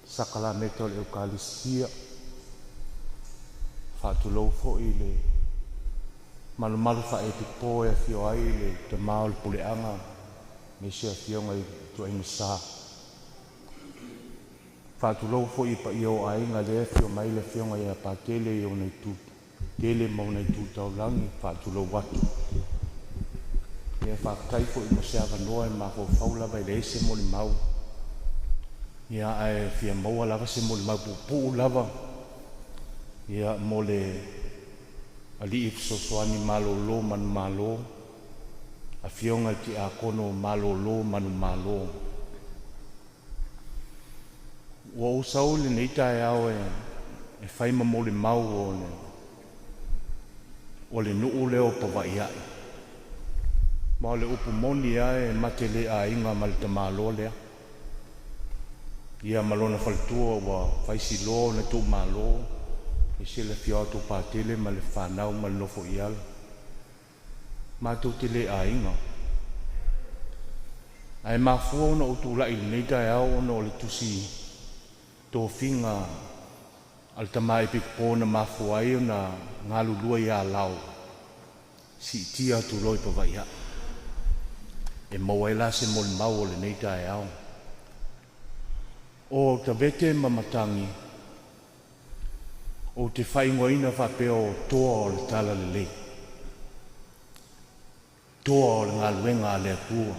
sakalameta o le Eukalisia. Faatulou foi i le malumalu faaepipo e afio ai le tama o le puleaga aemaise afioga i ituaiga sa. Faatulou foi i paia o aiga lea e afio mai le afioga ia Patele i ona itu tele ma ona itu taulagi, faatulou atu. Ia faafetai foi mo se avanoa e mafaufau lava e leai se molimau. Ia ae fia maua lava se molimau puupuu lava ia mo le Alii Fesoasoani malolo manumalo, afioga i le Tiakono malolo manumalo. Ua ou sau i lenei taeao e fai ma molimau o le nuu lea o Pava'ia'i. Ma o le upu moni lava e ma te le aiga ma le tamaloa lea. Ia ma lona faletua ua fai si loa ona tuumalo, aemaise le afio atu o Patele ma le fanau ma le nofo i ala. Matou te le aiga. Ae mafua ona ou tula'i i lenei taeao ona o le tusi tofiga a le tama epikopo na mafua ai ona galulue i Alao, siitia atu loa i Pava'ia'i. E maua ai la se molimau o lenei taeao. O Tavete ma Matagi, ou te faaigoaina faapea o toa o le talalelei, toa o le galuega a le Atua.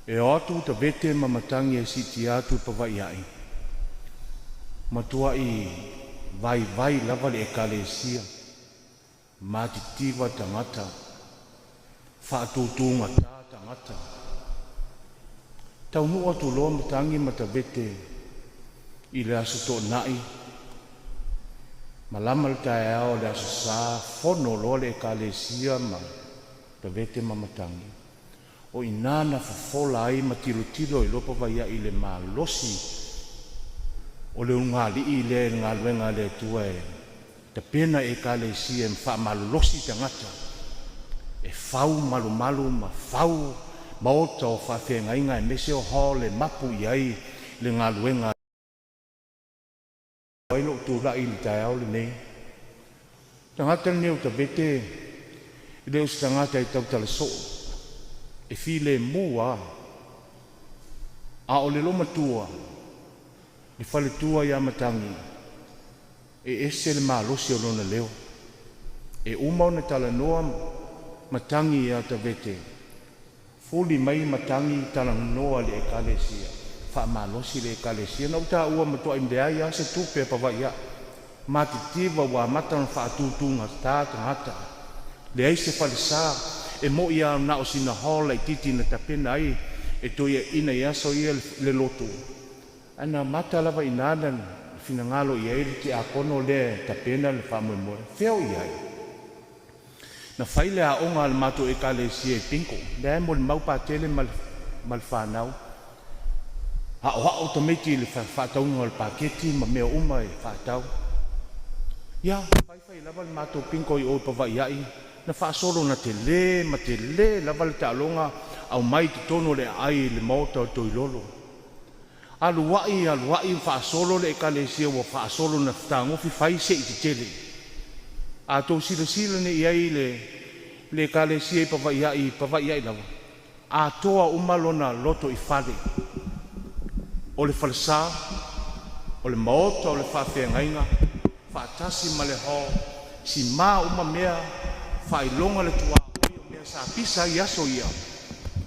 E o atu Tavete ma Matagi e siitia atu i Pava'ia'i, matua'i vaivai lava le ekalesia. Matitiva tagata, faatutugata tagata. Taunuu atu loa matagi ma Tavete i le aso Toonai, malama le taeao o le aso Sa, fono loa le Ekalesia ma Tavete ma matagi. O i ina na fofola ai ma tilotilo ai loa Pavaia'i i le malosi o le ulugalii lea i le galuega a le Atua e tapena ekalesia ma faamalolosi tagata e fau malumalu ma fau maota o faafeagaiga aemaise o hall e mapu i ai le galuega ai lou tula'i i le taeao lenei. Tagata lenei o Tavete e le o se tagata e tautala soo, e filemu lava, a o le loomatua le faletua ia Matagi, e ese le malosi o lona leo. E uma ona talanoa Matagi ia Tavete, fuli mai Matagi talanoa i le ekalesia, faamalosi le ekalesia. Na ou taua matuai leai lava se tupe a Pavaia'i. Matitiva ua amata ona faatutugata tagata, leai se falesa, e mo'i lava na o sina hall laitiiti na tapena ai e toeaiina i aso ia le lotu, ae na amata lava i ina na finagalo i ai le tiakono lea e tapena le faamoemoe. Fea o i ai? Na fai le aoga a le matou ekalesia i bingo, lea e molimau Patele ma le fanau, aoao tamaiti i le faatauga o le paketi ma mea uma e faatau. Ia, faifai lava le matou bingo i o i Pavaia'i, na faasolo na telē ma telē lava le taaloga aumai totonu o le aai i le maota o Toilolo. Alu ai alu ai faasolo le ekalesia ua faasolo na fetagofi fai se'i tetele. A outou silasila nei i ai i le ekalesia i Pavaia'i, Pavaia'i lava, atoa uma lona lotoifale, o le falesa, o le maota o le faafeagaiga, faatasi ma le hall, simā uma mea, faailoga le tuaoi o mea sa pisa ai i aso ia,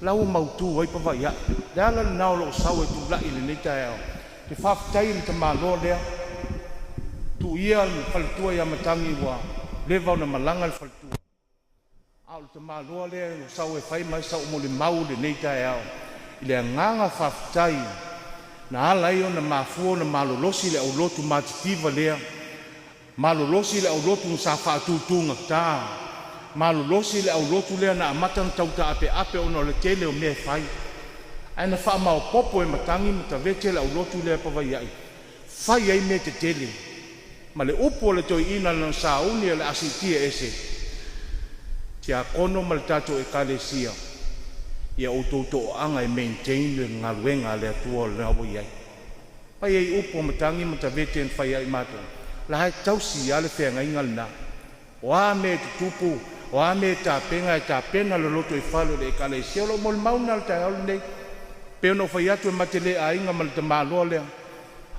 la ua mautu ai Pavaia'i. Le ala lena o lou sau e tula'i i lenei taeao, te faafetai i le tamaloa lea, tuuia le faletua ia Matagi ua leva ona malaga le faletua, a o le tamaloa lea ua sau e fai mai sau molimau i lenei taeao i le agaga faafetai na ala ai ona mafua ona malolosi le aulotu matitiva lea, malolosi le aulotu sa faatutugata, malolosi le aulotu lea na amata ona tau taapeape ona o le tele o mea e fai. Ae na faamaopoopo e Matagi ma Tavete le aulotu lea Pavaia'i, fai ai mea tetele. Ma le upu a le toeaina na sauni o le a siitia ese, tiakono ma le tatou ekalesia, ia outou toaga e maintain le galuega a le Atua o lena ua i ai. Fai ai upu a Matagi ma Tavete na fai ai matou, la e tausi lava le feagaiga lena. O a mea e tutupu, o a mea e tapena, e tapena le lotoifale o le ekalesia. O lou molimau lena i le taeao lenei. Pei ona ou fai atu e ma te le aiga ma le tamaloa lea,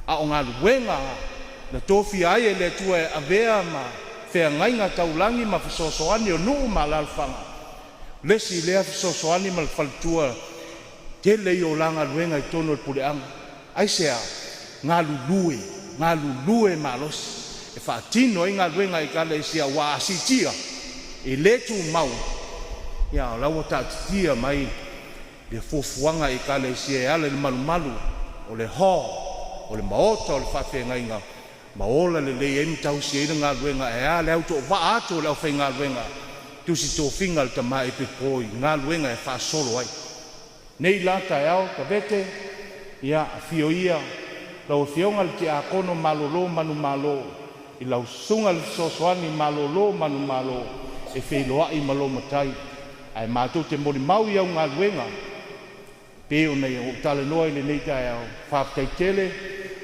a o galuega na tofia ai e le Atua e avea ma feagaiga taulagi ma fesoasoani o nuu ma alaalafaga, le isi lea fesoasoani ma le faletua tele ia o la galuega i totonu o le puleaga. Aisea? Galulue, galulue malosi e faatino ai galuega a ekalesia, aua a siitia e le tumau, ia o la ua taatitia mai le fuafuaga a ekalesia e ala i le malumalu o le hall, o le maota o le faafeagaiga, ma ola lelei ai ma tausi ai le galuega e a le autoovaa atu o le aufaigaluega tusi tofiga a le tama Epikopo i galuega e faasolo ai. Nei la taeao Tavete, ia afio ia lau afioga i le tiakono malolo manumalo i lau susuga i le fesoasoani malolo manumalo e feiloai ma lo matai, ae matou te molimau i au galuega pei ona ou talanoa i lenei taeao. Faafetai tele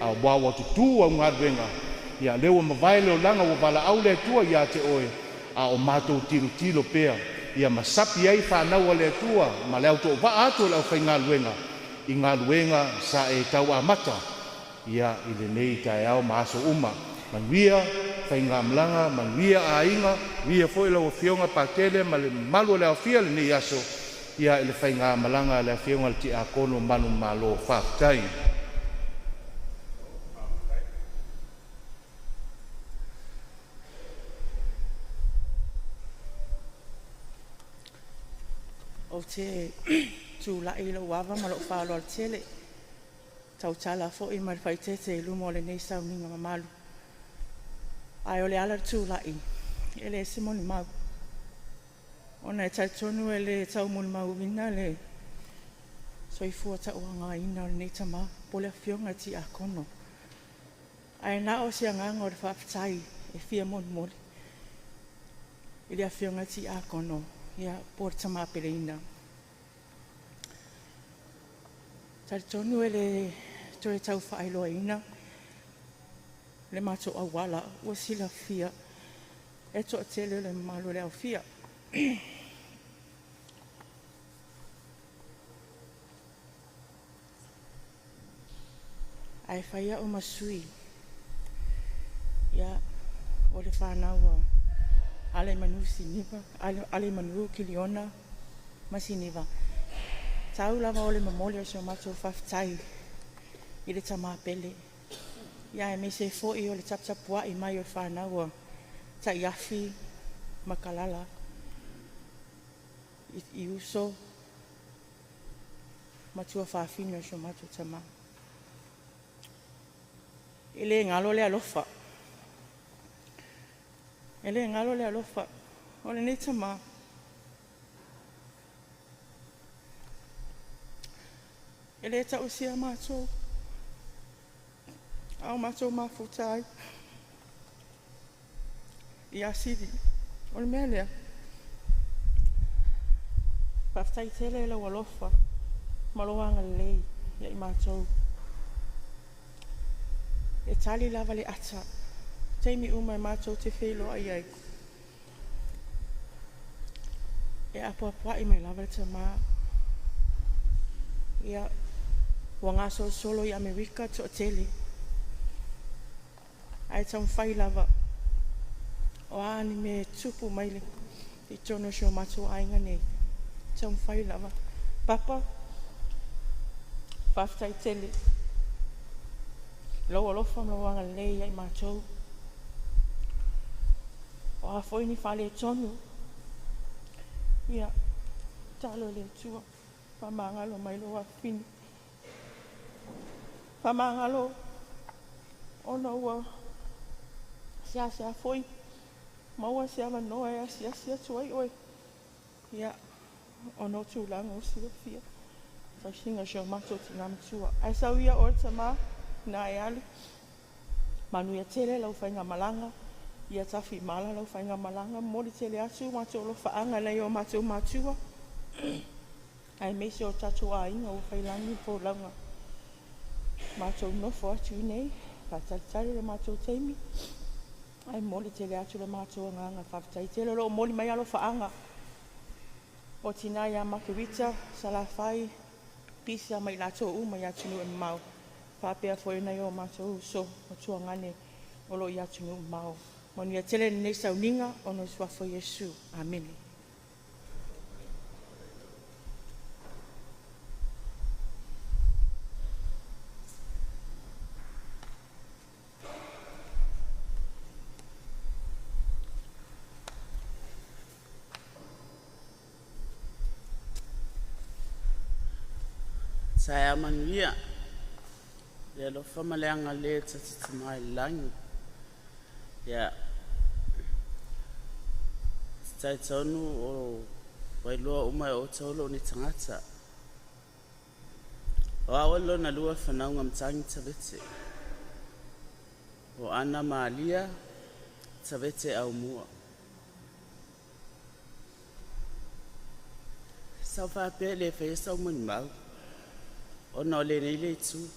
aua ua tutu au galuega, ia lea ua mavae le olaga ua valaau le Atua ia te oe, a o matou tilotilo pea ia ma sapi ai fanau a le Atua ma le autoovaa atu o le aufaigaluega i galuega sa e tau amata ia i lenei taeao ma aso uma. Manuia faigamalaga, manuia aiga, manuia foi lau afioga Patele ma le mamalu o le aofia lenei aso ia i le faigamalaga a le afioga i le tiakono manumalo. Faafetai. Ou te tulai i lou ava ma lou faaaloalo tele, tautala foi ma le faaeteete i luma o lenei sauniga mamalu. Ae o le ala o le tulai, e leai se molimau, ona e talitonu e le tau molimauina le soifua tauagaina o lenei tama po o le afioga i le Tiakono. Ae na o se agaga o le faafetai e fia molimoli i le afioga i le Tiakono, ia, po o le tama peleina. E talitonu e le toe tau faailoaina le matou auala ua silafia e toatele o le mamalu o le aofia. Ae fai au ma sui ia, o le fanau a Alaimanu Siniva, Alaimanu Kiliona ma Siniva, tau lava o le momoli o si o matou faafetai i le tama pele, ia aemaise foi o le taputapuai mai o le fanau a Taiafi ma Kalala i uso ma tuafafine o si o matou tama. E le galo le alofa. E le galo le alofa o lenei tama. E le tausia matou, a o matou mafuta ai ia Sili. O le mea lea, faafetai tele lau alofa ma lou agalelei ia i matou. E tali lava le ata, taimi uma e matou te feiloai ai, e apoapoai mai lava le tama. Ia, ua gasolosolo i Amerika toatele, ae taumafai lava o a ni mea e tupu mai i totonu o si o matou aiga nei, taumafai lava. Papa, faafetai tele i lou alofa ma lou agalelei ia i matou. O a foi ni faaletonu, ia, tatalo i le Atua, faamagalo mai lou afafine. Faamagalo ona ua seasea foi maua se avanoa e asiasi atu ai oe, ia, ona o tulaga ua silafia, tausiga o si o matou tina matua. Ae sau ia oe tama, na e alu, manuia tele lau faigamalaga, ia tafimala lau faigamalaga, momoli tele atu matou alofaaga i nai o matou matua, aemaise o tatou aiga ua failagi le folauga. Matou nofo atu i inei, faatalitali le matou taimi, ae momoli tele atu le matou agaga faafetai tele. O lo o momoli mai alofaaga o tina ia Makerita, Salafai, Pisa ma i latou uma i atunuu e mamao, faapea foi nai o matou uso o tuagane o lo o i atunuu mamao. Manuia tele lenei sauniga ona o le suafa o Iesu. Amene. Taeao manuia, le alofa ma le agalelei o le Tama i le lagi. Ia, talitonu o wailoa uma e outou lou nei tagata. O au e lona lua fanauga matangi Tavete. O Ana Malia Tavete Aumua. Sau faapea le faia sau molimau, ona o lenei le itu.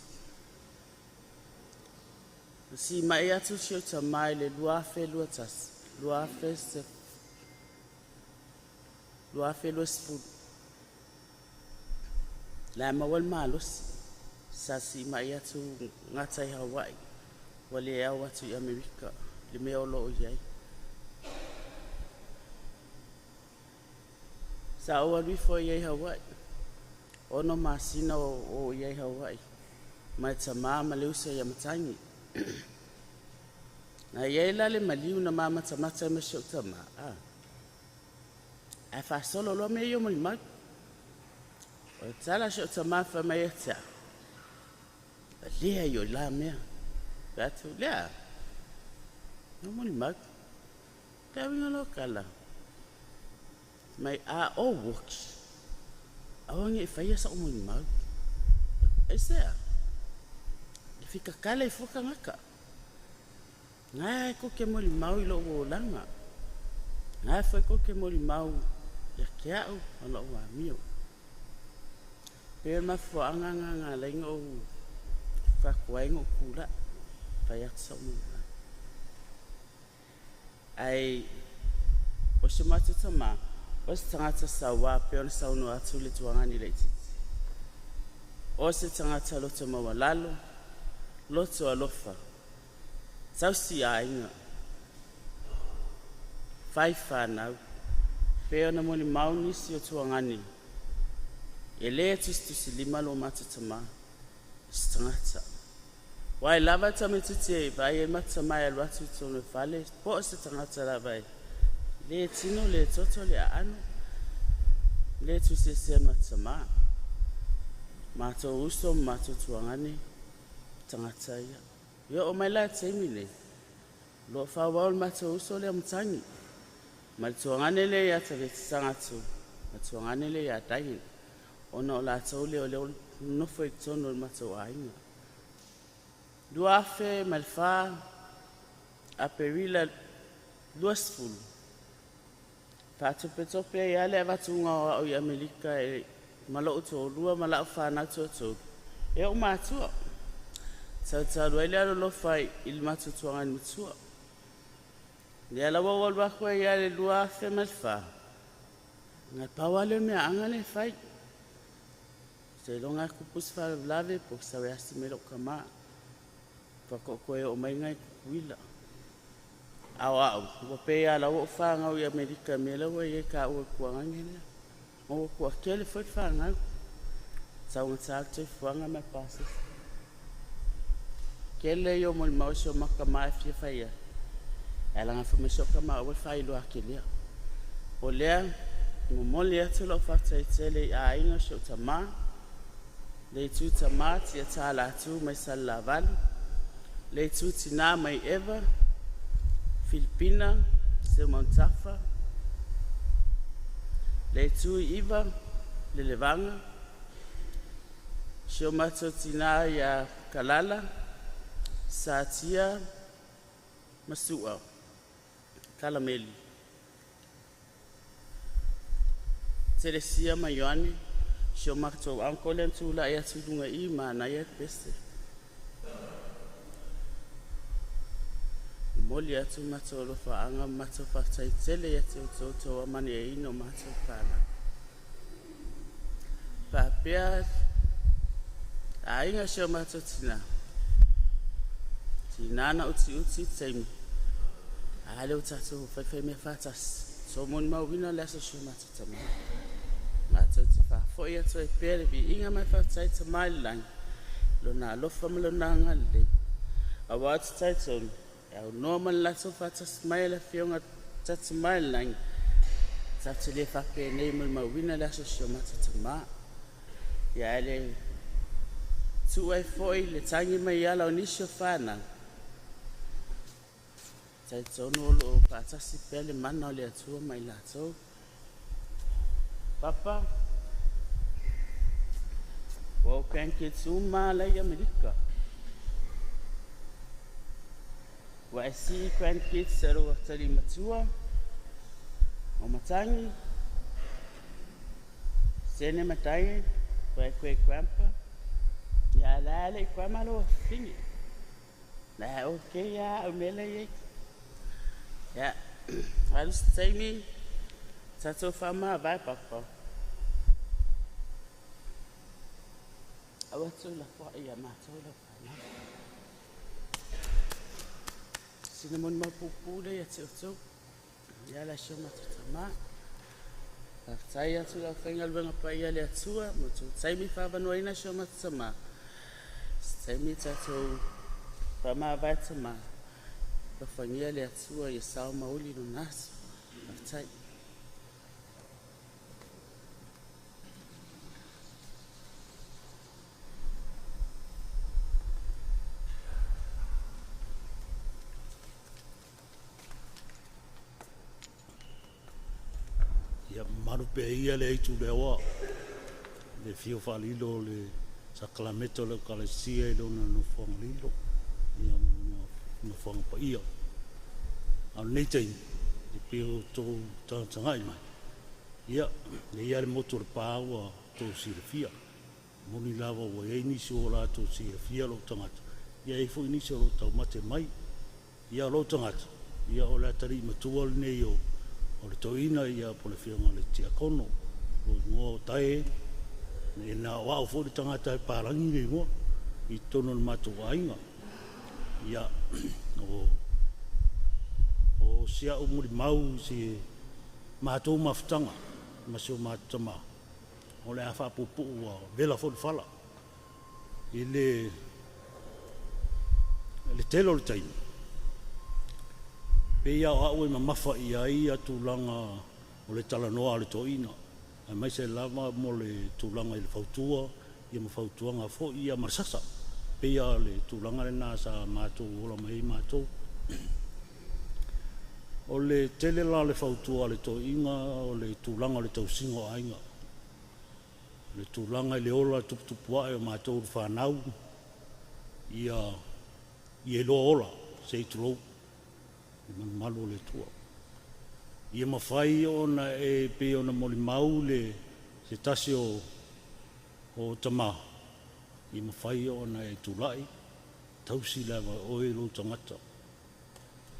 Na sima'i atu si ou tamā i le 2021, 2020. La e maua le malosi, sa sima'i atu gata i Hawaii, ua le ao atu i Amerika, le mea o lo o i ai. Sa ou alu ifo ai i Hawaii, 6 masina o i ai Hawaii, ma e tamā ma le uso ia matangi. Na i ai la le maliu na mamatamata ai ma si ou tamā, a. Ae faasolo loa mea ia o molimau. O le tala si o'u tamā fai mai ia te a'u, Valea i o la mea. Fai atu, Lea, no molimau. Le auiga loa kala. Mai a o woki. Aua ne i faia sa'u molimau. Aisea? E fikakala i fua kagaka. Gae ai kou te molimau i lo'u olaga. Gae foi kou te molimau ia te a'u ma lo'u amio. Pei o le mafuaaga ga na ala ai ona ou fatuai ona ou tula'i fai atu sa'u molimau. Ae o si o matou tamā, o se tagata sauā pei ona saunoa atu le tuagani laitiiti. O se tagata loto maualalo, loto alofa, tausi aiga, fai fanau, pei ona molimau nisi o tuagani, e lē tusitusilima lo matou tamā, o se tagata. O ai lava le tamaitiiti e vaai ai le matou tamā e alu atu i totonu o le fale, po o se tagata lava e lē tino lē toto le aano, lē tusiesea e le matou tamā. Matou uso ma matou tuagani, tagata ia. E oo mai la i le taimi nei, o lo o faaauau le matou uso lea o Matagi ma le tuagane lea ia Tavita Sagatu ma le tuagane lea ia Diane, ona o latou lea o lea ua nonofo i totonu o le matou aiga. 2004 Aperila 20, faatopetope ai lava le avatuga o a'u i Amerika e ma lo'u toalua ma la'u fanau toatolu e o'u matua. Talu talu ai le alolofa i le matou tuagani matua. Lea lava ua alu atu ai lava i le 2004, na pau lava lea o le meaaga lea e fai. Seiloga e tupu se faalavelave po o sau e asi mai lo'u tamā, faatoa ou toe oo mai lea i Tutuila. A o a'u, ua pei lava o la ua ou fanau i Amerika i le mea lea ua i ai taua i le tuagani lea. Ma ua toatele foi le fanau, taugata le soifuaga ma le pasese. Tele ia o molimau a si o matou tamā e fia fai atu, ae leaga fai mai si o'u tamā aua le faailoa atu. O lea, e momoli atu lau faafetai tele i aiga o si o'u tamā, le itu tamā Tiatā Latu mai Salelavalu, le itu tinā mai Eva, Filipina, Seumanutafa, le itu i Iva, Lelevaga, si o matou tinā iā Kalala, Satia ma Su'a, Kalameli, Telesia ma Ioane, si o matou uncle lea na tulai atu i luga i i manaia le pese. Momoli atu matou alofaaga ma matou faafetai tele ia te outou le tou amanaiaina o matou fanau. Faapea aiga si o matou tinā, tinā na utiuti le taimi, a lea ua tatou faifaimea faatasi. Tou molimauina le aso si o matou tamā. Matou te faafoi atu ai pea le viiga ma le faafetai Tamā i le lagi, Lona alofa ma Lona agalelei, aua ou te talitonu e aunoa ma le latou faatasi mai e le Afioga tatou Tamā i le lagi, tatou te le faapenei molimauina le aso si o matou tamā. Ia ae le tuu ai foi le tagi mai ala o nisi o fanau, talitonu o lo o faatasi pea le mana o le Atua ma i latou. Papa, ua ou grandkids uma la i Amerika. Ua e sii grandkids e lou atalii matua, o Matangi, Sene ma Diane, ua e great grandpa. Ia la le i grandma lo afafine. La okay a au mea la i ai. Ia, alu se taimi, tatou faamavae papa. Aua atu lafoai ia matou lau fanau. Sina molimau puupuu lea ia te outou. Ia la si o matou tamā. Faafetai atu i le aufaigaluega paia a le Atua mo le tou taimi faaavanoaina si o matou tamā. Se taimi tatou faamavae tamā. Alofagia le Atua ia sao ma uli lona aso. Faafetai. Ia mamalu pea ia le aitu le aoa, le fio faalilo o le sakalameta o le Ekalesia i lona nofoaga lilo, ia ma nofoaga paia. A o lenei taimi, e pei o outou tagatagai mai, ia, e i ai le motu o Lepa ua outou silafia. Moni lava ua i ai nisi o latou silafia lou tagata, ia e i ai foi nisi o lo o taumate mai. Ia o lou tagata, ia o le atalii matua lenei o le toeaina ia po o le afioga i le Tiakono, o lou igoa o Tae, e na o au foi le tagata e palagi le igoa i totonu o le matou aiga. Ia, o si au molimau i si matou mafutaga ma si o matou tama, o le a faapuupuu ua vela foi le fala. I le tele o le taimi, pei lava o au e mamafa i ai tulaga o le talanoa a le toeaina, aemaise lava mo le tulaga i le fautua ma fautuaga foi ia ma le sasa. Pei lava o le tulaga lena sa matou ola mai ai matou. O le tele la o le fautua a le toeaina o le tulaga o le tausiga o aiga, le tulaga i le ola tuputupuae o matou le fanau, ia iloa ola, se i tulou, le malumalu o le Atua. Ia mafai ona e pei ona molimau le se tasi o tama, ia mafai ona e tulai, tausi lava e oe lou tagata.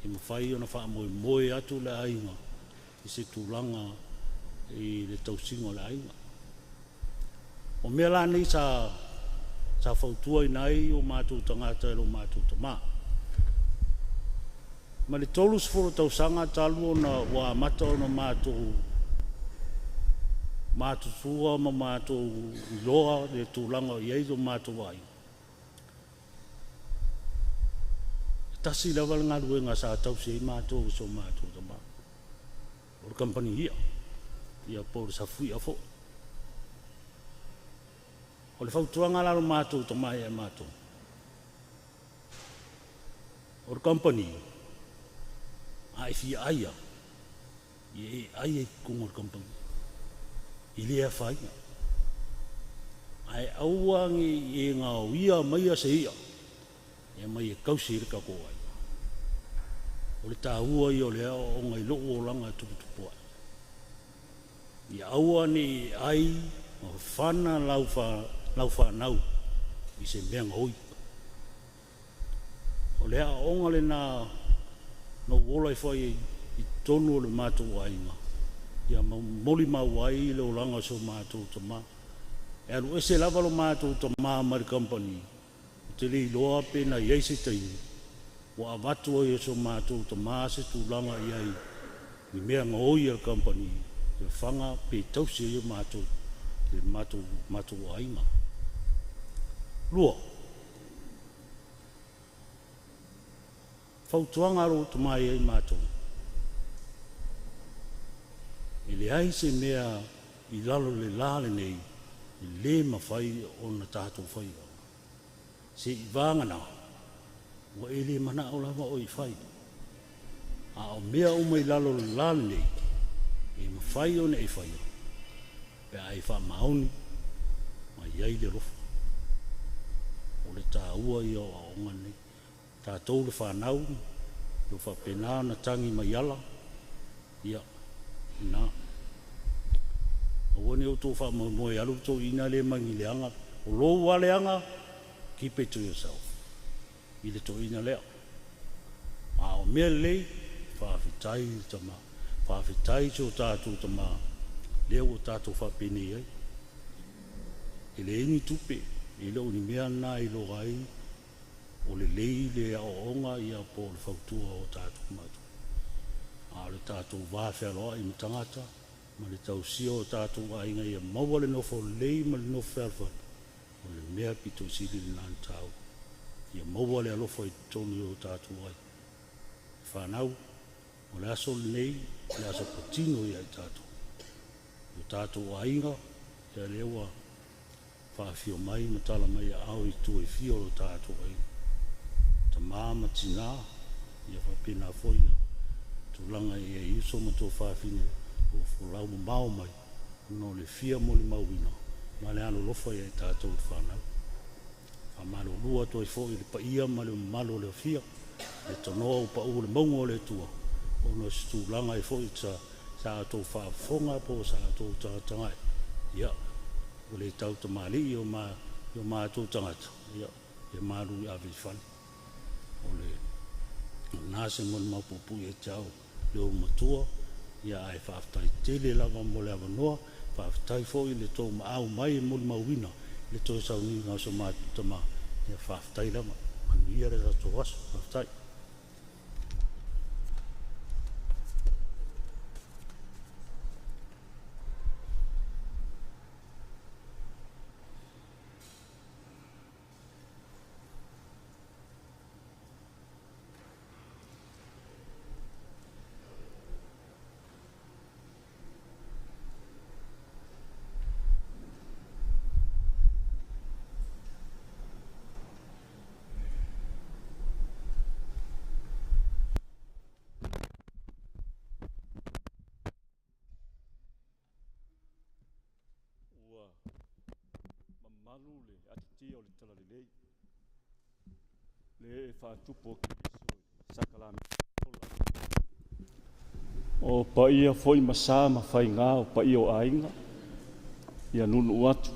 Ia mafai ona faamoemoe atu le aiga i se tulaga i le tausiga o le aiga. O mea la nei sa fautuaina ai o matou tagata e lo matou tama. Ma le 30 tausaga talu ona ua amata ona matou matutua ma matou iloa le tulaga o i ai lo matou aiga, e tasi lava le galuega sa tausi ai matou e so matou tama, o le kamupani i'a, ia po o le safu i'a foi. O le fautuaga la a lo matou tama ia matou, o le kamupani, a e fia ai lava, ia e ai ai i totonu o le kamupani, e le afaina. Ae aua ne i e gaoia maia se i'a e aumai e tausi ai le tatou aiga. O le taua ia o le aoaoga i lou olaga e tuputupu ae. Ia aua ne i e ai ma fana lau fanau i se mea gaoi. O le aoaoga lena na ou ola ai foi i totonu o le matou aiga, ia ma molimau ai le olaga o si o matou tama. E alu ese lava lo matou tama mai le kamupani, ou te le iloa pe na i ai se taimi ua avatu ai e si o matou tama se tulaga i ai i mea gaoi a le kamupani e faga pe tausi ai o matou, le matou aiga. 2, fautuaga a lou tama ia i matou, e leai se mea i lalo o le la lenei e le mafai ona tatou faia. Se i vagana ua e le manao lava oe i fai. A o mea uma i lalo o le la lenei, e mafai ona e faia, pe a e faamaoni ma i ai le alofa. O le taua ia o aoaoga nei. Tatou le fanau, ua faapena ona tagi mai ala, ia, na. Aua ne i outou faamoemoe e alu le toeaina lea mai ni leaga. O lou lava leaga, keep it to yourself i le toeaina lea. A o mea lelei, faafetai i le tama, faafetai i si o tatou tama, lea ua tatou faapenei ai. E leai ni tupe, e le o ni mea na e iloa ai o lelei le aoaoga ia po o le fautua o tatou matua. A o le tatou va fealoai ma tagata, ma le tausia o tatou aiga ia maua le nofo lelei ma le nofo fealofani, o le mea pito i sili lena na taua. Ia maua le alofa i totonu o tatou aiga. Fanau, o le aso lenei, o le aso patino ia i tatou. O tatou aiga, ia lea ua faafio mai ma tala mai aao i tua i fia o lo tatou aiga. Tama ma tina, ia faapena foi ia tulaga i ai uso ma tuafafine Ua folau mamao mai ona o le fia molimauina ma le alolofa ia i tatou le fanau. Faamalulu atu ai foi i le paia ma le mamalu o le afia, le tanoa ua pau le mauga o le Atua, ona o se tulaga ai foi sa outou faafofoga po o sa outou tagatagai, ia, ua le tautamalii i o matou tagata, ia, ia malu i ave i fale. O lena se molimau puupuu ia te au le olomatua, ia ae faafetai tele lava mo le avanoa, faafetai foi i le tou maau mai e molimauina le toe sauniga o so matou tama, ia faafetai lava. Manuia le tatou aso. Faafetai. Ua mamalu le atitia o le talalelei, le ee faatupu o Keriso i le sakalameta ola. O paia foi ma sa ma faiga o paia o aiga, ia nuunuu atu.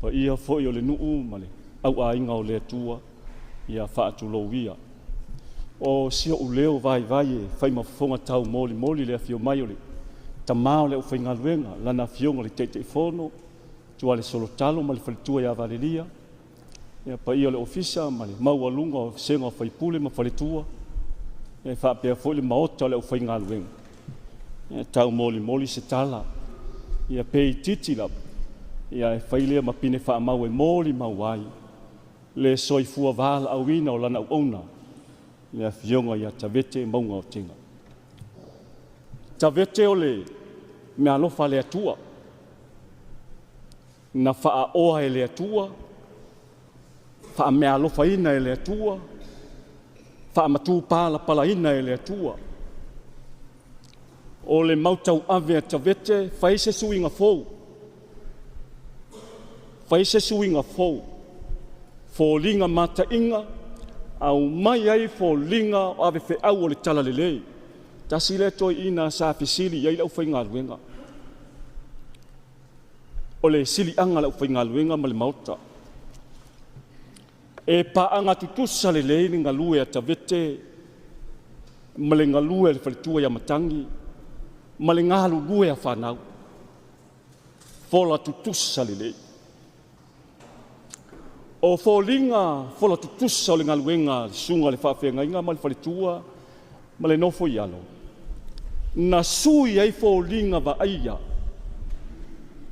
Paia foi o le nuu ma le auaiga o le Atua, ia faatulou ia. O si ou leo vaivai e fai ma fofoga taumolimoli le afio mai o le tama o le aufaigaluega, lana afioga i le Taitaifono, Tualesolotalo ma le faletua ia Valelia, ia paia o le ofisa ma le maualuga o vasega o faipule ma faletua, ia faapea foi le maota o le aufaigaluega, ia taumolimoli se tala, ia pe itiiti lava, ia e fai lea ma pine faamau e molimau ai le soifua valaauina o lana auauna, le afioga ia Tavete Mauga o Tega. Tavete o le meaalofa a le Atua, na faaoa e le Atua, faameaalofaina e le Atua, faamatupalapalaina e le Atua. O le mautauave a Tavete, fai se suiga fou, fai se suiga fou, foliga mataina, aumai ai foliga o avefeau o le talalelei. Tasi lea toeaina sa fesili i ai le aufaigaluega. O le siliaga a le aufaigaluega ma le maota. E paaga tutusa lelei le galue a Tavete ma le galue a le faletua ia Matagi ma le galulue a fanau. Fola tutusa lelei. O foliga fola tutusa o le galuega a le susuga i le faafeagaiga ma le faletua ma le nofo i alo, na sui ai foliga vaaia,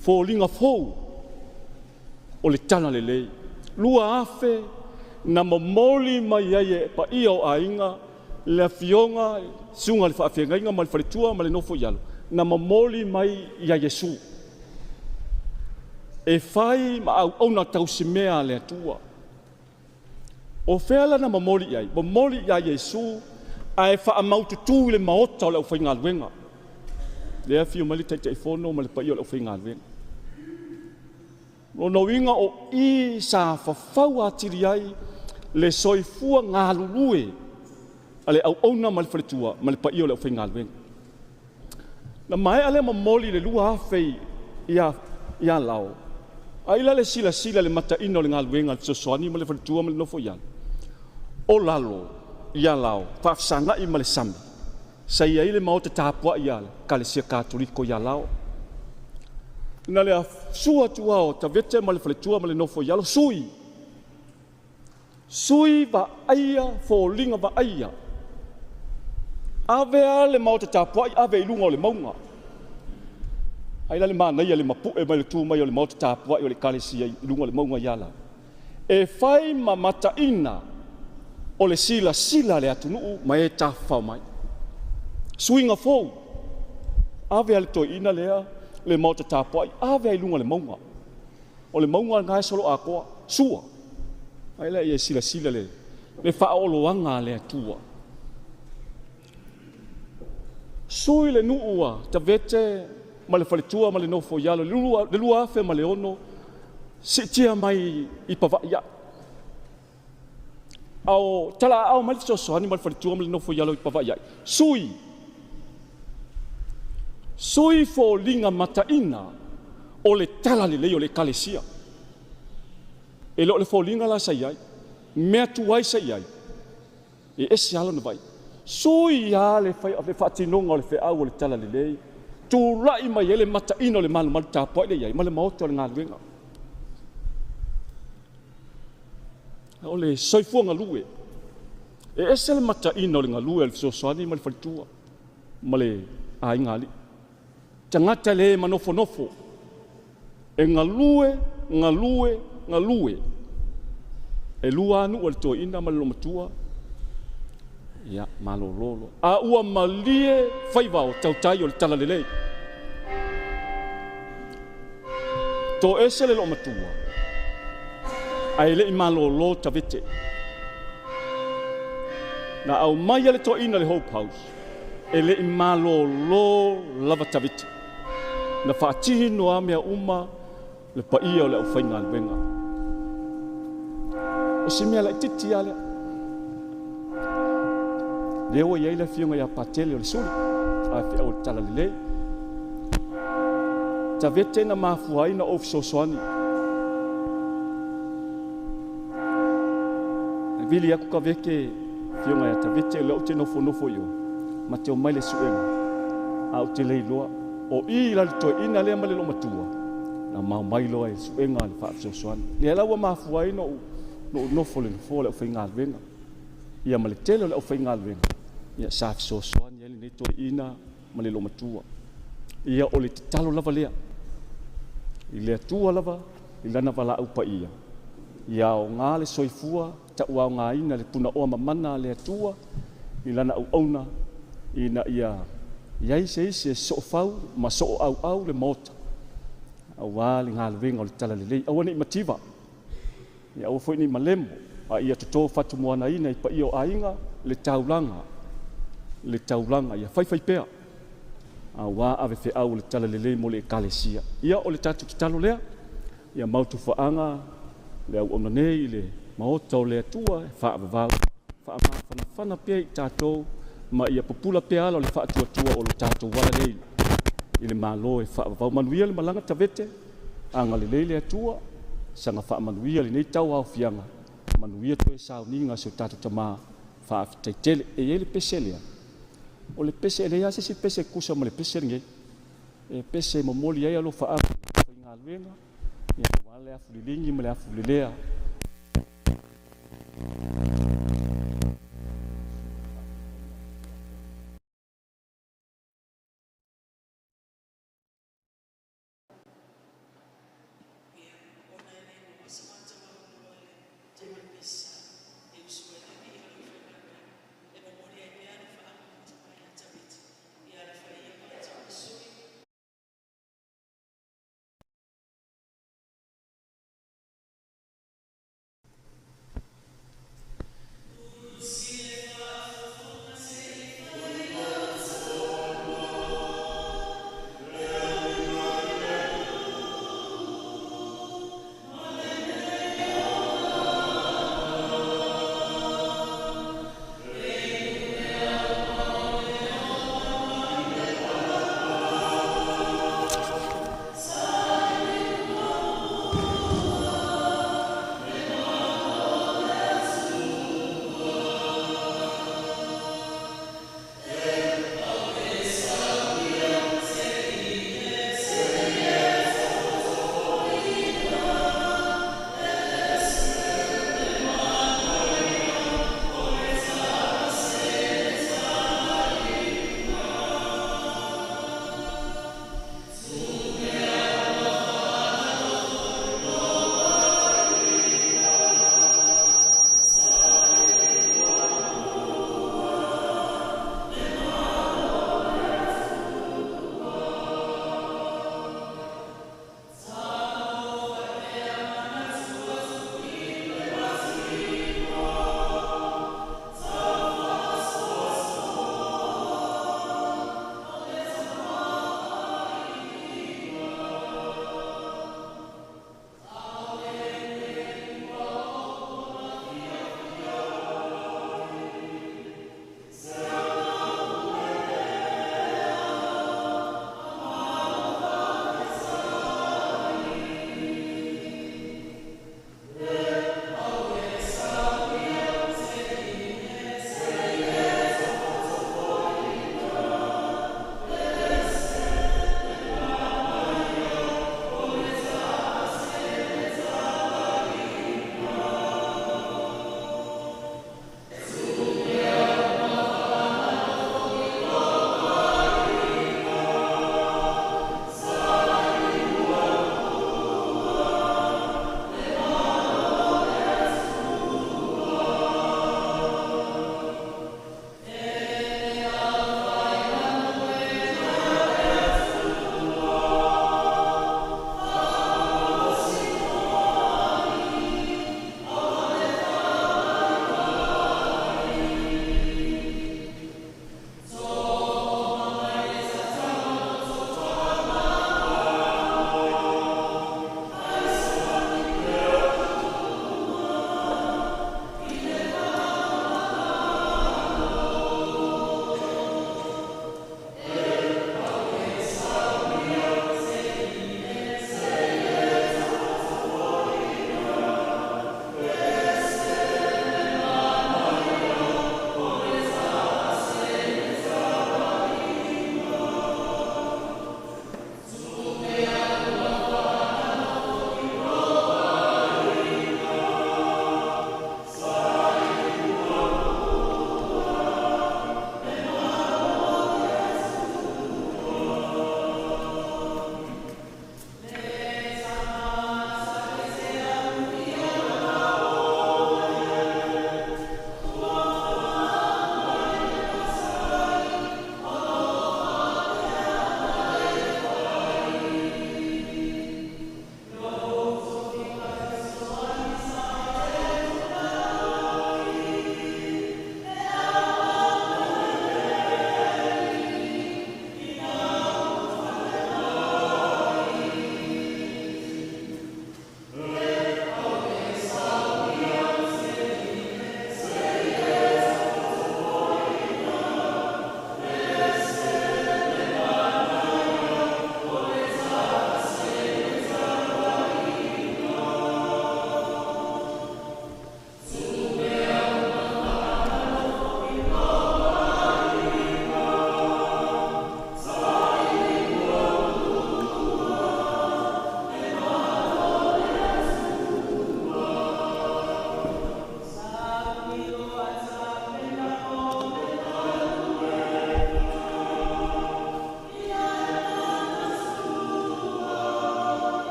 foliga fou o le talalelei. 2000 na momoli mai ai e paia o aiga le afioga susuga i le faafeagaiga ma le faletua ma le nofo i alo, na momoli mai ia Iesu e fai ma auauna tausimea a le Atua. O fea la na momoli i ai? Momoli ia Iesu ae faamaututu i le maota o le aufaigaluega. Lea afio mai le Taitaifono ma le paia o le aufaigaluega. Lona uiga o i sa fafau atili ai le soifua galulue a le auauna ma le faletua ma le paia o le aufaigaluega. Na maea lea momoli i le 2000 ia Lao, ai la le silasila i le mataina o le galuega a le fesoasoani ma le faletua ma le nofo i alo. O lalo ia Lao, faafesagai ma le sami, sa i ai le maota tapuai a le Ekalesia Katoliko ia Lao. Na le sua atu o Tavete ma le faletua ma le nofo i alo, sui. Sui vaaia, foliga vaaia. Ave lava le maota tapuai, ave i luga o le mauga. Ai la le manaia le mapu'e mai le tu mai o le maota tapuai o le Ekalesia i luga o le mauga ia Lao. E fai ma mataina o le silasila a le atunuu ma e tafafao mai. Suiga fou, ave a le toeaina lea le maota tapuai, ave ai luga o le mauga. O le mauga lena e soloatoa, sua. Ai lea ia silasila le faaoloaga a le Atua. Sui le nuu a Tavete ma le faletua ma le nofo i alo, le 2006, siitia mai i Pavaai ai. A o talaaao mai le fesoasoani ma le faletua ma le nofo i alo i Pavaai ai. Sui, sui foliga mataina o le talalelei o le Ekalesia. E le o le foliga la sa i ai, mea tuai sa i ai, e ese lava lona vaai. Sui lava le faatinoga o le feau o le talalelei, tulai mai ai le mataina o le malumalu tapuai lea i ai ma le maota o le galuega. O le soifua galue, e ese le mataina o le galue o le fesoasoani ma le faletua ma le aiga alii. Tagata le manofonofo, e galue, galue, galue. E lua lava nuu a le toeaina ma le loomatua, ia malolo. A ua malie faiva o tautai o le talalelei. Toese le loomatua, ae le i malolo Tavete. Na aumai le toeaina le Hope House, e le i malolo lava Tavete. Na faatino lava mea uma le paia o le aufaigaluega. O si mea laitiiti lava lea. Lea ua i ai le afioga ia Patele o le Suli, a feau o le talalelei. Tavete na mafua ai na ou fesoasoani. E vili aku Kaveke, afioga ia Tavete, lea ou te nofonofo i o, ma te omai le suega, a ou te le iloa. O i la le toeaina lea ma le loomatua, na maumai loa e suega le faafesoasoani. Lea la ua mafua ai na ou nofo le nofoa o le aufaigaluega. Ia ma le tele o le aufaigaluega, ia sa fesoasoani ai lenei toeaina ma le loomatua. Ia o le tatalo lava lea, i le Atua lava, i lana valaau paia, ia aoga le soifua, tauaogaina le punaoa mamana a le Atua, i lana auauna, ina ia i ai se isi e soofau ma sooauau le maota, aua le galuega o le talalelei. Aua ne i mativa, ia aua foi ne i malemo, a ia toto fatumoanaina i paia o aiga, le taulaga, le taulaga, ia faifai pea, aua ave feau o le talalelei mo le Ekalesia. Ia o le tatou tatalo lea, ia mautufaaga le auauna nei i le maota o le Atua, e faavavau, faamafanafana pea i tatou, ma ia pupula pea ala o le faatuatua o le tatou ala nei i le Malo e faavavau. Manuia le malaga Tavete, agalelei le Atua, saga faamanuia lenei tauaofiaga, manuia toe sauniga si o tatou tama, faafetai tele. E i ai le pese lea, o le pese, e leai lava se isi pese e tusa ma le pese lenei. E pese e momoli ai alofaaga faigaluega, ia aua le afuliligi ma le afulelea.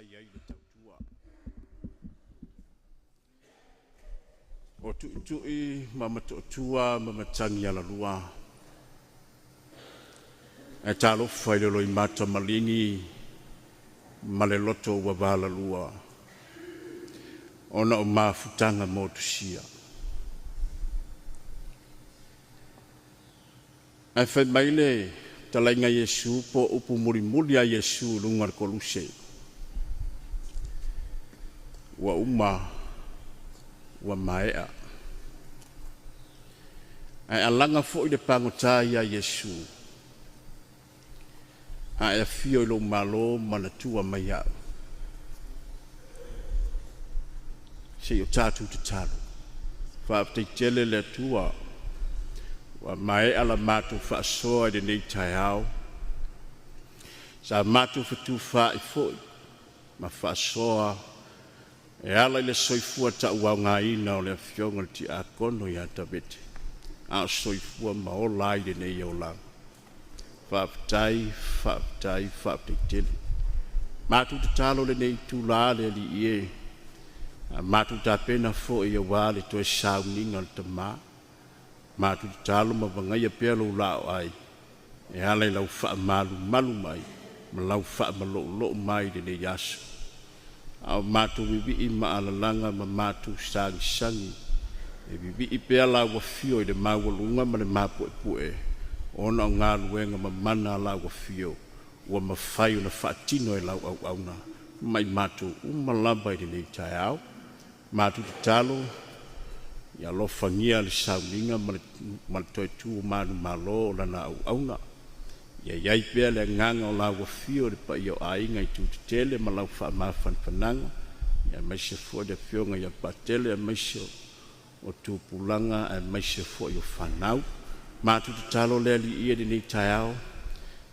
fai ai le tautua. O tuitui ma matootua ma matagi alalua. Ae talofa i le loimata maligi ma le loto ua valalua ona o mafutaga motusia. Ae fai mai le talaiga Iesu po o upu mulimuli a Iesu i luga o le koluse, ua uma, ua maea. Ae alaga foi le pagota ia Iesu, a e afio i lou malo, manatua mai au. Se i o tatou tatalo. Faafetai tele le Atua, ua maea la matou faasoa i lenei taeao. Sa matou fetufaai foi ma faasoa e ala i le soifua tauaogaina o le afioga i le Tiakono ia Tavete, a o soifua ma ola ai lenei olaga. Faafetai, faafetai, faafetai tele. Matou tatalo lenei itula le Alii e, a matou tapena foi aua le toe sauniga o le Tama. Matou tatalo ma vagaia pea lou laoai e ala i lau faamalumalu mai ma lau faamaloulou mai i lenei aso. A o matou vivii ma alalaga ma matou sagisagi, e vivii pea lau afio i le maualuga ma le mapuepue, ona o galuega mamana a lau afio ua mafai ona faatino e lau auauna ma i matou uma lava i lenei taeao. Matou tatalo, ia alofagia le sauniga ma le toe tu manumalo o lana auauna. Ia i ai pea le agaga o lau afio i le paia o aiga i Tutetele ma lau faamafanafanaga, aemaise foi le afioga ia Patele, aemaise o tupulaga, aemaise foi o fanau. Matou tatalo le Alii i lenei taeao,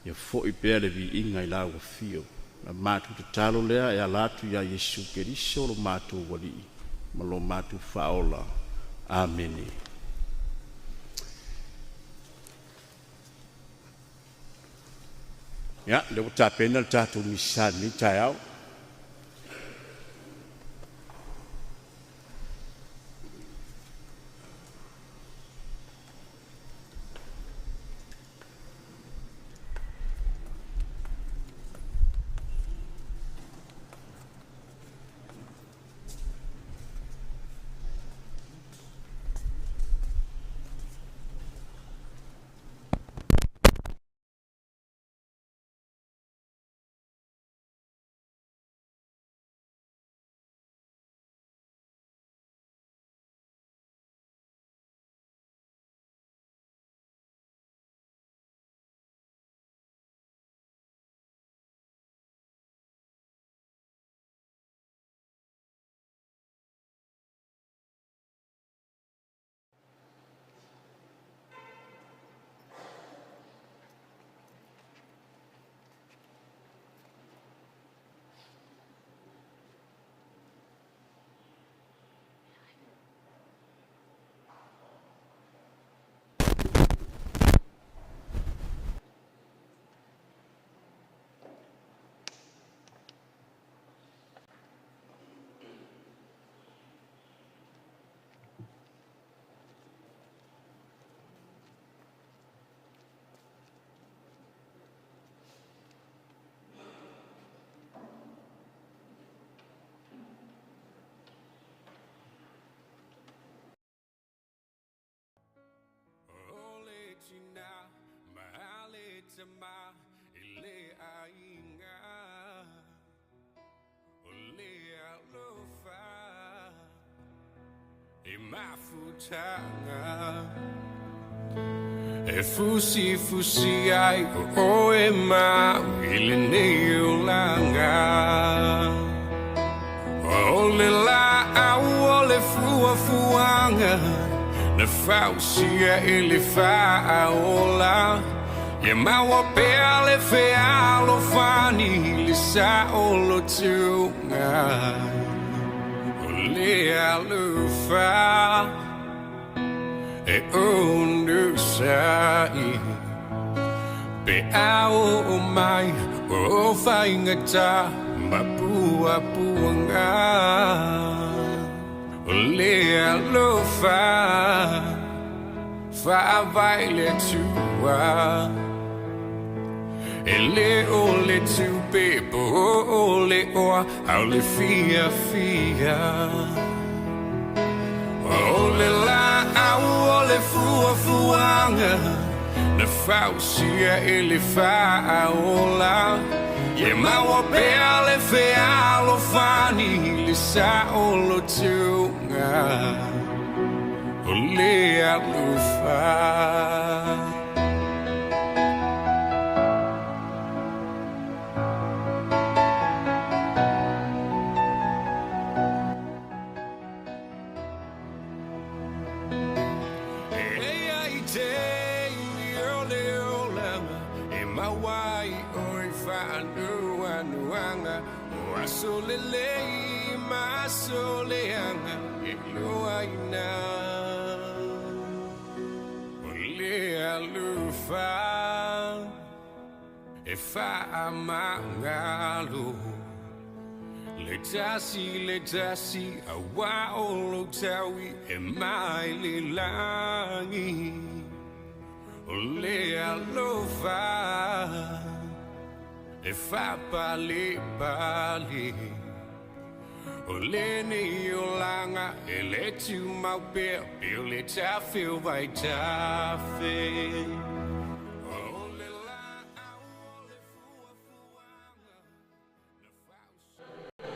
ia foi pea le viiga i lau afio. Na matou tatalo lea e ala atu ia Iesu Keriso lo matou Alii ma lo matou Faaola. Amene. Ia, lea ua tapena le tatou misa i lenei taeao. O le tina ma le tama i le aiga, o le alofa e mafutaga. E fusifusi ai o oe mau i lenei olaga. O le laau o le fuafuaga na fausia i le faaola. Ia maua pea le fealofani i le saolotoga. O le alofa e onosai pe a oo mai o faigata ma. puapuaga. O le alofa faavae le Atua, e lē o le tupe po o le oa, a o le fiafia. O le laau o le fuafuaga na fausia e le Faaola, ia maua pea le fealofani le saolotoga o le alofa. E ai te o le olaga e maua ai oe faanoanoaga, o aso lelei ma aso leaga e iloaina. O le alofa e faamagalo le tasi le tasi, auā o lou taui e mai le lagi. O le alofa e faapalepale, o lenei olaga e lē tumau pea pe o le tafe o vaitafe. O le laau o le fuafuaga na fausia.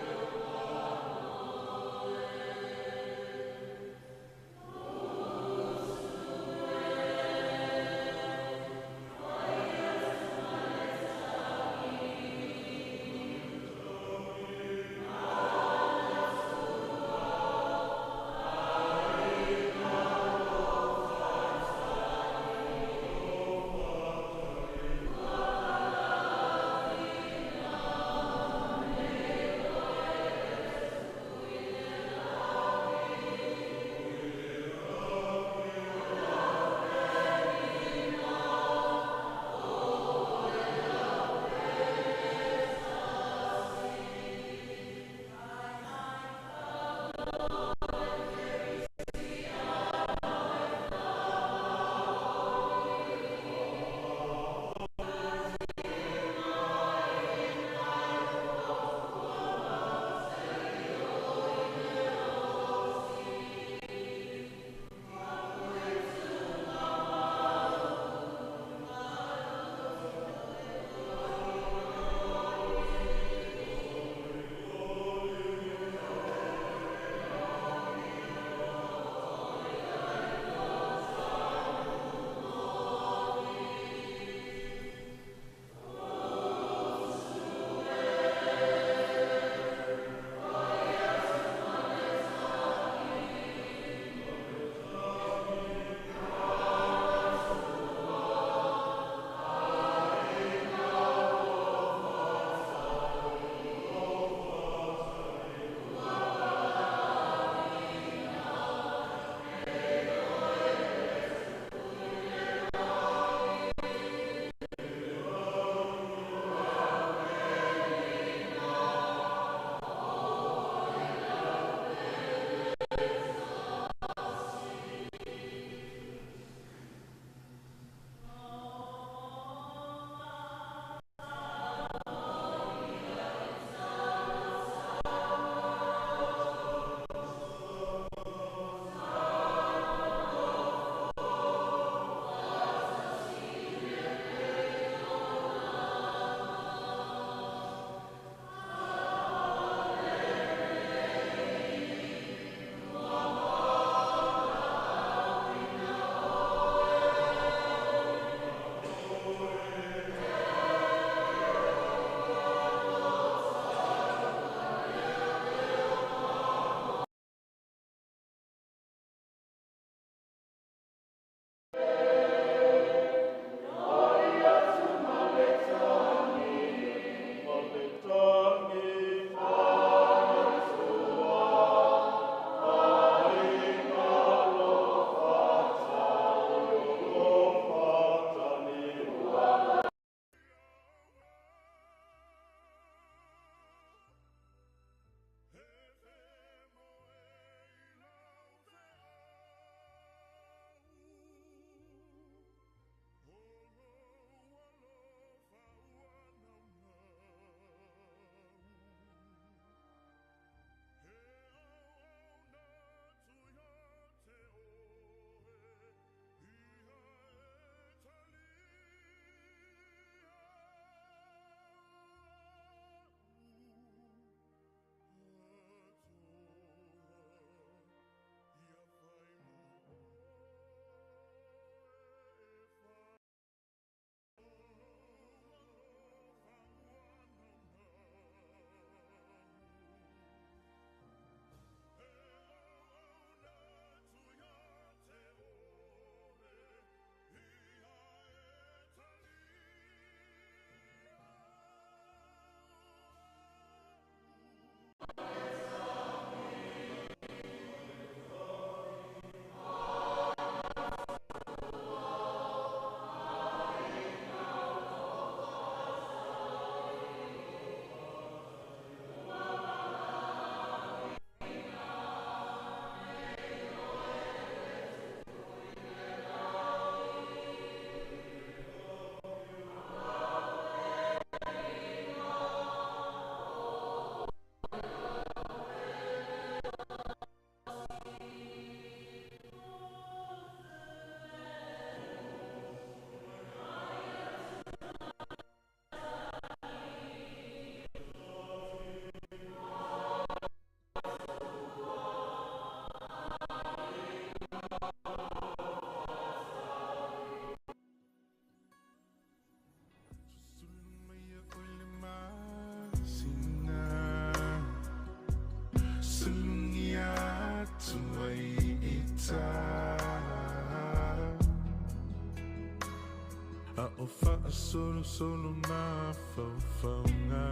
A o faasolosolo mafaufauga.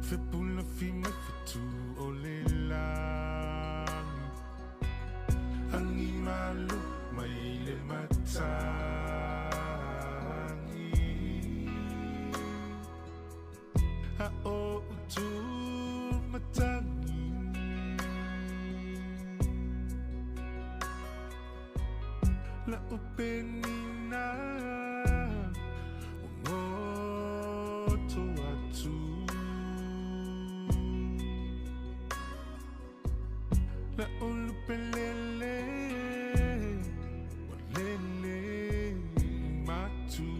Fepulafi mai fetu o le lagi. Agi malu mai le matagi. A o utu matagi. La upenina o atu. La ulupelele walele matu.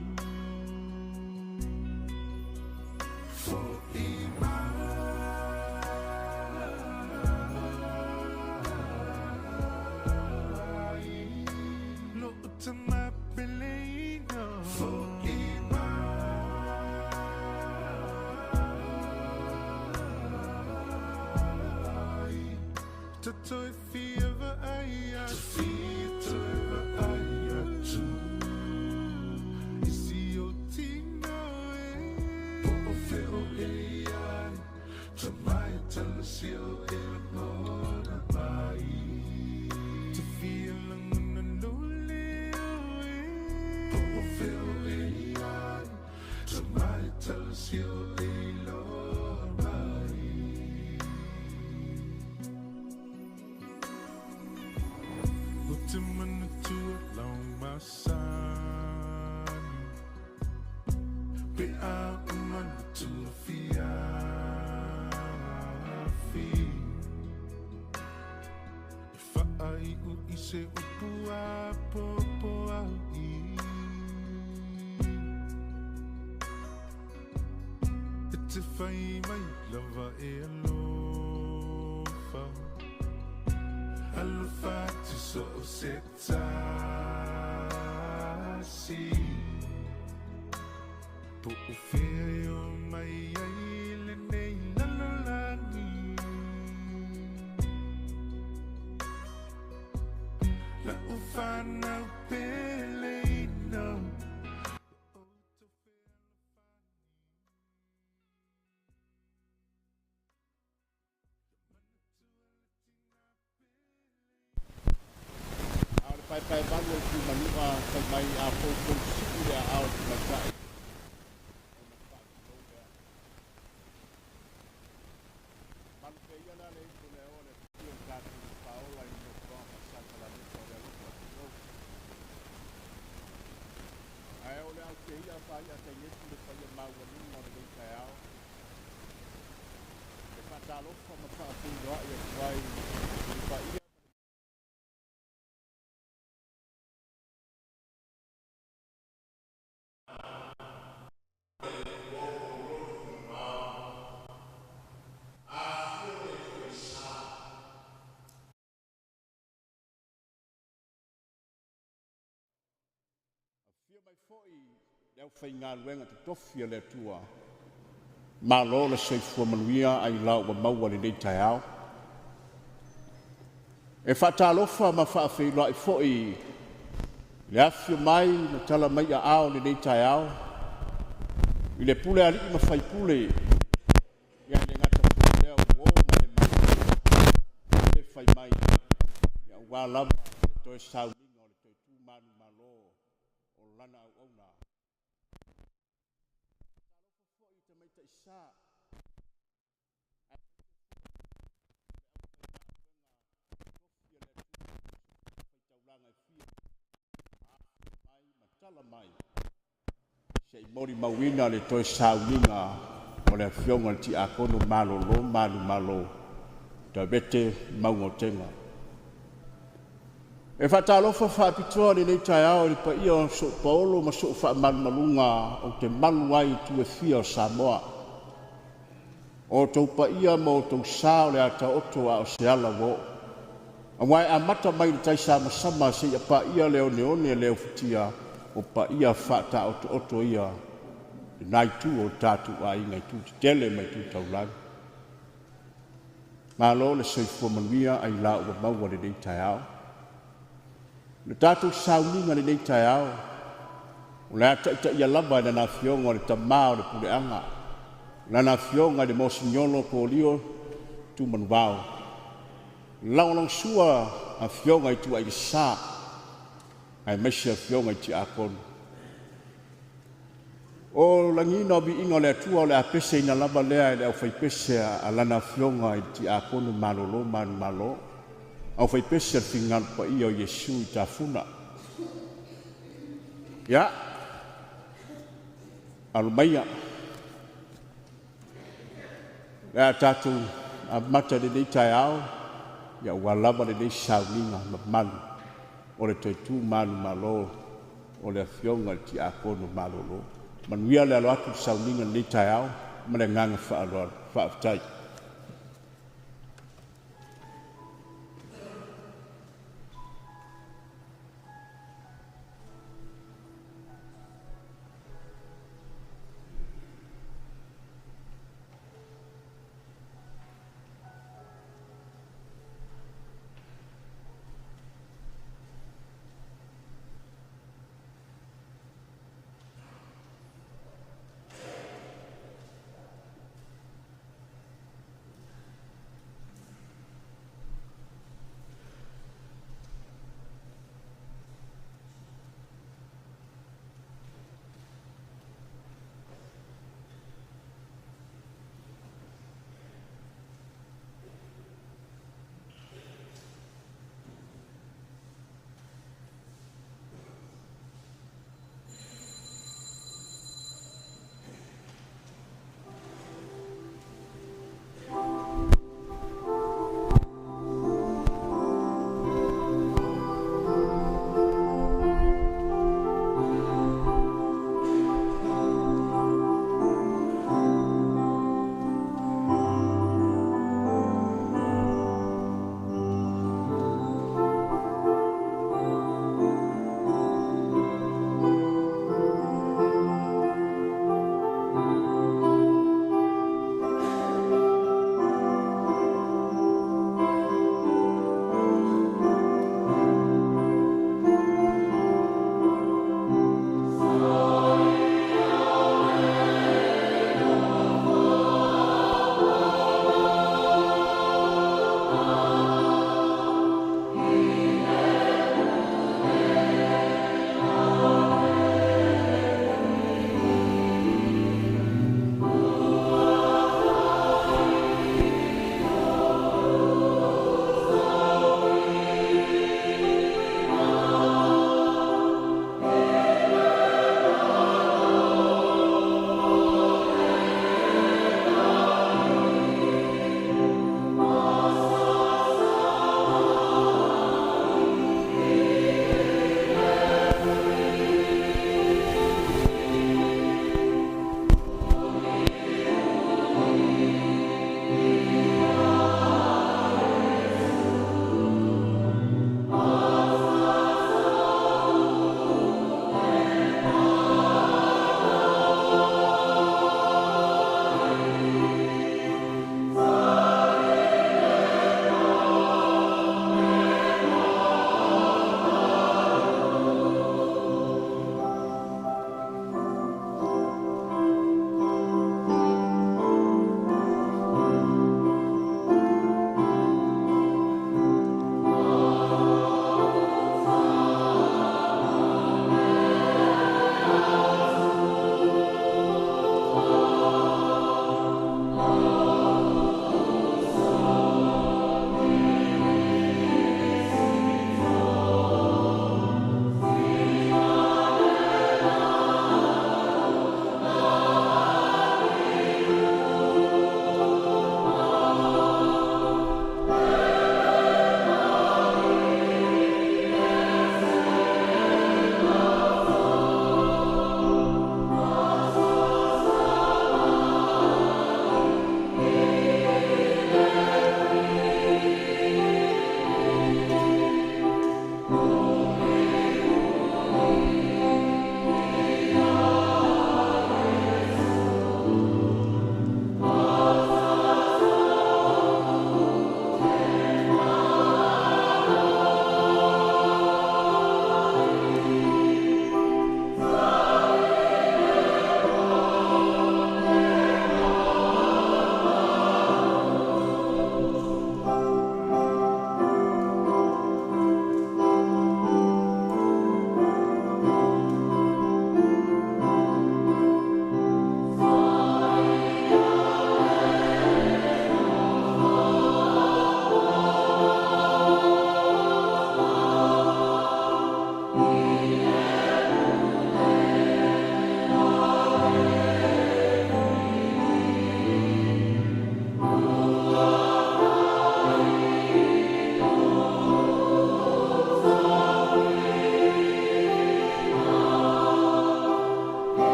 Fo'i mai lo tama peleina. Fo'i mai Tatoi fia ai atu. Fia toi ai atu. Isi o tino e. Po o feo e ai. Tamai talasi o e ngona mai. Te fia langona no leo e. Po o feo e ai. Tamai talasi o e loa mai. O te manatua lau masani. Pe a o manatua fiafi. E whaai u i se upu a popo au i. E te whai mai lava e alofa. Alofa tu so o se tasi. Po o fea e o mai ai le nei lalolagi. La u whanau peleina. A o le paepae malu o le tuimanua fai mai a poutou sii le aao i tamaitai ona faatulou lea. Malu pea ia la le ifo le aoa le afio o tatou faaola i le nofoaga faasakalameta o le alofa tulou. Ae o le au te ia faia tainefu le paia maualuga o lenei taeao. E faatalofa ma faafeiloai atu ai i le paia Afio mai foi le aufaigaluega totofi a le Atua. Malo le soifua manuia ai la ua maua lenei taeao. E faatalofa ma faafeiloai foi le afio mai ma tala mai aao lenei taeao i le pule alii ma faipule ia le gata foi lea o ma le malo le fai mai ia ua lava le toe sauniga o le toe tu manumalo o lana auauna. Talofa foi i tamaitai sa faitaulaga e fia mai ma tala mai se i molimauina le toe sauniga o le afioga i le Tiakono malolo manumalo Tavete Maugaotega. E faatalofa faapitoa lenei taeao i le paia o sou paolo ma sou faamalumaluga ou te malu ai i itu e fia o Samoa. O outou paia ma outou sa o le ata oto a o se ala ua oo. Aua e amata mai le taisamasama seia paia le oneone le ufitia o paia faataotooto ia lena itu o tatou aiga i tu tetele ma itu taulagi. Malo le soifua manuia ai la ua maua lenei taeao. Le tatou sauniga i lenei taeao, o le a taitaia lava e Lana Afioga o le Tama o le Puleaga, Lana Afioga i le Mosignolo Kolia Tumanuvao, lagolagosua afioga i tuaiga aemaise afioga i tiakono. O lagiina o viiga o le Atua o le a peseina lava lea e le aufaipese a Lana Afioga i le Tiakono Malolo Manumalo, aufaipese a le Finagalo Paia o Iesu i Tafuna. Ia, alo maia, le a tatou amata i lenei taeao, ia ua lava lenei sauniga mamalu o le toe tu manumalo o le Afioga i le Tiakono Malolo. Manuia le alo atu i le sauniga i lenei taeao ma le agaga faaaloalo. Faafetai.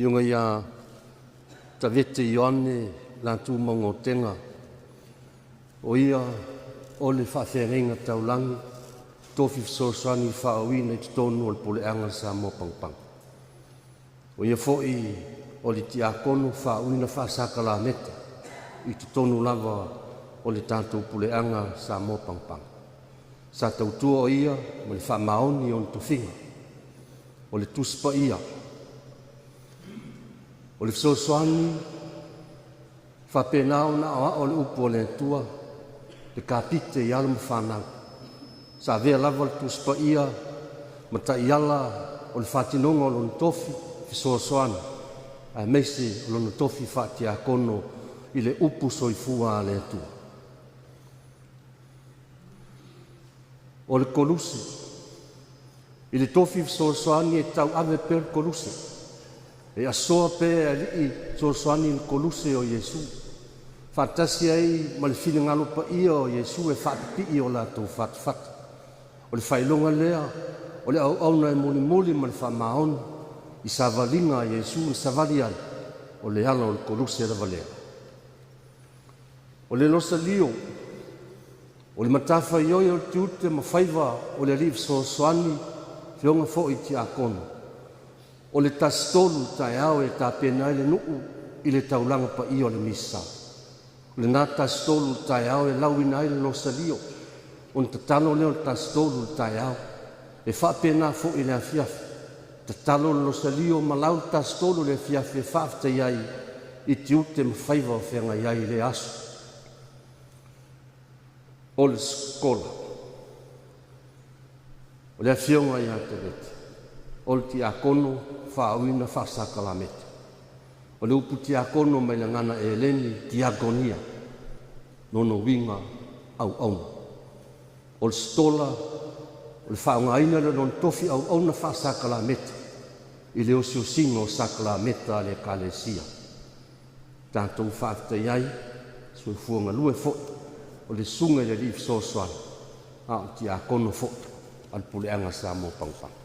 Fioga ia Tavete Ioane Latu Maugotega, o ia o le faafeagaiga taulagi tofi fesoasoani faauuina i totonu o le puleaga Samoa Pagopago. O ia foi o le tiakono faauuina faasakalameta i totonu lava o le tatou puleaga Samoa Pagopago. Sa tautua o ia ma le faamaoni o ona tofiga, o le Tusi Paia, o le fesoasoani faapena ona aoao le upu a le Atua le kapite i alo ma fanau. Sa avea lava le Tusi Paia ma taiala o le faatinoga o lona tofi fesoasoani aemaise o lona tofi faatiakono i le upu soifua a le Atua. O le koluse, i le tofi fesoasoani e tauave pea le koluse, e asoa pea e alii fesoasoani le koluse o Iesu, faatasi ai ma le finagalo paia o Iesu e faapipii o latou fatafata. O le faailoga lea o le auauna e mulimuli ma le faamaoni i savaliga a Iesu na savali ai, o le ala o le koluse lava lea. O le losalio, o le matafaioi o le tiute ma faiva o le alii fesoasoani, fioga foi tiakono, o le tasitolu taeao e tapena ai le nuu i le taulaga paia o le misa. O lena tasitolu taeao e lauina ai le losalio, ona tatalo lea o le tasitolu taeao, e faapena foi le afiafi. Tatalo le losalio ma lau le tasitolu le afiafi e faafetai ai i tiute ma faiva o feagai ai i lea aso. O le skola, o le afioga ia Tavete, o le tiakono faauuina faasakalameta. O le upu tiakono mai le gagana eleni diakonia, lona uiga auauna. O le stola, o le faaaogaina lea o lona tofi auauna faasakalameta i le osiosiga o sakalameta a le Ekalesia. Tatou faafetai ai, soifua galue foi, o le susuga i le alii fesoasoani, a o le tiakono foi a le puleaga Samoa Pagopago.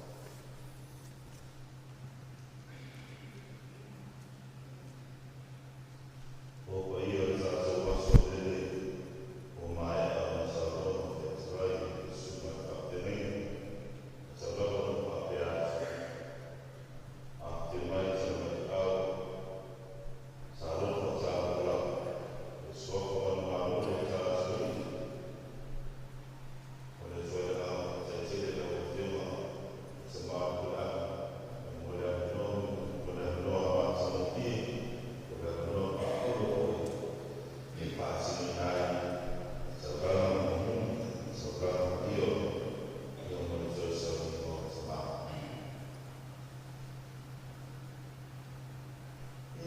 O paia o le tatou aso lele ua maea ona saunoa ma featalai le susuga i le faafeagaiga. E tatau lava ona faapea atu, afifio mai Tamaiau, talofa talofa lava, le suafa manumalo o le ta atunuu. O le Atua i le agaga faafetai tele i lau Afioga i tama o le puleaga mo le avanoa, mo le avanoa matagofie, o le avanoa faaauro foi e faatinoina ai taulaga mulimuli, taulaga paia ia mo le toe sauniga o tama.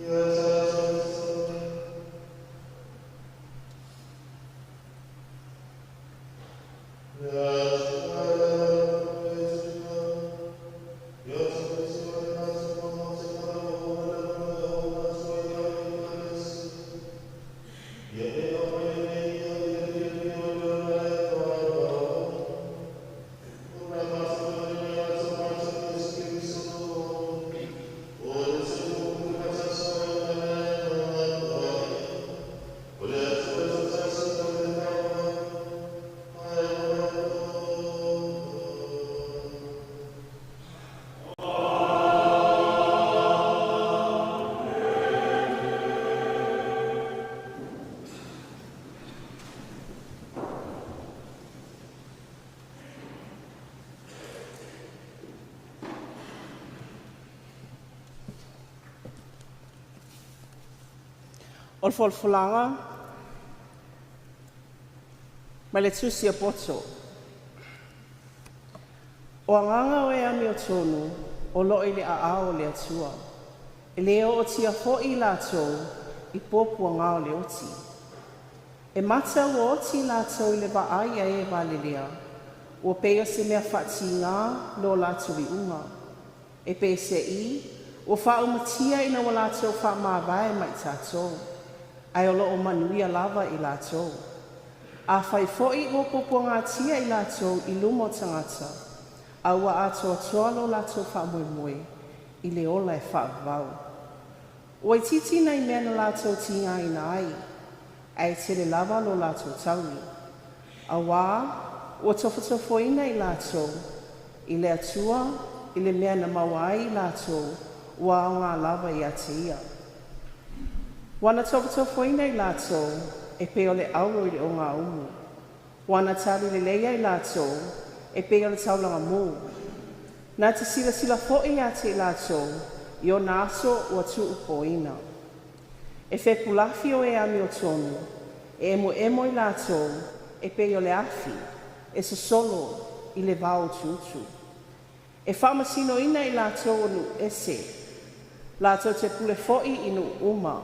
Ia tatou O le folafolaga ma le tusi a poto. O agaga o e amiotonu o loo i le aao o le Atua. E le ootia foi i latou i puapuaga o le oti. E mata ua oti latou i le vaai a e valelea, ua pei o se mea faatigā lo latou iuga. E pese'i, ua faaumatia ina ua latou faamavae mai tatou, ae o loo manuia lava i latou. Afai foi ua puapuagatia i latou i luma o tagata, a ua atoatoa lo latou faamoemoe i le ola e faavavau. Ua itiiti nai mea na latou tigaina ai, ae tele lava lo latou taui. Auā ua tofotofoina i latou i le Atua i le mea na maua ai i latou ua aogā lava ia te ia. Ua na tofotofoina i latou e pei o le auro i le ogāumu. Ua na tali leleia i latou e pei o le taulaga mū. Na te silasila foi ia te i latou i ona aso ua tuupōina. E fepulafi o e amiotonu, e emoemo i latou e pei o le afi, e sosolo i le vao utuutu. E faamasinoina i latou o nuu ese, latou te pule foi i nuu uma.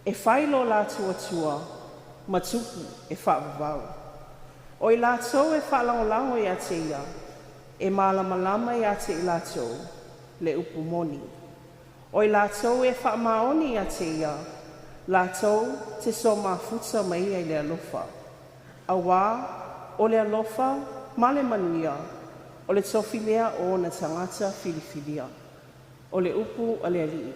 E fai lo latou Atua ma tupu e faavavau. O i latou e faalagolago ia te ia, e malamalama ia te i latou le upu moni. O i latou e faamaoni ia te ia, latou te soamafuta ma ia i le alofa. Auā o le alofa ma le manuia o le tofi lea o ona tagata filifilia. O le upu a le Alii.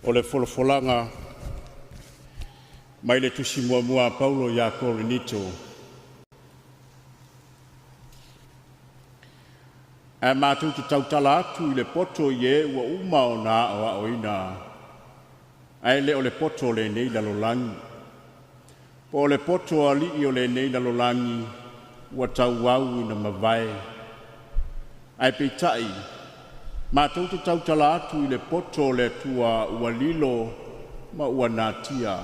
O le folafolaga mai le Tusi Muamua a Paulo ia Korinito. Ae matou te tautala atu i le poto i e ua uma ona aoaoina, ae le o le poto o lenei lalolagi, po o le poto o alii o lenei lalolagi ua tauau ina mavae. Ae peitai, matou te tautala atu i le poto o le Atua ua lilo ma ua natia.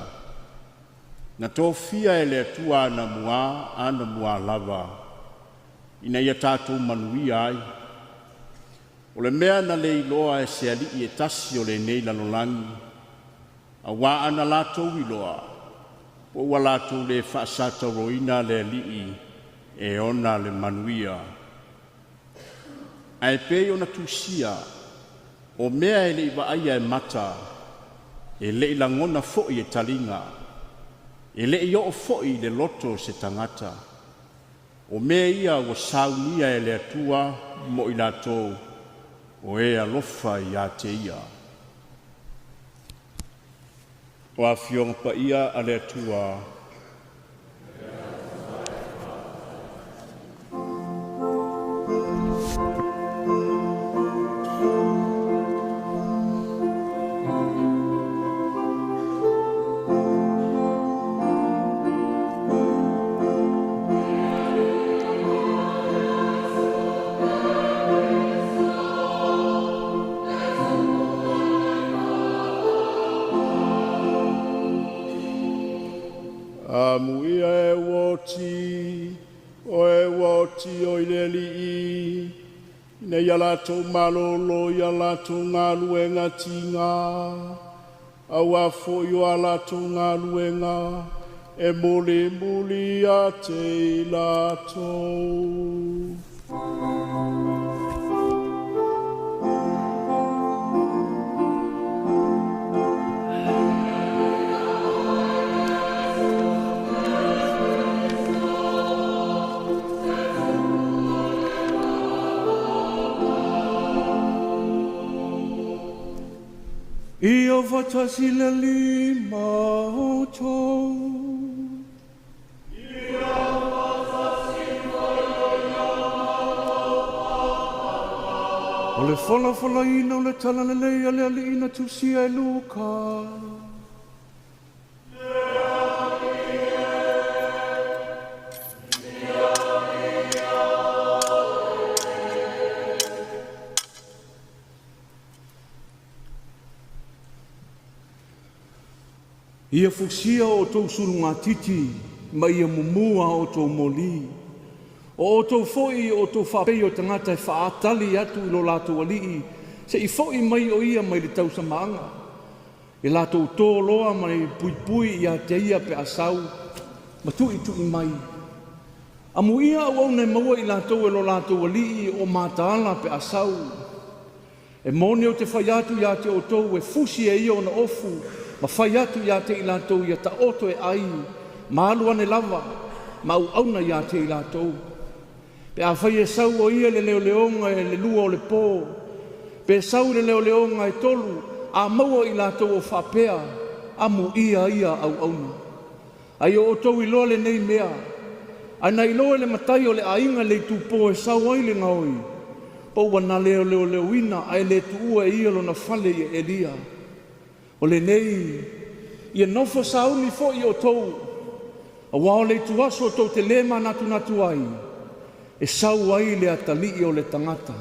Na tofia e le Atua anamua, anamua lava, ina ia tatou manuia ai. O le mea na le iloa e se ali'i e tasi o lenei lalolagi, auā ana latou iloa, po ua latou lē faasatauroina le Ali'i e ona le manuia. Ae pei ona tusia, o mea e le'i vaaia e mata, e le'i lagona fo'i e taliga, e le'i oo fo'i i le loto o se tagata. O mea ia ua saunia e le Atua mo i latou o e alofa ia te Ia. O Afioga Paia a le Atua. Amuia e ua oti, o e ua oti o i le Alii, ina ia latou malōlō i a latou galuega tigā, auā fo'i o a latou galuega e mulimuli ia te i latou. Ia faatasi le Alii ma outou. O le folafolaina o le Talalelei a le Alii na tusia e Luka. Ia fusia o outou sulugatiti ma ia mumua a outou moli. O outou fo'i o outou faapei o tagata e faaatali atu i lo latou alii, se'i fo'i mai o ia mai le tausamaaga. E latou toloa ma le puipui ia te ia pe a sau, ma tu'itu'i mai. Amuia auauna e maua i latou e lo latou alii o mataala pe a sau. E moni ou te fai atu ia te outou e fusi e ia ona ofu, ma fai atu ia te i latou ia taoto e ai, ma alu ane lava, ma auauna ia te i latou. Pe afai e sau o ia i le leoleoga e le 2 o le pō, pe sau i le leoleoga e 3, a maua i latou o faapea, amuia ia auauna. Ai o outou iloa lenei mea, ae na iloa e le matai o le aiga le itupo e sau ai le gaoi, po ua na leoleoleoina ae le tuua e ia lona fale i Elia. O lenei, ia nofo sauni fo'i outou, auā o le ituaso tou te lē manatunatu ai, e sau ai le Atalii o le tagata.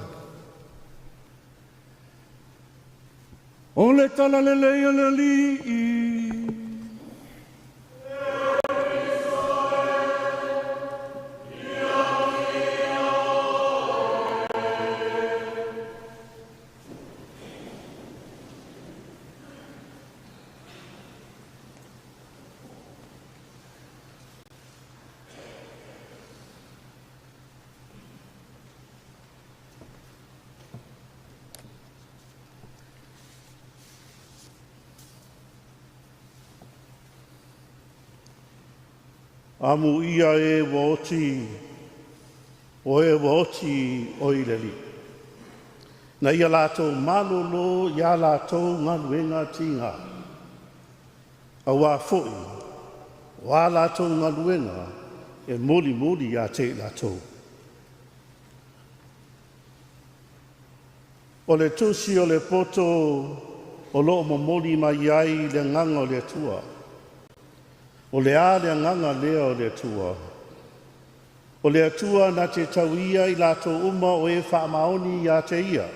O le Talalelei a le Alii. Amuia e ua oti, o e ua oti o i le Alii. Na ia latou malōlō ia latou galuega tigā. Auā fo'i, o a latou galuega e mulimuli ia te i latou. O le tusi o le poto o loo momoli mai ai le agaga o le Atua. O le a le agaga lea o le Atua. O le Atua na te tauia i latou uma o e faamaoni ia te ia.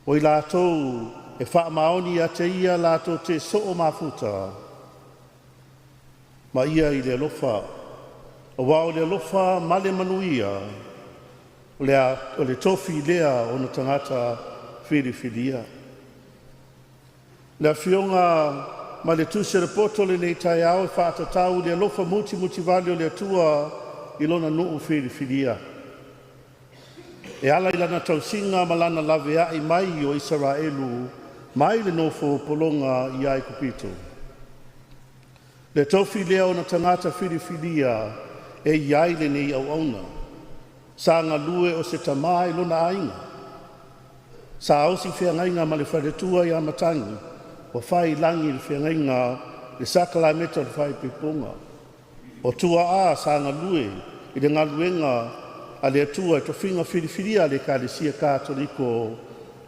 O i latou e faamaoni ia te ia latou te soo mafuta ma ia i le alofa. Auā o le alofa ma le manuia, o le tofi lea o ona tagata filifilia. Le afioga ma le tusi a le poto lenei taeao e faatatau i le alofa mutimutivale o le Atua i lona nuu filifilia. E ala i lana tausiga ma lana laveai mai o Isaraelu mai le nofo pologa i Aikupito. Le tofi lea o ona tagata filifilia e i ai lenei auauna. Sa galue o se tamā i lona aiga. Sa osi feagaiga ma le faletua ia Matagi, ua fai i lagi le feagaiga le sakalameta o le faaipoipoga. O tuaa sa galue i le galuega a le Atua i tofiga filifilia a le Ekalesia Katoliko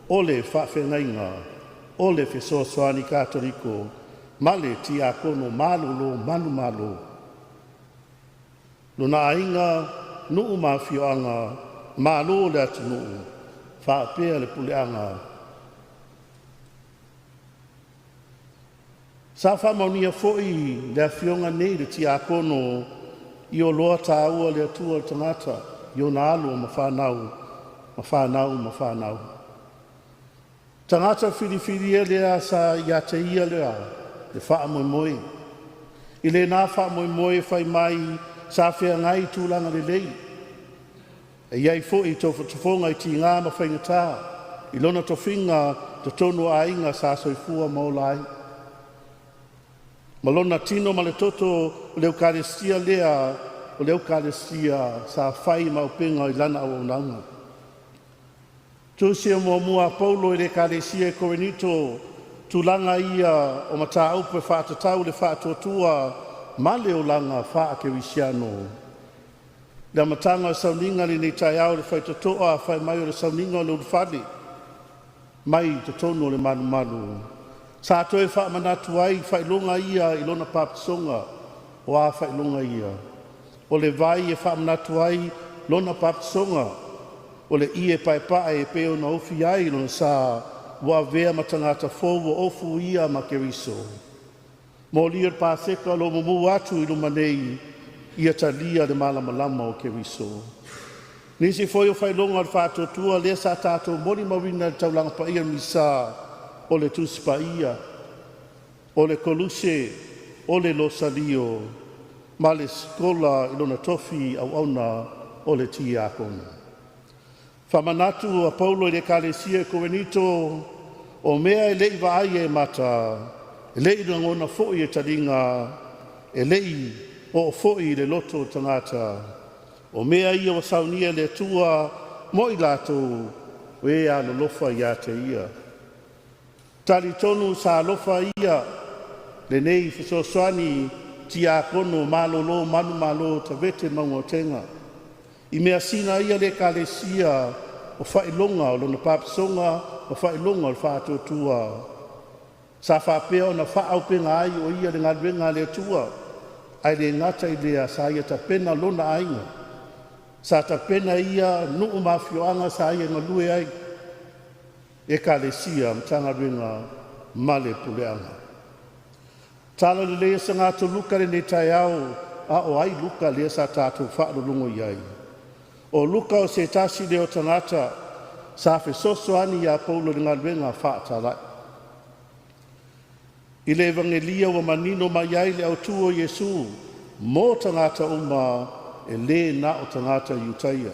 o le faafeagaiga, o le fesoasoani Katoliko ma le tiakono malolo manumalo. Lona aiga, nuu ma afioaga, malo le atunuu, faapea le puleaga. Sa faamaonia foi le afioga nei le tiakono i oloa taua le Atua o le tagata i ona alo ma fanau ma fanau ma fanau. Tagata filifilia lea sa ia te ia lea le faamoemoe. I lena faamoemoe fai mai sa feagai i tulaga lelei. E i ai foi tofotofoga i tigā ma faigata i lona tofiga totonu o aiga sa soifua ma ola ai. Ma lona tino ma le toto o le Eukalestia lea, o le Eukalestia sa fai ma auupega i lana auaunaga. Tusi muamua a Paulo i le Ekalesia i Korinito, tulaga ia o mataupu e faatatau i le faatuatua ma le olaga faakerisiano. Le amataga o le sauniga i lenei taeao i le faitotoa fai mai o le sauniga o le ulufale mai totonu o le malumalu. Sa toe faamanatu ai faailoga ia i lona papatisoga. O a faailoga ia? O le vai e faamanatu ai lona papatisoga, o le ie paepae e pei ona ofi ai lona sa ua avea ma tagata fou ua ofu ia ma Keriso. Molia le paseka o lo mumu atu i luma nei, ia talia le malamalama o Keriso. Nisi foi o faailoga o le faatuatua lea sa tatou molimauina i le taulaga paia Misa, o le Tusi Paia, o le Koluse, o le Losalio, ma le sikola i lona tofi auauna o le tiakono. Faamanatu a Paulo i le Ekalesia i Korinito, o mea e le i vaaia e mata, e le i lagona foi e taliga, e le i oo foi i le loto o tagata. O mea ia ua saunia e le Atua mo i latou o e alolofa ia te ia. Talitonu sa alofa ia lenei fesoasoani tiakono malolo manumalo Tavete Maugaotega. I mea sina ia le ekalesia o faailoga o lona papatisoga ma faailoga o le faatuatua. Sa faapea ona faaauupega ai o ia le galuega a le Atua, ae le gata i lea sa ia tapena lona aiga. Sa tapena ia nuu ma afioaga sa ia galue ai, ekalesia, Matagaluega ma le puleaga. Tala lelei e sa Luka lenei taeao, a o ai Luka lea sa tatou faalologo i ai? O Luka o se tasi lea o tagata sa fesoasoani iā Paulo i le galuega faatalai. I le Evagelia ua manino mai ai le autu o Iesu mo tagata uma e le na o tagata Iutaia.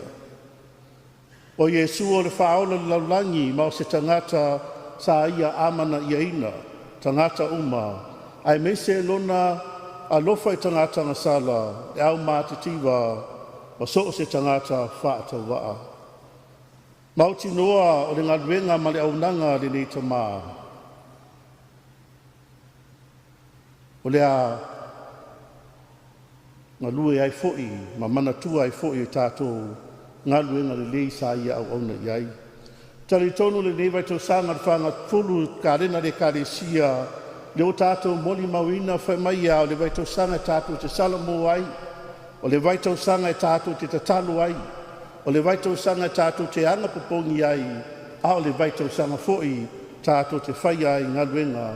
O Iesu o le faaola o le lalolagi ma o se tagata sa ia amanaiaina tagata uma, aemaise lona alofa i tagata gasala, le au matitiva ma so o se tagata faatauvaa. Mautinoa o le galuega ma le auaunaga a lenei tamā, o le a galue ai foi ma manatua ai foi e tatou galuega lelei sa ia auauna i ai. Talitonu lenei vaitausaga o le faagatufulu kalena le Ekalesia, lea ua tatou molimauina fai mai ia o le vaitausaga e tatou te salamo ai, o le vaitausaga e tatou te tatalo ai, o le vaitausaga e tatou te anapopogi ai, a o le vaitausaga foi tātou te whaia ai galuega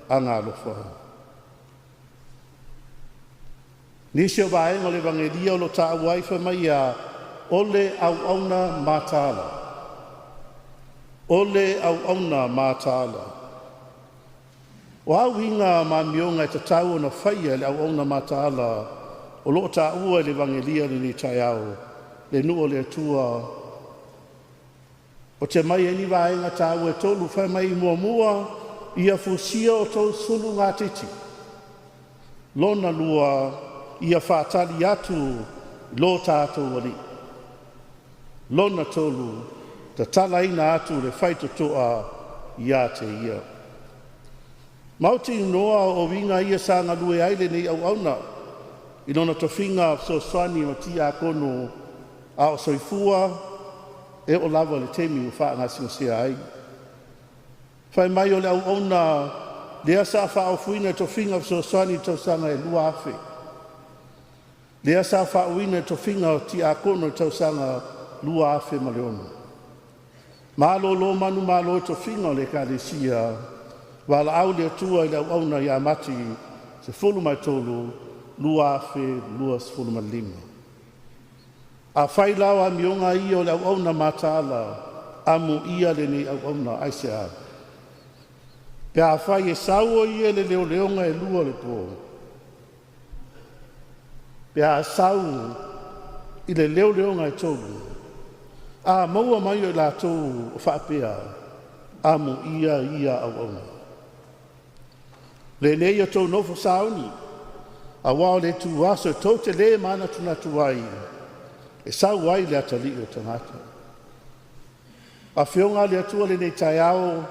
agalofa. Nisi o vaega o le Evagelia o lo taua ai fai mai ia o le auauna mataala. O le auauna mataala. O a uiga ma amioga e tatau ona faia e le auauna mataala o loo taua i le Evagelia i lenei taeao, le nuu o le Atua o te mai ai ni vaega taua e tolu. Fai mai muamua, ia fusia o tou sulu gatiti. Lona lua, ia faatali atu lo tatou Alii. Lona tolu, tatalaina atu le faitotoa ia te ia. Mauti noa o uiga ia sa galue ai lenei auauna i lona tofiga fesoasoani o tiakono a o soifua e oo lava le taimi ua faagasegasea ai. Fai mai o le auauna lea sa faaofuina i tofiga fesoasoani i tausaga e 2000. Lea sa faauuina i tofiga o tiakono i tausaga 2006. Malolo manumalo i tofiga o le Ekalesia, valaau le Atua i le auauna ia Mati 13, 2025. Afai la o amioga ia o le auauna mataala, amuia lenei auauna. Aisea? Pe afai e sau o ia i le leoleoga e 2 o le po, pe a sau i le leoleoga e 3, a maua mai o i latou o faapea, amuia ia auauna. Lenei o tou nofo sauni, auā o le ituaso e tou te lē manatunatu ai e sau ai le atalii o tagata. Afioga a le Atua lenei taeao,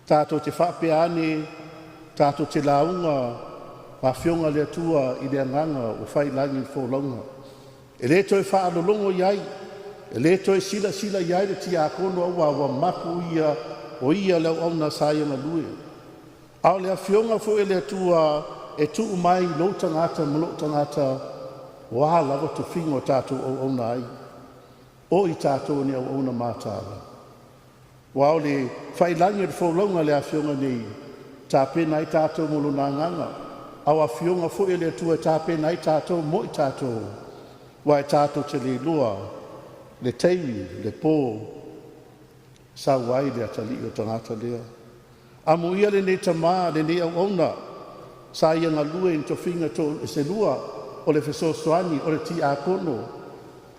tatou te faapea ane, tatou te lauga ma afioga le Atua i le agaga ua fai i lagi le folauga. E le toe faalologo i ai, e le toe silasila i ai le tiakono auā ua mapu ia o ia le auauna sa ia galue. A o le afioga foi e le Atua e tuu mai lou tagata ma lou tagata o a lava tofiga o tatou auauna ai. O i tatou ni auauna mataala. Ua o le failagi o le folauga le afioga nei, tapena ai tatou mo lona agaga. A o afioga foi e le Atua e tapena ai tatou mo i tatou, ua e tatou te le iloa le taimi, le po, sau ai le atalii o tagata lea. Amuia lenei tamā, lenei auauna, sa ia galue i tofiga to se lua, o le fesoasoani, o le tiakono.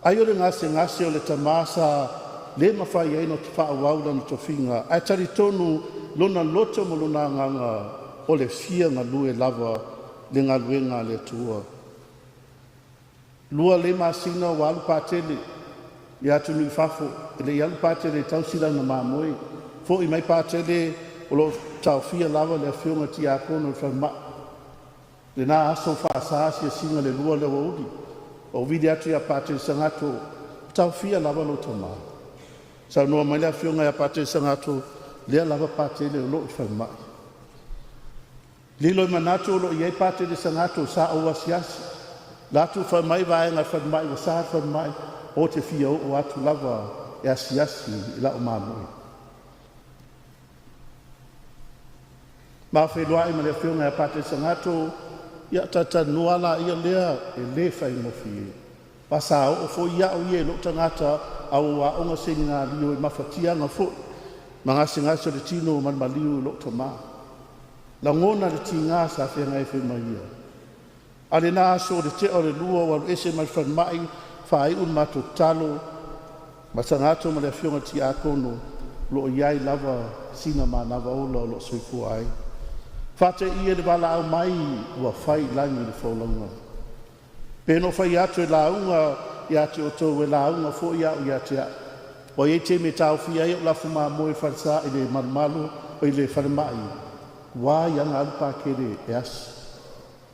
Ai o le gasegase o le tamā sa le mafai ai ona faaauau lana tofiga, ae talitonu lona loto ma lona agaga o le fia galue lava le galuega a le Atua. 2 le masina ua alu Patele i atunuu i fafo, e le i alu Patele e tausi lana mamoe. Foi mai Patele o lo o taofia lava le afioga tiakono i le falemai. Lena aso faasa asiasiga le 2 o le aoauli. Ou vili atu ia Patele Sagato, taofia lava lo tamā. Saunoa mai le afioga ia Patele Sagato, lea lava Patele o lo o i falemai. Lilo i manatu o lo o i ai Patele Sagato sa ou asiasi. Latu fai mai vaega falemai ua sa falemai, o te fia oo atu lava e asiasi i lau mamoe. Ma feiloai ma le afioga ia Patele Sagato, ia talatalanoa la ia lea e le faigofie. Pa sa oo foi au ia i lou tagata au aoga seminalio i mafatiaga foi ma gasegase o le tino ma le maliu i lou tamā. Lagona le tigā sa feagai ai mai ia. A lena aso o le tea o le 2 ua alu ese mai le falemai, faaiu le matou tatalo ma Sagato ma le afioga tiakono o lo o i ai lava sina manava ola o lo o soifua ai. Faateia i le valaau mai ua fai i lagi le folauga. Pe no fai atu e lauga ia te outou e lauga foi au ia te au. Ua iai taimi e taofia ai ou lafu mamoe i falesa i le malumalu o i le falemai, ua ai aga alu Patele e asi.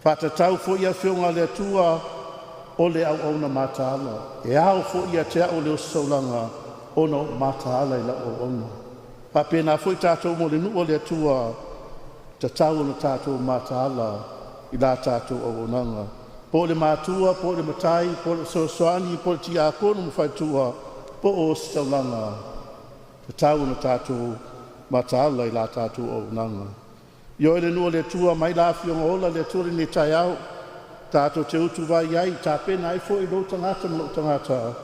Faatatau foi afioga a le Atua o le auauna mataala. E ao foi ia te au le ositaulaga ona o mataala i lau auauna. Faapena foi tatou mo le nuu o le Atua, tatau ona tatou mataala i la tatou auaunaga. Po o le matua, po o le matai, po o le fesoasoani, po o le tiakono ma faletua, po o ositaulaga, tatau ona tatou mataala i la tatou auaunaga. Ioe le nuu o le Atua mai la afioga ola le Atua lenei taeao, tatou te utuvai ai, tapena ai foi lou tagata ma lou tagata,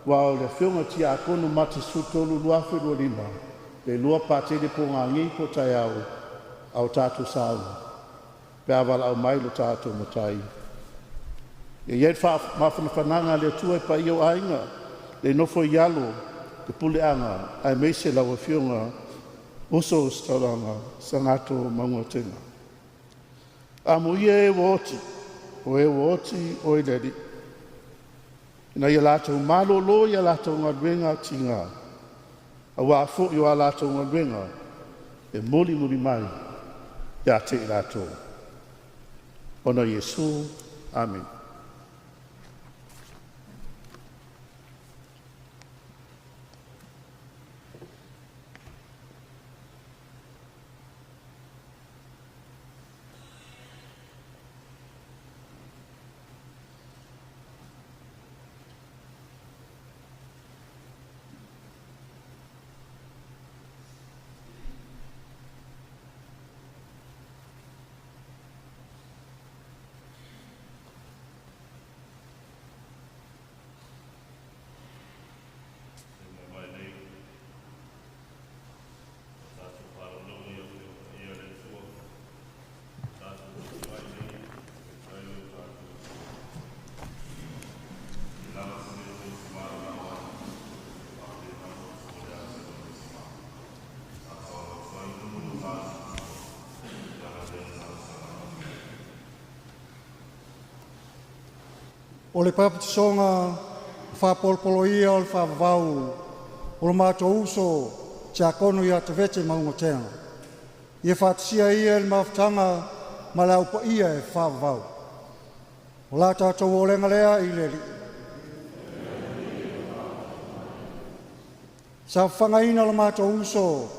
ua o le afioga tiakono Mati 13 2025, le lua patele po gagei po taeao, a o tatou sauni, pe a valaau mai lo tatou Matai. Ia i ai le mafanafanaga a le Atua e paia o aiga, le nofo i alo, le puleaga, aemaise lau Afioga Uso Ositaulaga Sagatō Maugatega. Amuia e ua oti, o e ua oti o i le Alii, ina ia latou malōlō i a latou galuega tiga, auā foi o a latou galuega e mulimuli mai ia te i latou. Ona o Iesu. Amene. O le papatisoga faapolopoloia o le faavavau o lo matou uso tiakono ia Tavete Maugatega. Ia faatasia ia i le mafutaga ma le aupaia e faavavau. O la tatou olega lea i le Alii. Saofafagaina lo matou uso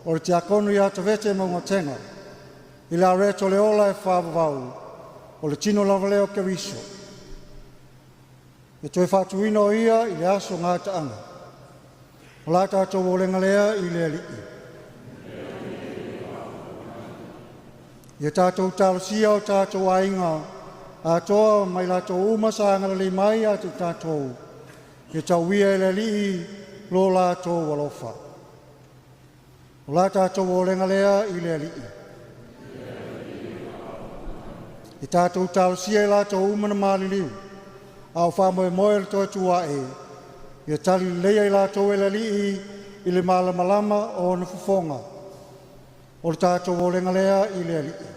o le tiakono ia Tavete Maugatega i le areto o le ola e faavavau o le tino lava lea o Keriso. E toe faatuina o ia i le aso gataaga. O la tatou olega lea i le Alii. Ia tatou talosia o tatou aiga atoa mai latou uma sa agalelei mai ia te tatou, ia tauia e le Alii lo latou alofa. O la tatou olega lea i le Alii. Ia tatou talosia i latou uma na maliliu, a o faamoemoe le toe tuae, ia tali leleia i latou e le Alii i le malamalama o ona fofoga. O le tatou olega lea i le Alii.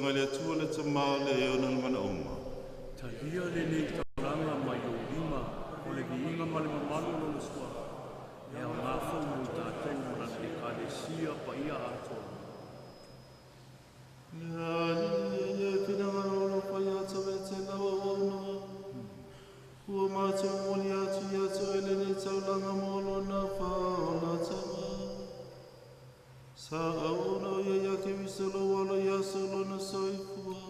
Tanga le Atua le Tama o le e ona le manaoga. Talia lenei taulaga mai ou lima o le viiga ma le mamalu o lona suafa, e aogā foi mo i tatou ma lana Ekalesia paia atoa. Le Alii e ia finagalo o lo fai atu e te lau auauna. Ua matou momoli atu ia te oe lenei taulaga mo lona faaolataga. Sa auauna o ia ia Keriso lou alo i aso o lona soifua.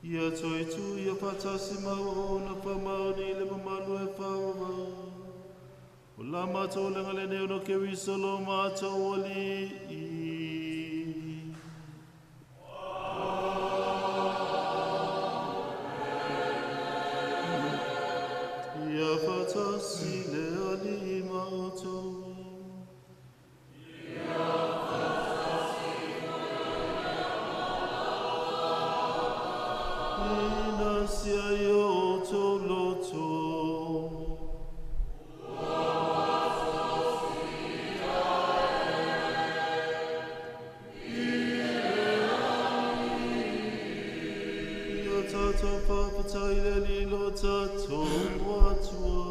Ia toe tu ia faatasi ma auauna faamaoni i le mamalu e faavavau. O la matou olaga lenei ona o Keriso lo matou Alii. Ia faatasi le Alii ma outou. Ina sia i outou loto. Ia tatou faafetai i le Alii lo tatou Atua.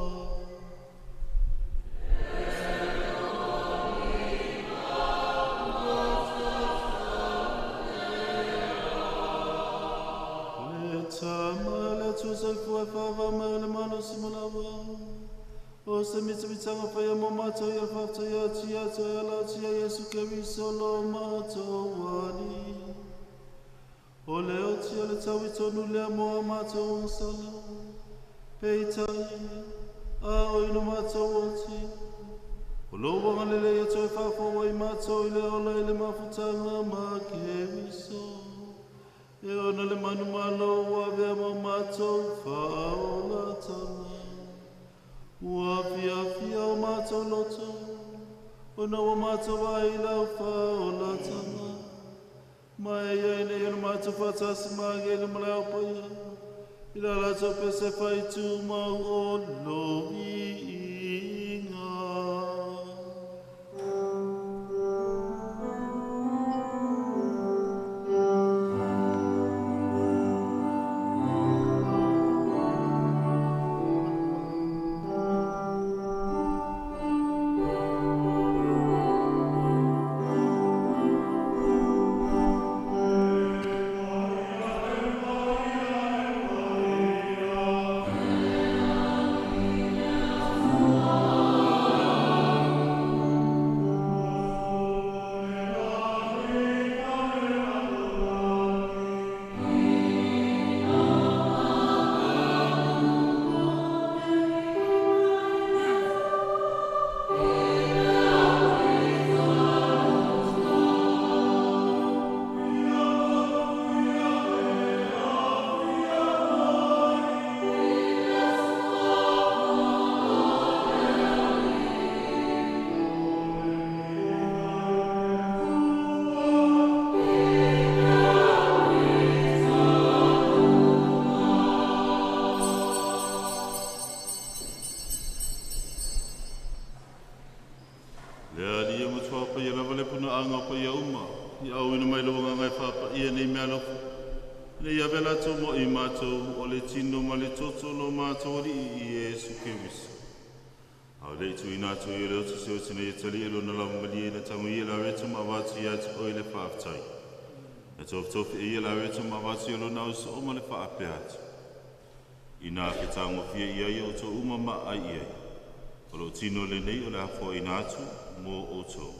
Le Tama le Atua soifua e faavavau mai o le malosi ma lava. O se mitsamitsanga faia mo matou ia le faafetai atu ia te oe ala atu ia Iesu Keriso lo matou Alii. O le oti o le taui tonu lea mo a matou agasala. Peitai, a o ino matou oti. O lou agalelei e toe faafou ai matou i le ola i le mafutaga ma Keriso. E ona le manumalo ua avea mo matou faaolataga. Ua fiafia o matou loto, ona ua matou ai i lau faaolataga. Ma e iai nei o le matou faatasi ma agelu ma le ao paia, i la latou pese faitumau o lo viiga. Le Alii e matua paia lava le punaaga o paia uma, i auina mai lou agaga e faapaia nei meaalofa. Ina ia ave latou mo i matou o le tino ma le toto lo matou Alii i Iesu Keriso. A o le i tuuina atu i le oti se oti ina ia talia i lona lavamalie ina tagoia le areto ma avatu ia te oe le faafetai. Na tofitofi e ia le areto ma avatu i lona ausoo ma le faapea atu. Ina fetagofie i ai outou uma ma ai i ai. O lou tino lenei o le afoaina atu mo outou.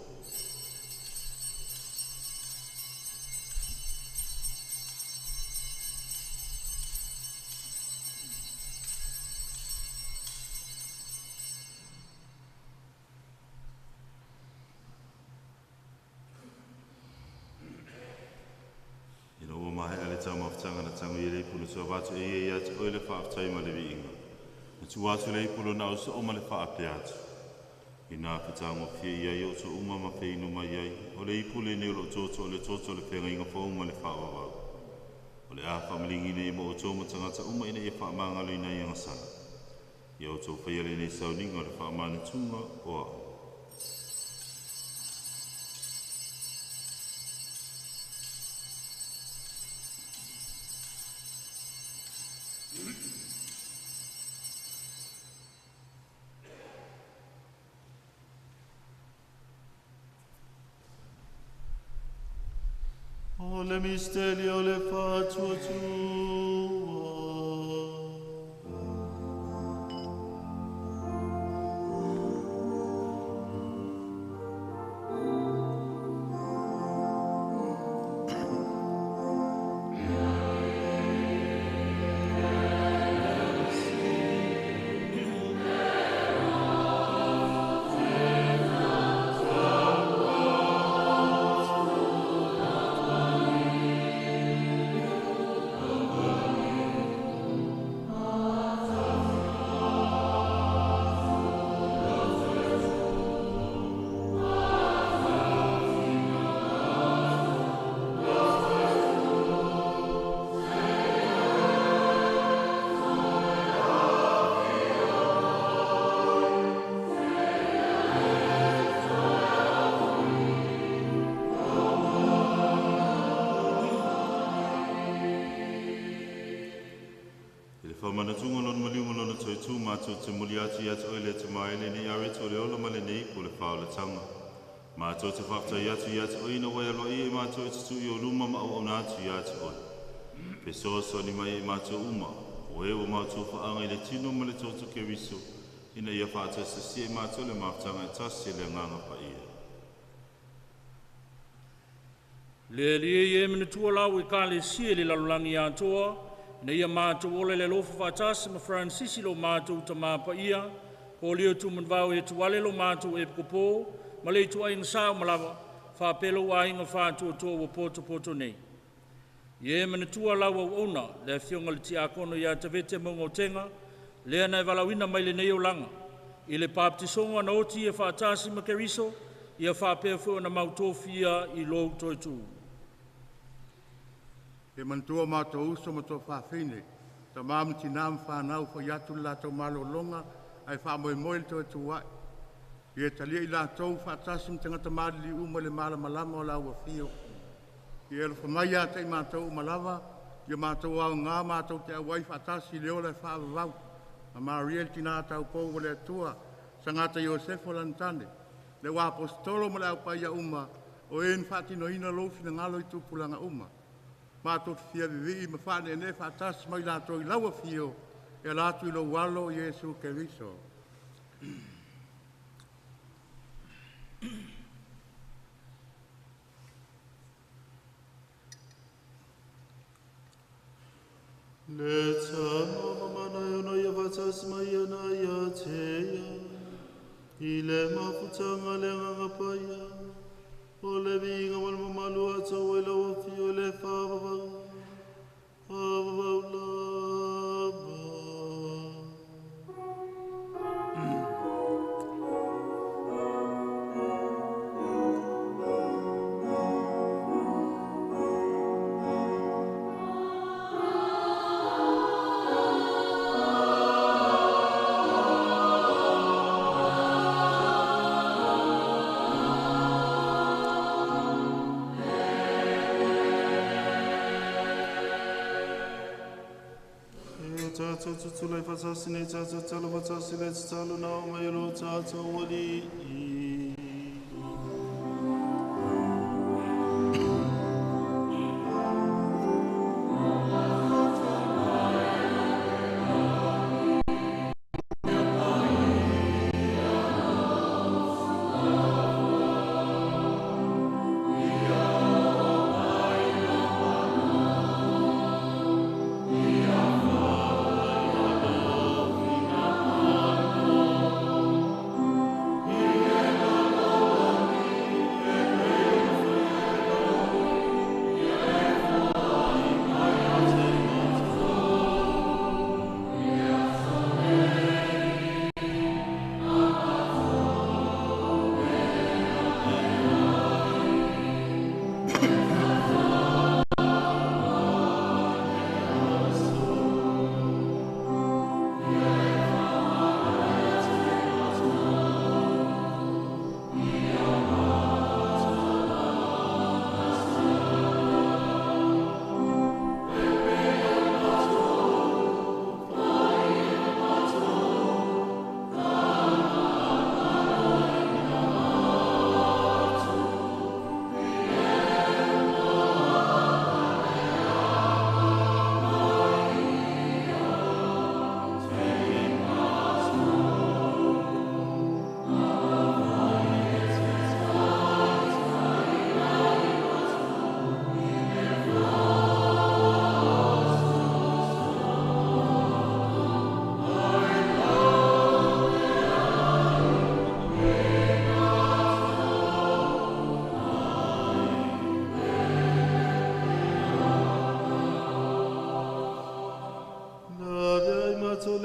Ina ua maea le taumafataga na tago i le ipu na tuavatu e ia ia te oe le faafetai ma le viiga. Na tua atu le ipu lona ausoo ma le faapea atu. Ina fetagofie i ai outou uma ma feinu mai ai, o le ipu lenei o loo toto o le toto o le feagaiga fou ma le faavavau. O le a faamaligi nei mo outou ma tagata uma ina ia faamagaloina i agasala. Ia outou faia lenei sauniga o le faamanatuga o a'u. le misteri o le fa'atuatua. Whamanatūnga lona maliu ma lona toitū mātou te muli atu i atu oe le te maele nei areto le ola ma lenei po le whaolatanga. Mātou te whaftai atu i atu oe na wai aloa i e mātou e te tū i o luma ma au auna atu i atu oe. Pesoa soa ni mai e mātou uma, o e o mātou whaanga i le tino ma le toto ke riso, ina ia whaatasa e mātou le maftanga e tasi le nganga pa ia. Le lie e manatua lau e ka le sie le lalolagi atoa, ina ia mātou ole le lofa faatasi ma Fransisi lo mātou tamā paia, po lio tu manvao e tuale lo mātou e pukupō, ma le ituaiga sa uma lava, faapea lou aiga fātuatua ua potopoto nei. Ia e manatua lau auauna, le afioga le tiakono iā Tavete Maugaotega, lea na e valaauina mai lenei olaga, i le papatisoga na oti ia faatasi ma Keriso, ia faapea foi ona mautofia i lou toetū. E manatua mātou uso ma tō whawhine, ta māma tina ma whānau whai atu le lātou malologa, ai whaamoemoe le toe tūai. Ia talia i lātou whaatasi ma tangata malili uma le malamalama o la ua fio. Ia alofa mai ia te i mātou uma lava, ia mātou au ngā mātou te auai whaatasi le ola e whaavavau. Ma Maria le tina tau pou o le Atua, sangata Iosefo lana tane, le wā apostolo ma le au paia uma, o e na whaatinoina lou finagalo i tupulaga uma. Mātou te fia vivii ma whaanene whaatasi mai lātou i lau afio, e ala atu i lou alo Iesu Keriso. Le tama mamana e ono ia whaatasi mai ana ia te ia, i le mafutanga le nganga paia, o le viga ma le mamalu atoa i lau afio le whaavavau, whaavavau lava. Tātou tutulai whaatasi nei tātou talo whaatasi le te talo nā o mai lo tātou wali i. Yeah.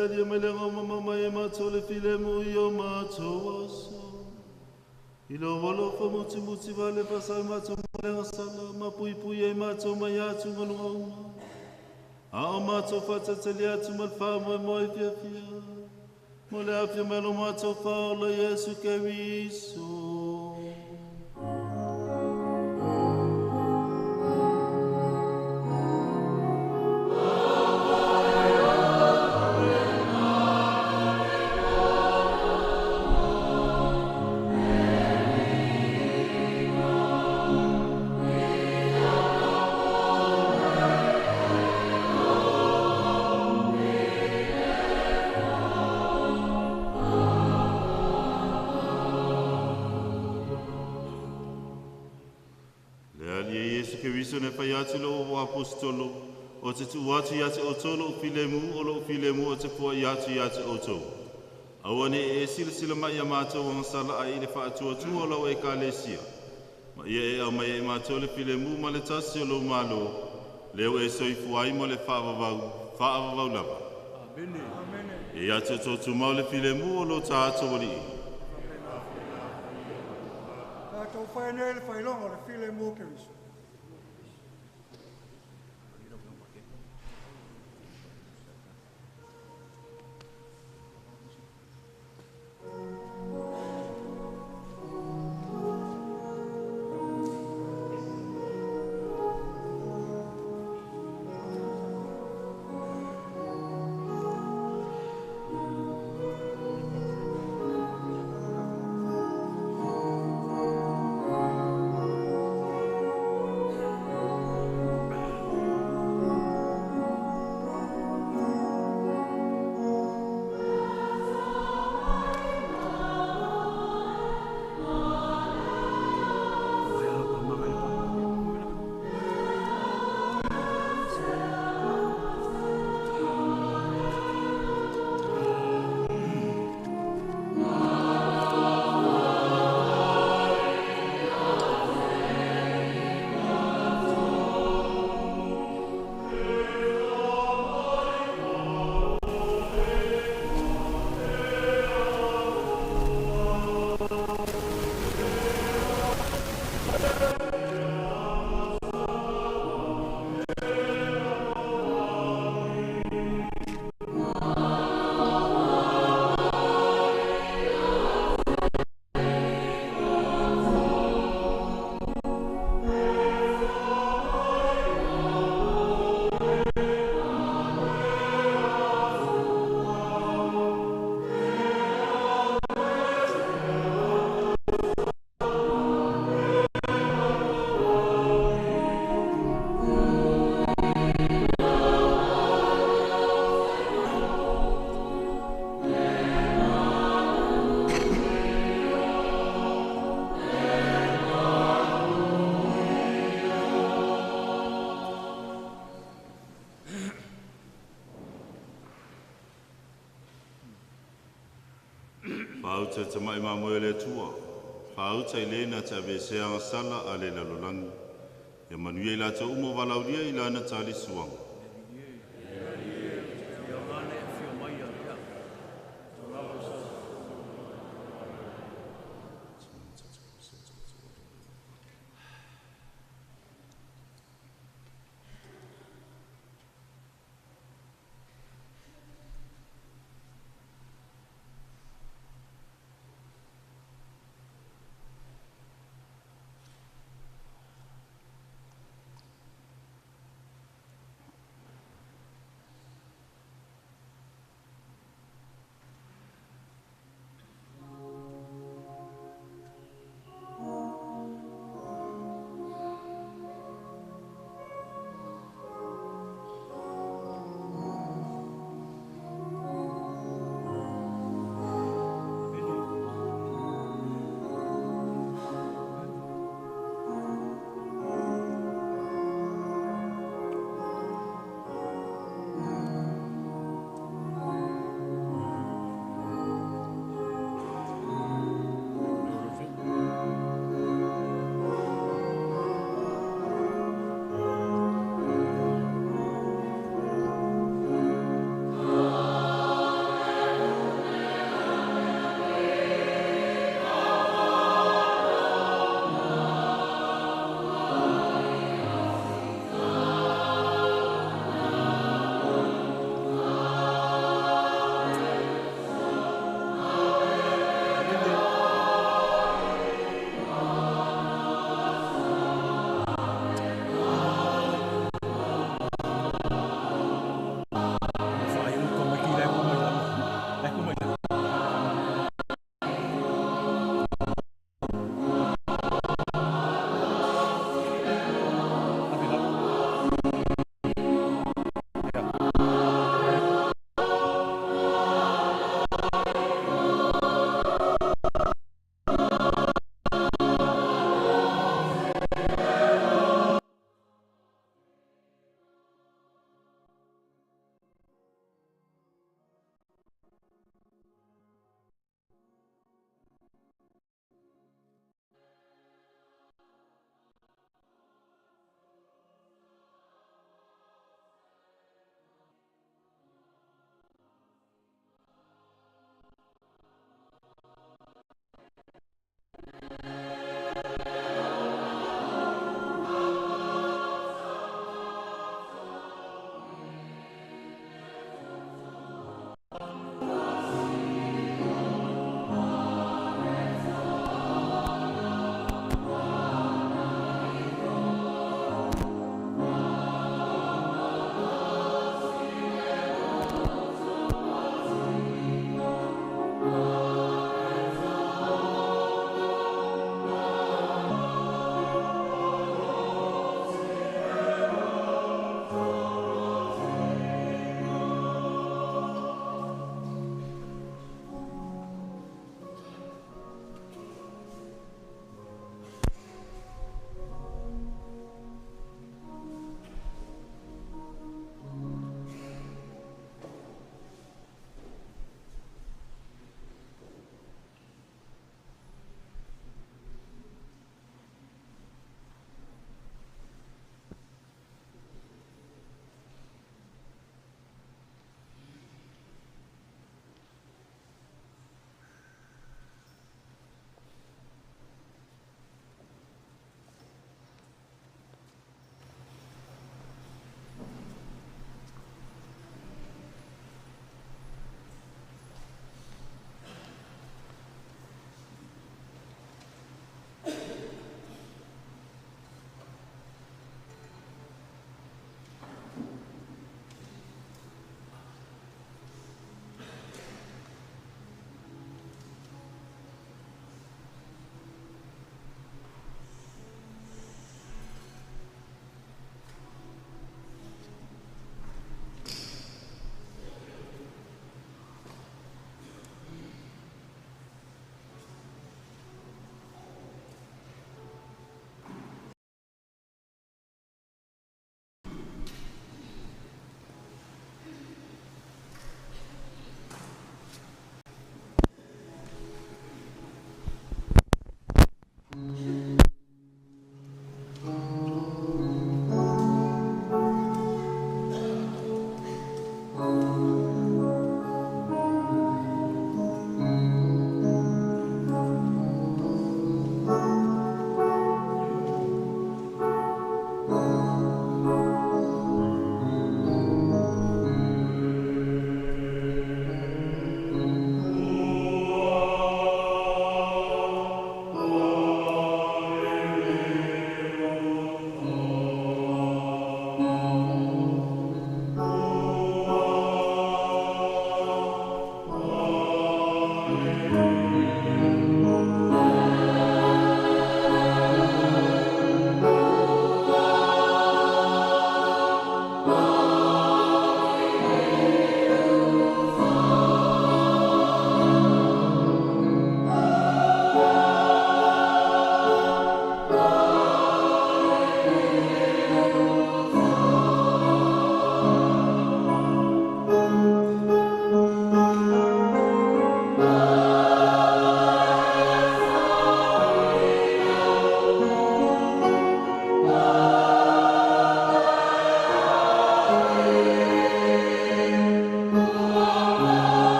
le Alii e mai le ago ma mau mai e matou le filemu i o matou aso. I lou alofa mutimuti vale faasao i matou mai le agasala, ma puipui ai matou mai atugaluga uma. A o matou faatalitali atu ma le faamoemoe fiafia, mo le afio mai o lo matou Faaola Iesu Keriso. Le Alii e Iesu Keriso na fai atu i lou aposetolo, ou te tuu atu ia te outou lou filemu, o lou filemu ou te foai atu ia te outou. Aua ne i e silasila mai ia matou agasala ai i le faatuatua o lau ekalesia. Ma ia e aumaia e matou le filemu ma le tasi o lou Malo, lea ua e soifua ai mo le faavavau, faavavau lava. E ia te outou tumau le filemu o lo tatou Alii. Tatou faia nei le faailoga o le filemu o Keriso. Faauta i tamaʻi mamoe o le Atua, faauta i le na te aveesea agasala a le lalolagi. Ia manuia i latou uma o valaaulia i lana talisuaga.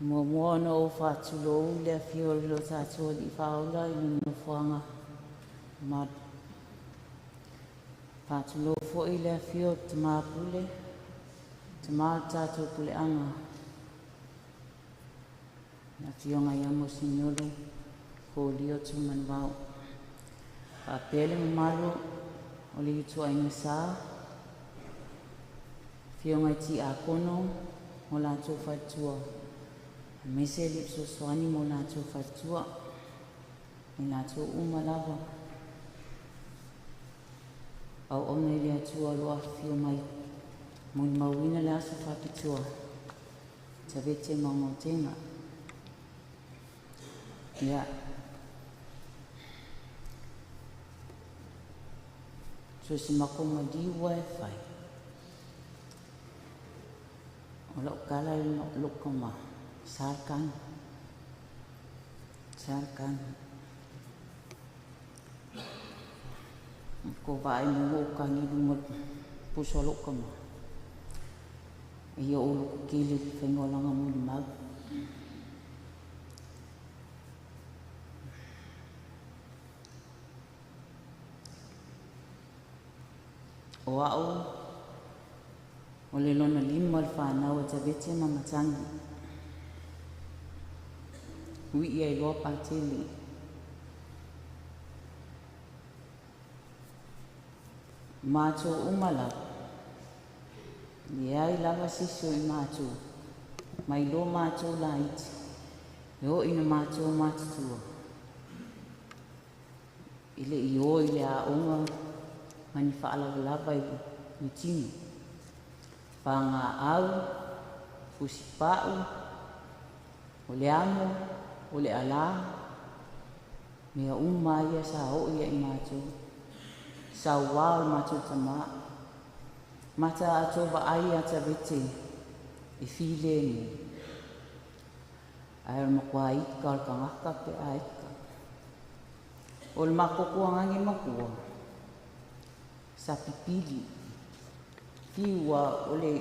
Muamua ona ou faatulou i le afio o lo tatou Alii Faaola i le nofoaga mamalu. Faatulou foi i le afio o le Tama Pule, Tama o le tatou puleaga, le afioga ia Mosignolo Kolia Tumanuvao. Faapea le mamalu o le ituaiga sa, afioga i tiakono mo latou faletua, aemaise le fesoasoani mo latou faletua, i latou uma lava auauna i le Atua o lo o afifio mai, molimauina le aso faapitoa, Tavete Maugaotega. Ia, so se mako maliu e fai. O lau kala i lou kama, sa le kagi, sa le kagi. Ko vaai mo o kagi i luga puso o lou kama. E ia o loko kele le whaingoalanga mo le mau. O au, o le lona lima o le whanau a Tavete ma Matangi. Ui ia i loa pātele. Mātou uma lava. Leai lava sisi o i mātou. Mai lo mātou laiti. E o ina mātou mātutua. I le i o i le aonga ma ni whaalavalava i ni tino. Whanga au, fusi pau, o le amo, o le ala, mea uma ia sa o ia i mātou. Sa wā o le mātou tama. Mata ato wa ai a Tavete e file ni. Ai o le makua ika o le kangaka pe a ika. O le makoko angangi makua. Sa pipili. Fiua o le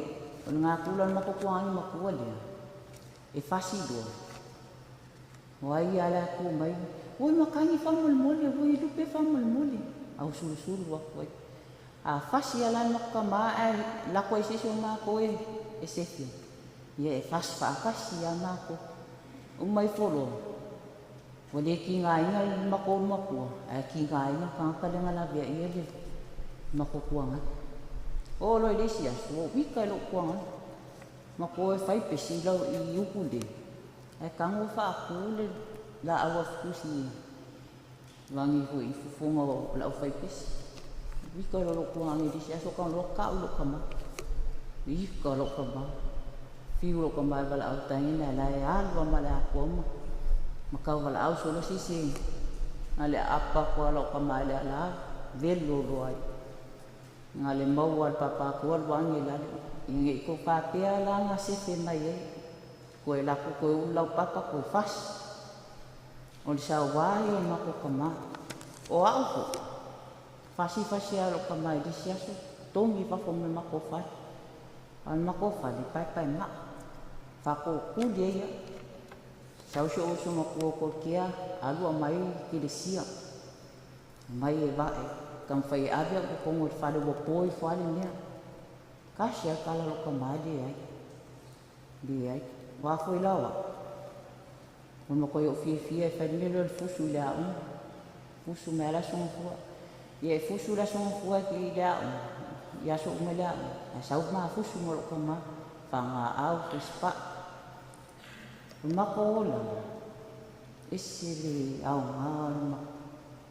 ngā kula o le makoko angangi makua lea. E fasi loa. O ai ala aku mai. Oi makangi whamolemole, oi lupe whamolemole. Au sulusulu aku ai. A fasi ala maka ma ai lako e sisi o mako e sefia. Ia e fasi whaakasi a mako. O mai folo. O le ki ngā inga i mako o makua. Ai ki ngā inga kangaka lenga la vea ia le mako kuanga. O lo i lesi asu, o wika i lo kuanga. Mako e whai pesi lau i uku le. Ai kango whaaku le la awa fukusi i wangi hui i fufunga o lau whai pesi. Wika lo lo kuanga i lesi asu kang lo kau lo kama. Wika lo kama. Fiu lo kama e wala au tangina la e alua ma le akua ma. Makau wala au solo sisi. Nga le apa kua lo kama e le ala velo lo ai. Nga le maua al papa kua wangi la le. Inge ko papea la nga sefe mai e. Koe lako koe ulau papa koe fasi. O le sa wai o mako kama. O au ko. Fasi fasi a lo kama i lisi aso. Tongi wafo me mako fale. Al mako fale pai pai ma. Whako kuli ia. Sau so uso makua ko kia alua mai ki le sia. Mai e vae. Kam whai avea ko kongo le fale wa poi fale mea. Kasi a kala lo kama le ai. Le ai. Wā foi lawa. O mako i o fia fia e whai mele o le fusu i le aonga. Fusu mea la songa fua. Ia e fusu la songa fua ki i le aonga. Ia so ume le aonga. A sau maa fusu mo lo kama. Whanga au, fuspa. O mako ola. Ese le aonga o le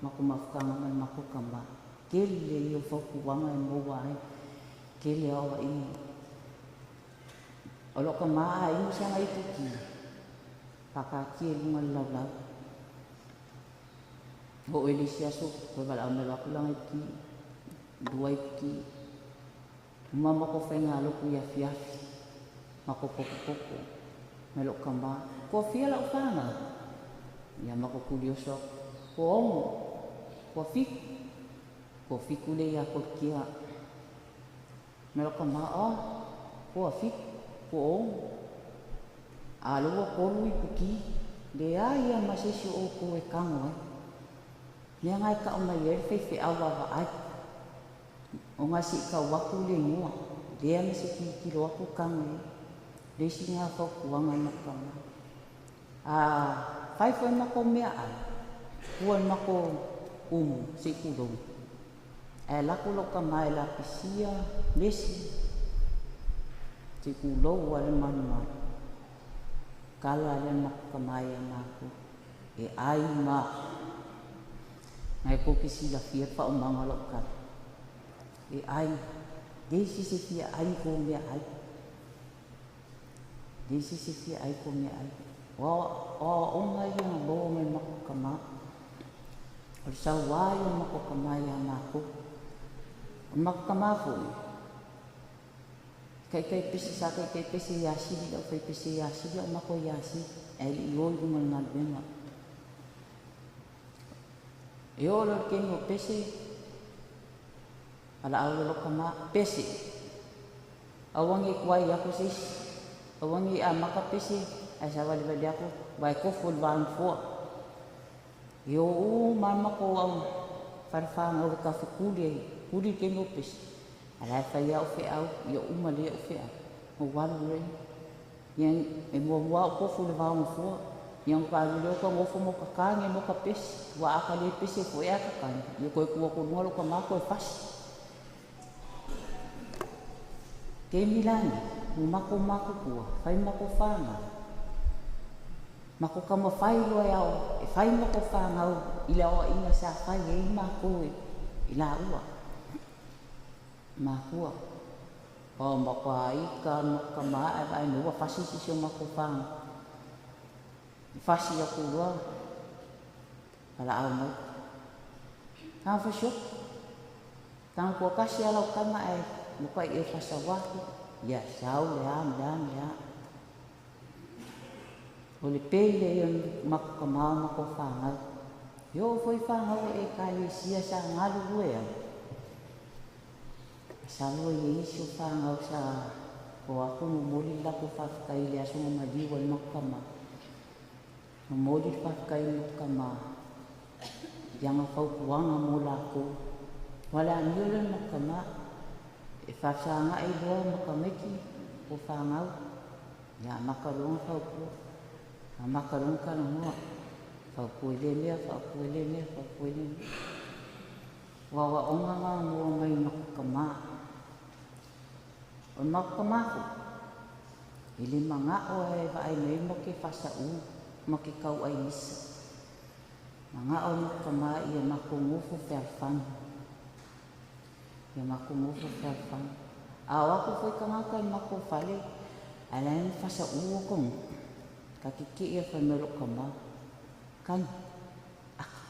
mako mafukanga ma le mako kama. Kele i o whakuwanga e maua ai. Kele awa i. O lo kama a ingu sanga i puki. Pakakia lunga le laulau. Ho ele si aso, koe wala au melo aku langa i puki. Dua i puki. Uma mako whainga aloku i afiafi. Mako poko poko. Me lo kama. Kua fia lau whanga. Ia mako kulioso. Kua ongo. Kua fiku. Kua fiku le ia koe kia. Me lo kama. Oh, kua fiku. Kua ongo. A lea ua tolu ipuki, leai lava ma se isi o outou e tago ai. Mea na e tau mai ai le faifeau vaavaai, ona se i tau atu le igoa, lea na se tilotilo atu tago i ai. Le isi lena fautuaga i matou tama. A fai foi matou meaai, tua i le matou umu, se i tulou, ae alu atu lau tama e lapisia mesi, se i tulou lava le malumalu. Tala lea matou tama ia matou, e ai ma na e tou te silafia le faaumaga o lau tala. E ai, leai se isi e fia ai ni kou meaai. Leai se isi e fia ai kou meaai. O aoaoga ia na maua mai le matou tama. O le sauā ia o le matou tama ia matou. O le matou tama foi, taitai pese, sa taitai pese ia Sili, au fai pese ia Sili, au matou ia Sili, ae le i o i luga o le galuega. E oo loa i le taimi o pese, valaau loa lou tama, pese, aua ne i tuai atu se isi, aua ne i amata pese, ae savalivali atu, aua e tofu i le va nofoa. E o uma lava matou au falefanau e tafetuli ai, tuli le taimi o pese, a la e fai lava au feau, ia uma lelei au feau, ona ou alu lea. Ia, e muamua lava ou tofu i le va o nofoa, ia ona ta alu lea ou ta nofo ma ou tatagi ai ma ta pese, aua a ta le pese foi ae tatagi, ia toe tu atu i luga lou tama toe fasi. Taimi la nei, ua matou matutua, fai matou fanau, matou taumafai loa e ao, e fai matou fanau i le aoaiga sa fai ai matou e laua, matua. Ua matua ita matou tama ae vaai mai ua fasi se isi o matou fanau. Fasi atu loa, valaau mai. Tago fasioti. Tago toatasi lava lau tama ae matuai e fasaua atu, ia sau le a ma le a ma le a. O le pele ia o matou tama o matou fanau. E oo foi fanau a Ekalesia sa galulue ai. Masalo e i ai isi o fanau sa o atu momoli le latou faafetai i le aso na maliu ai le matou tama. Momoli le faafetai i le matou tama i ana fautuaga mo latou. Aua o le amio lea o le matou tama, e faafesagai loa ma tamaiti o fanau, ia amata loa ona fautua, amata loa ona talanoa, fautua i lea mea, fautua i lea mea, fautua i lea mea. O aoaoga na maua mai i le matou tama. O le matou tama foi, e le manao e vaai mai ma ke faasaū ma ke tauai misa. Manao le matou tama ia matou nofo fealofani. Ia matou nofo fealofani. A o atu foi tagata i le matou fale, ae la e na faasaū o kongu, ka kekee a fai mai lou tama, Kani, aka,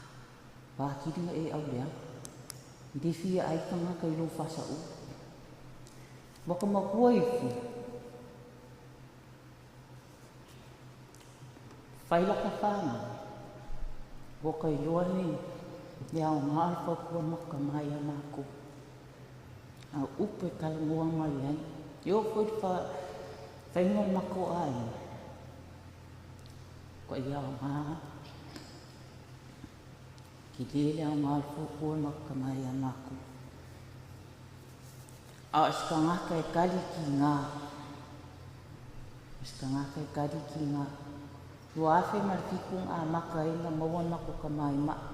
ua atili na e aulea. I le fia ai tagata i lou faasaū. Ua ka matua ifo. Fai laka whānau. Ua ka iloa nei le aoga o le fautua maka mai a mākou. A upu e talanoa mai ai. E oo foi le faiga o le matou aiga. Ua i aoga. Tele le aoga o le fautua maka mai a mākou. A o se tagata e tali kigā. O se tagata e tali kigā. 2007 na amata ai ona maua le matou tama i ma'i.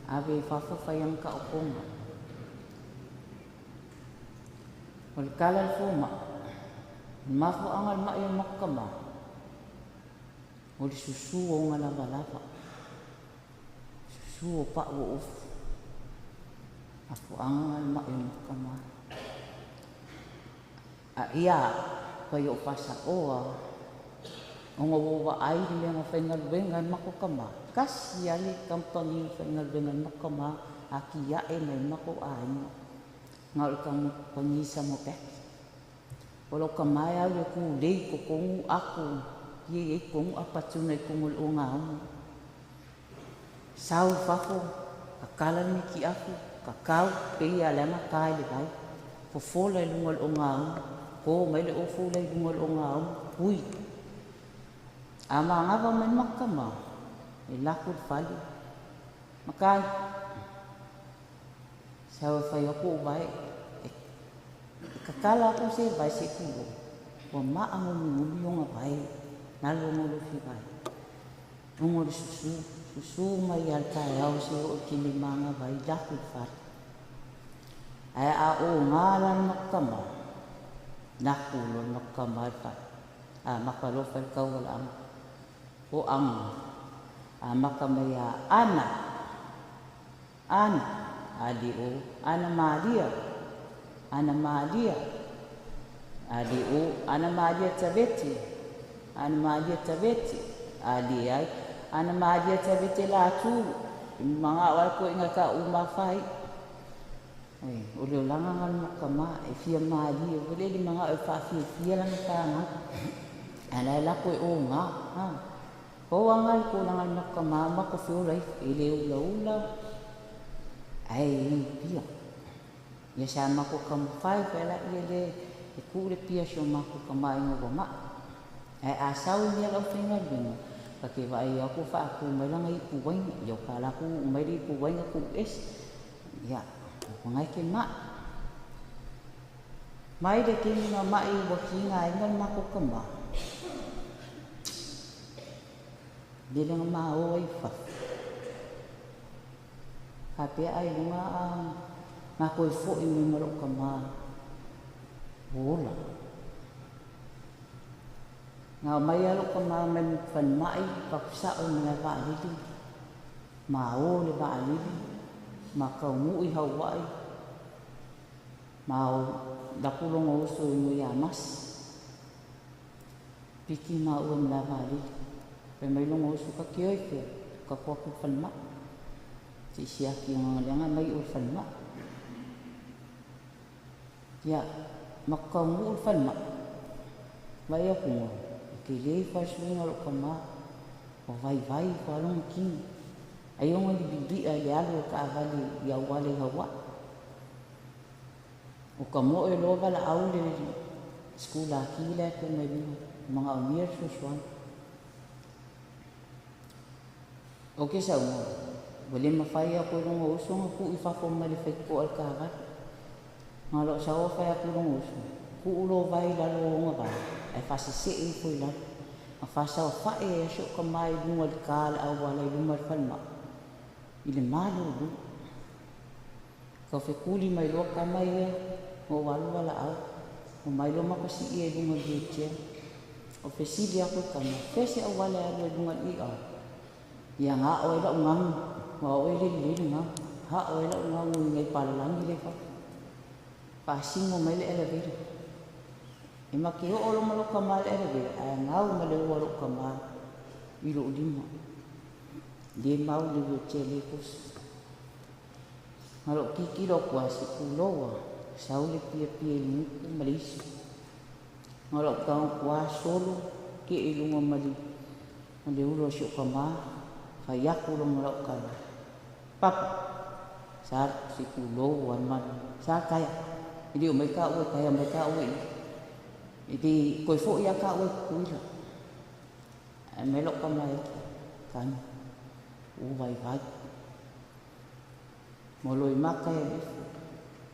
Ave i fafo fai ana taotoga. O le tala a le fomai, o le mafuaaga o le ma'i o le matou tama, o le susu o ona lavalava. Susu o pau o ofu. Mafuaaga na o le ma'i o le matou tama. A ia pai o faasaoa ona ua ou vaai i le mea na faigaluega ai le matou tama, tasi lava le kamupani na faigaluega ai le matou tama atiae mai ai le matou aiga, na o le kamupani Samoa-Pac. O lau tama e alu e tulei i totonu ato ia e i ai totonu apatuna i totonu o le ogaoga. Sau i fafo, tatala le mitiafu, tatau, pei lava o le a na ta i le vai, fofola i luga o le ogaoga. Ko mai le ofu le i luga o le ogaumu, pui. A magava mai le matou tama, e laku le fale, makai, sau e fai atu ou vae, e tatala atu se vae se i tulou, ua maangumiumi ona vae, galo ona lofi vae. Ona o le susu, susu mai lava i le taeao seia oo i le taimi e manava ai, laku le fale. Ae a oga la le matou tama, laku loa le matou tama i le fale, amata loa fai le taualaaga. O aga, amata mai ia Ana, Ana, ali o, Ana Maria, Ana Maria, ali o, Ana Maria Tavete, Ana Maria Tavete, ali ai, Ana Maria Tavete Latu, magao lava le toeaina e taauma fai. O le olaga lena o le matou tama, e fia malie foi lea i le manao e faafiafia lana fanau, ae la e lako e oga. Pau lava lena le tulaga o le matou tama ma matou feola ifo, e le ulaula ae i pia. Ia sa matou taumafai foi laia lea e tuu le pia si o matou tama ina ua mai. Ae a sau i mea o le aufaigaluega, ta te vaai atu o faatu mai lana ipu uaina, ia o ta alu atu uu mai le ipu uaina tuu ese. Ia, o lena e te mai. Mai le taimi na mai ua tigaina le matou tama, lele na ma o ai i fafo. Faapea ailoga a matou e foi mai ma lou tama ua ola. Na aumai lava lou tama mai le falemai, fatu sao i malae vaalele, ma o le vaalele, ma taunuu i Hawaii, ma o laku lona uso i Nuiamasi. Piki maua i malae vaalele. Fai mai lona uso, ka te o i fea? Ka to atu i le falemai. Se i siaki ona leaga mai o le falemai. Ia, matou taunuu i le falemai, vaai atu ua tele ifo lava le suiga o lou tama, ua vaivai ifo lava lona tino. Ai ona li'ili'a i le alu o le taavale i auala i Hawaii. O ka moe loa valaau le sikulaki la e tu mai luma, manaomia le fesoasoani. O ke saunoa, ua le mafai atu e lona uso ona tuu i fafo mai le faitotoa i le taavale. Na o lou sau o fai atu i lona uso, tuu lou vae i lalo o ona vae, ae faasesee ifo i lalo. Na faasaofai ai lava si ou tama i luga i le ta o le auala i luma o le falemai, i le malulu. Tau fetuli mai loa tama ia, na ou alu valaau, omai loa matou siia i luga o le wheelchair. O fesili atu le tama, fea se auala e alu ai i luga i i? Ia gao ai lau gagu, aua o oe e le lelei le gagu. Hao ai lau gagu i nai palalagi lea i fafo. Faasino mai le elevator. E ma te oo loa ma lou tama i le elevator, ae gau ma le ua o lou tama i lou lima. Le mau le wheelchair le tosi. Ma lou tilotilo atu lava, se pulou lava, sau le piapia i le gutu ma le iso. Na o lou tago atu lava solo, tie i luga ma le ma le ulu o si ou tama, fai atu loa ma lau tala, Papa, sa se pulou lava ma sa taea. E le o mai taua e taea mai taua i i. E le toe foi lava taua i Tutuila. Ae mai lou tama e tanu, ua vaivai. Moloi maka e ifo.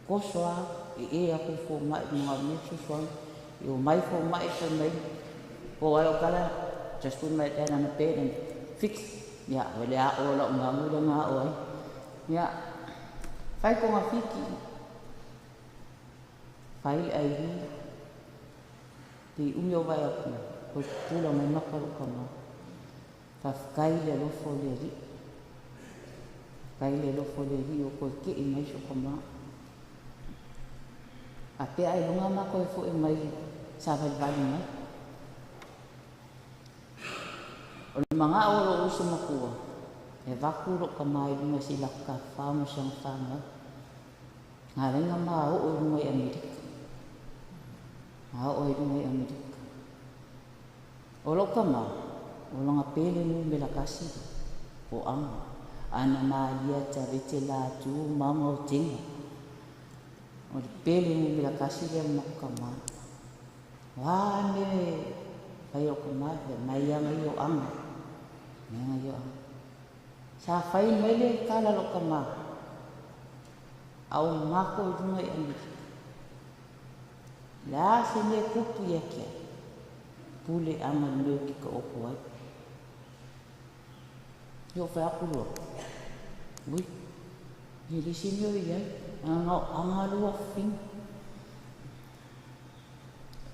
Toso lava e e atu i fomai manaomia fesoasoani. E omai fomai fai mai, po ai o kala, just put my dad on the bed and fix. Ia, o le ao o lau gagu lea na ao ai. Ia, fai togafiti, fai le IV, te umi o vae atu, koe pupula mai maka lou tama. Faafetai i le alofa o le Alii. Faafetai i le alofa o le Alii ua toe tei mai si ou tama. A pea ailoga matou e foi mai savalivali mai. O le magao o lou uso matua, e avatu lou tama i luga se i latou tafafao ma si ana fanau. Na ala ai ona ma oo i luga i Amerika. Ma oo ai i luga i Amerika. O lou tama, o lona pele numera tasi lea, o Aga, Ana Maria Tavete Latu Maoga o Tega. O le pele numera tasi lea o le matou tama. O a mea e fai o ka mai, mai anga i o anga. Mai anga i o anga. Sa fai mai le kala lo ka ma. Au mako i runga i Amerika. La se me kupu ia kia. Pule anga meo ki ka opo ai. Yo whai aku loa. Ui, ni le se meo i ai. Anga, anga lua whina.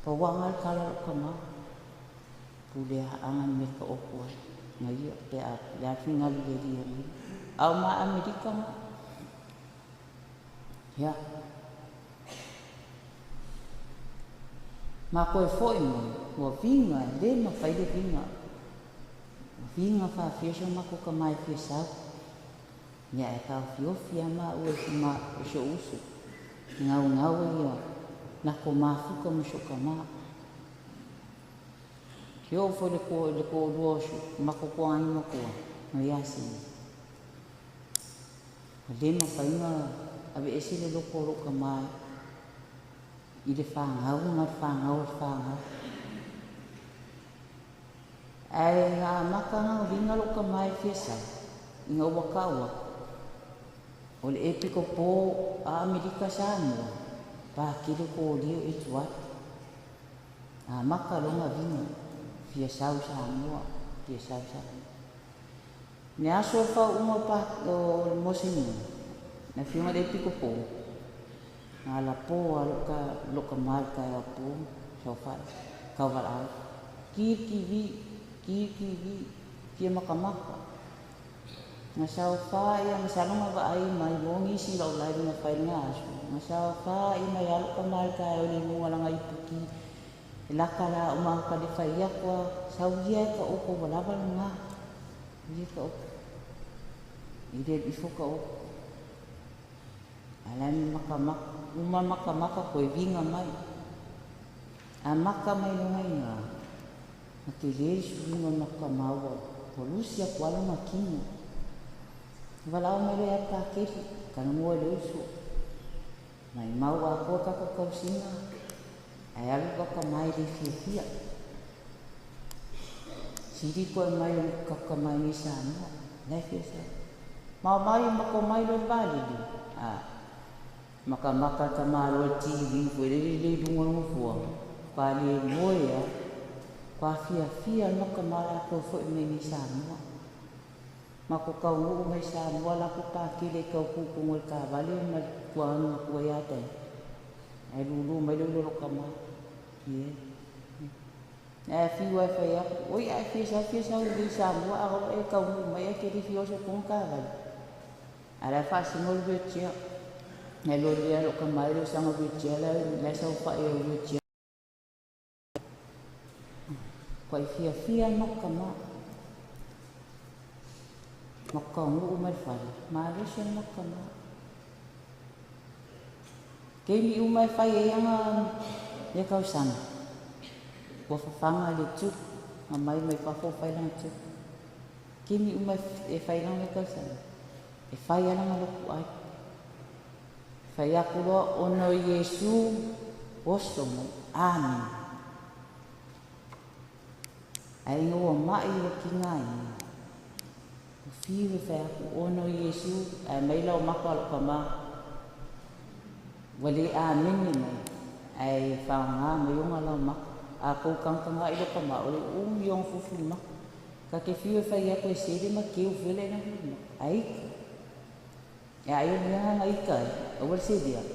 Pa wanga le kala lo ka ma. Pule a anga me ka opo ai. Nga ia, pe a, le a whina le le ria ngai. Au ma Amerika ma. Ia. Ma koe foi mai, ua vinga, le ma whai le vinga. Vinga wha so ma ko ka mai fia sau. Ia e ka fiofi a ma ue si ma o so usu. Ngau ngau ia, na ko mafuka mo so ka ma. Ki o fo le ko lua so, ma ko ko ai ma koa, no ia sini. Le ma whainga, awe ese le loko o ka mai. I le whangau, ma le whangau, le whangau. Ai ngā makanga o vinga lo ka mai fia sau, i ngā waka ua. O le epiko pō a Amerika Samoa, pā kile ko o lio e tuatu. Ngā maka longa vinga, fia sau Samoa, fia sau Samoa. Ne aso e whau unga pā o le mosenina, na whiunga le epiko pō. Ngā la pō a loka mai kai a pō, sau whai, kau wala au. Ki ki vi, ki ki vi, fia makamaka. Ngā sau whai ia, ngā salonga wa ai mai mongi si lau lai ngā whai ngā aso. Ngā sau whai mai a loka mai kai o le ngunga langa ipuki. E laka la o maha ka le whai ia koa, sau ia e ka oko walawa ngā. Ia ka oko. I le ifo ka oko. Alai makamaka, uma makamaka koe vinga mai. A maka mai lunga i ngā. Ma te le suinga makamaua, polusia kuala makino. Walau mai le a pākeri, kana mua le usu. Mai mau a koa kaka kausinga, ai alu kaka mai le fia fia. Siri koe mai o kaka mai ni Samoa, lai fia sa. Mau mai mako mai lo valili. A maka maka ta malo TV koe le le lunga lunga fua. Kwa le moea, kwa fia fia maka mala koe foi mai ni Samoa. Mako kau nguu mai Samoa la ko pākele kau kuku ngol ka vale ma kua anga kua ia tai. Ai lulu mai lulu lo kama. Ie. Ai fiu ai whai aku. Oi ai fia sa fia sa uli Samoa a o e kau nguu mai e keri fio so kong ka vale. Ala wha singol wheelchair. Ai lo lia lo kama lo sanga wheelchair la la sa ufa e wheelchair. Kua fia fia makama. Maka ngu mai whare, mā rese maka mā. Kei mi umai whai e anga le kausana. Kua whawhanga le tū, ngā mai mai whawhau whai langa tū. Kei mi umai e whai langa le kausana. E whai alanga loku ai. Whai aku loa ono Yesu, oso mo, amen. Ai ngua mai o ki ngā inga. Fiu e whai aku ono Yesu, ai mai lau maka lo ka ma. Wale a mene mai, ai whaonga mai onga lau maka. A kou kangkanga i lo ka ma, ole umi ong fufu maka. Ka ke fiu e whai aku e sere ma keu vele na hui maka. Ai ka. E ai o mea nga ika e, awal se dia.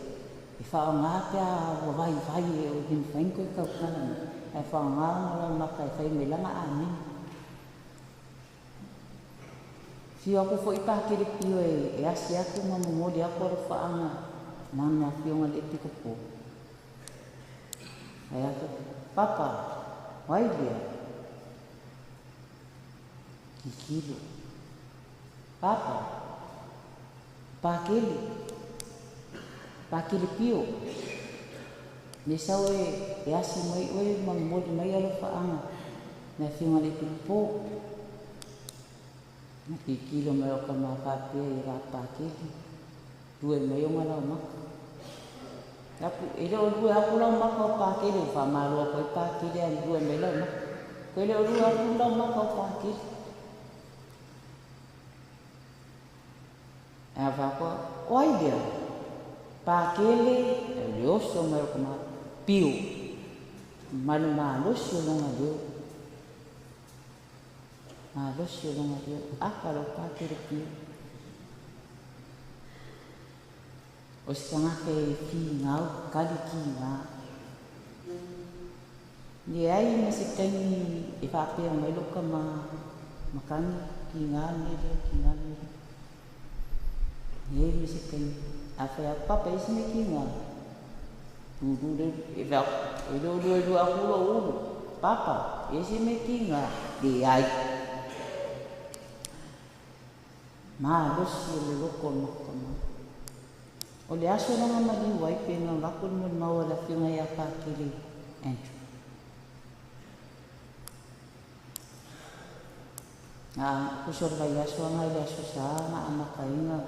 E whaonga pea wa vai vai e o him whain koe kau kala mai. Ai whaonga nga lau maka e whai mai langa a mene. Fio aku foi pākere pio e asi aku ma momoli aku aro whaanga nana fionga le epiko pō. Ai aku, papa, wai lea? Kikilo. Papa, pākere, pākere pio. Me sau e asi mai oe ma momoli mai aro whaanga na fionga le epiko pō. Na kikilo mai o ka mawhapea i rā pākeli, rue mai o ngā lau maka. Aku e le o lua aku lau maka o Pakele, ua faamalo aku ai Pakele ae lua mai lau maka. Koe le o lua aku lau maka o Pakele. Ae faakoa, o ai lea? Pakele, e le oso mai o ka pio. Ma le malosi o lona leo. Malosi o lona leo. Aka lau Pakele pio. O se tagata e figau, kali kiga. Leai ma se taimi e faapea mai lou kama makani kiga le mea lea, kiga le mea lea. Leai ma se taimi. A fai atu, papa e isi mea kiga. Lulu le, e fai atu, e le o lua lua aku lou ulu. Papa, e isi mea kiga. Leai. Malosi o le loko o le matou. O le aso lona maliu ai pe na avatu le molimau a le Afioga ia Pakele Andrew. Na tusa o le vaiaso aga i le Aso Sa na amataina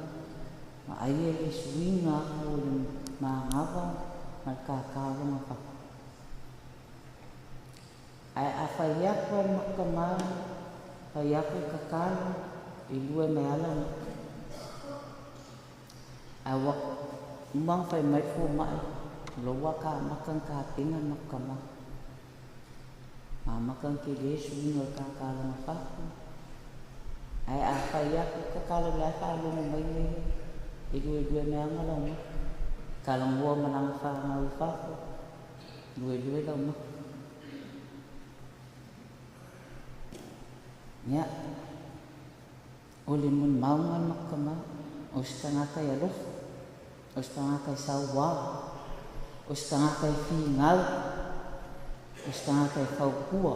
vaaia le suiga aku o le manava ma le kākā o lona papa. Ae a fai atu a le matamā, fai atu le tatalo, e lua mai ala maka. Ae ua uma ona fai mai le fomai, o la ua ka amata ona tapena le matamā. Amata ona tele suiga o le kākā o lona fatu. Ae a fai atu le tatalo o la e faalogo mai mea ia, e luelue mai lava lau maka. Talanoa ma lana fanau i fafo, luelue lau maka. Ia, o le molimauga o le matamā, o se tagata e alofa, o se tagata e sauā, o se tagata e figau, o se tagata e fautua,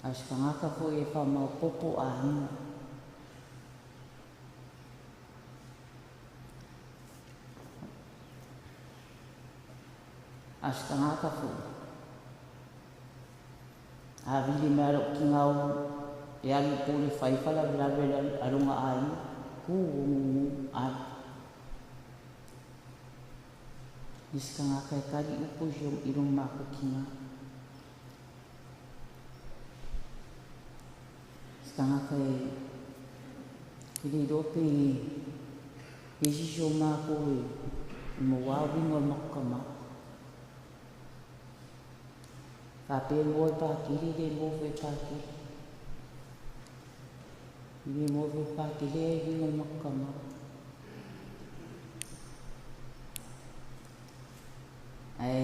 a o se tagata foi e faamaopopo aiga. A o se tagata foi, a vili mai lou tigau e alu i po le fai faalavelave i le lona aiga, tu gugu alu. I se tagata e tali upu i lona matou tiga. Se tagata e le iloa pe i se isi o matou e maua uiga o le matou tama. Faapea moa i Pakele, le moa foi i Pakele. Le moa foi i Pakele e uiga o le matou tama. Ae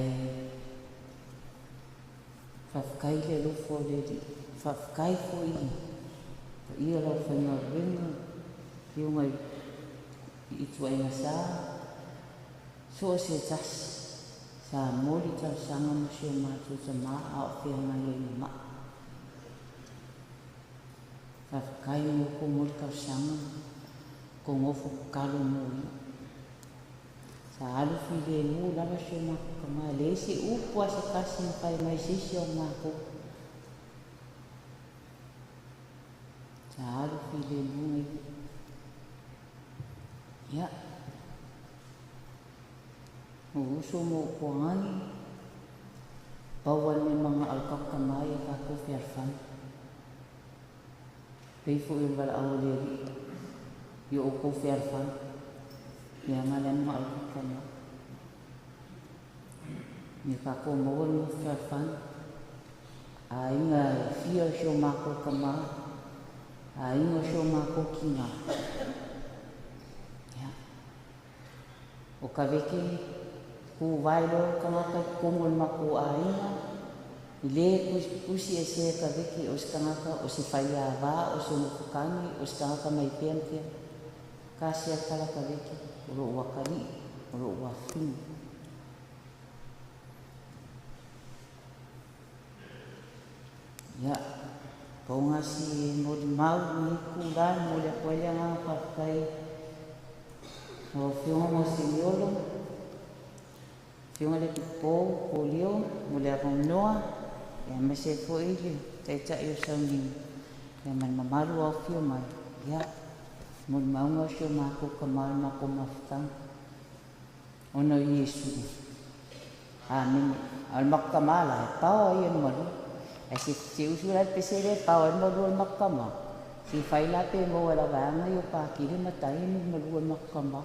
faafetai le alofa o le Alii. Faafetai foi i paia o le aufaigaluega, afioga i ituaiga sa, so o se tasi. Sa mo le talosaga mo si o matou tamā a o feagai ai ma ma'i. Faafetai mo outou mo le talosaga, tou nofo tatalo mo ia. Sa alu filemu lava si o matou tamā, e leai se upu a se tasi na fai mai se isi o matou. Sa alu filemu nei. Ia. O uso ma ou toagi, pau a le mea magao le tatou tama ia tatou fealofani. Pei foi o le valaau a le Alii i o outou fealofani, leaga le magao le tatou tama. Ia tatou maua le nofo fealofani, aiga e fia o si o matou tama, aiga o si o matou tina. Ia. O Kaveke, tuvae loa le tagata i totonu o le matou aiga, i le tusi esea e Kaveke o se tagata o se faiāvā, o se nofokagi, o se tagata mai fea ma fea. Tasi a tala Kaveke, o lou atalii, o lou afafine. Ia, pau gasi e molimau lenei itulā e momoli atu ai le agaga faafetai lau Afioga Moseniolo, Afioga i le Tupo Polio mo le avanoa, aemaise ai foi le Taitai o Sauniga, ia ma le mamalu o afio mai. Ia. Molimauga o si o matou Tama i le matou mafutaga, ona o Iesu. Amene. A o le matou tama la, e pao ai ia le malu. Ae se se usu la le pese lea e pao ai le malu o le matou tama, se i fai la pe maua e la vaega ia o Pakele ma tai ni malu o le matou tama.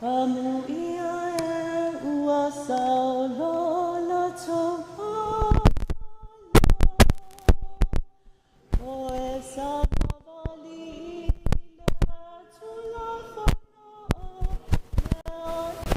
Amuia e ua saolona tou ala, o e savavali i le Tulafono o le Alii.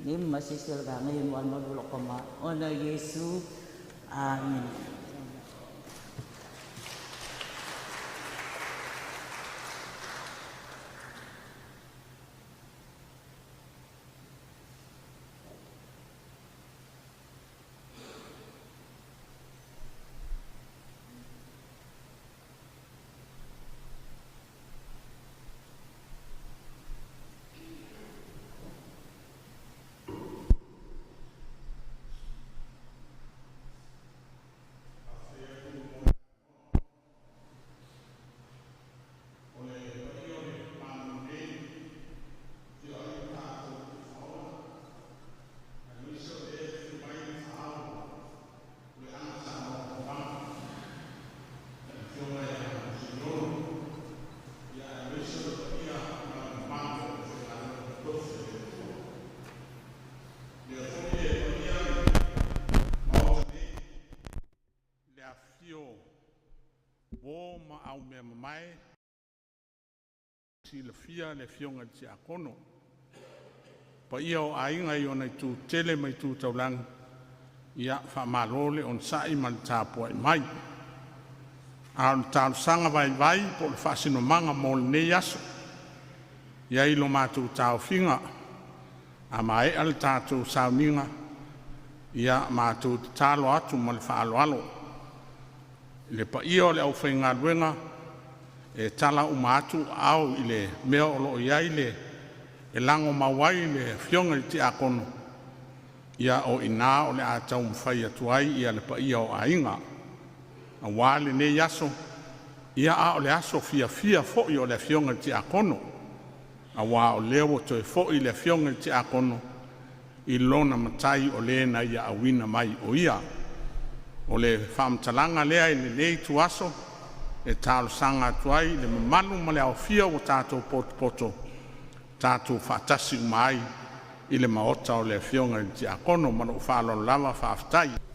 Nei ma se isi o le vaega ia malumalu o lou Tama, ona o Iesu. Amene. Le afifio o uo ma aumeamamae, silafia le Afioga i le Tiakono, paia o aiga i ona itu tele ma itu taulaga, ia faamalo le onosai ma le tapuai mai. A o le talosaga vaivai po o le faasinomaga mo lenei aso, e i ai lo matou taofiga, a maea le tatou sauniga, ia matou tatalo atu ma le faaaloalo i le paia o le aufaigaluega e tala uma atu aao i le mea o lo o i ai le e lagomau ai le afioga i le tiakono, ia o i ina o le a taumafai atu ai le paia o aiga aua lenei aso, ia a o le aso fiafia foi o le afioga i le tiakono, aua o lea ua toe foi le afioga i le tiakono i lona matai o le na ia auina mai o ia. O le faamatalaga lea i lenei ituaso e talosaga atu ai i le mamalu ma le aofia ua tatou potopoto, tatou faatasi uma ai i le maota o le Afioga i le Tiakono. Ma lou faaaloalo lava, faafetai.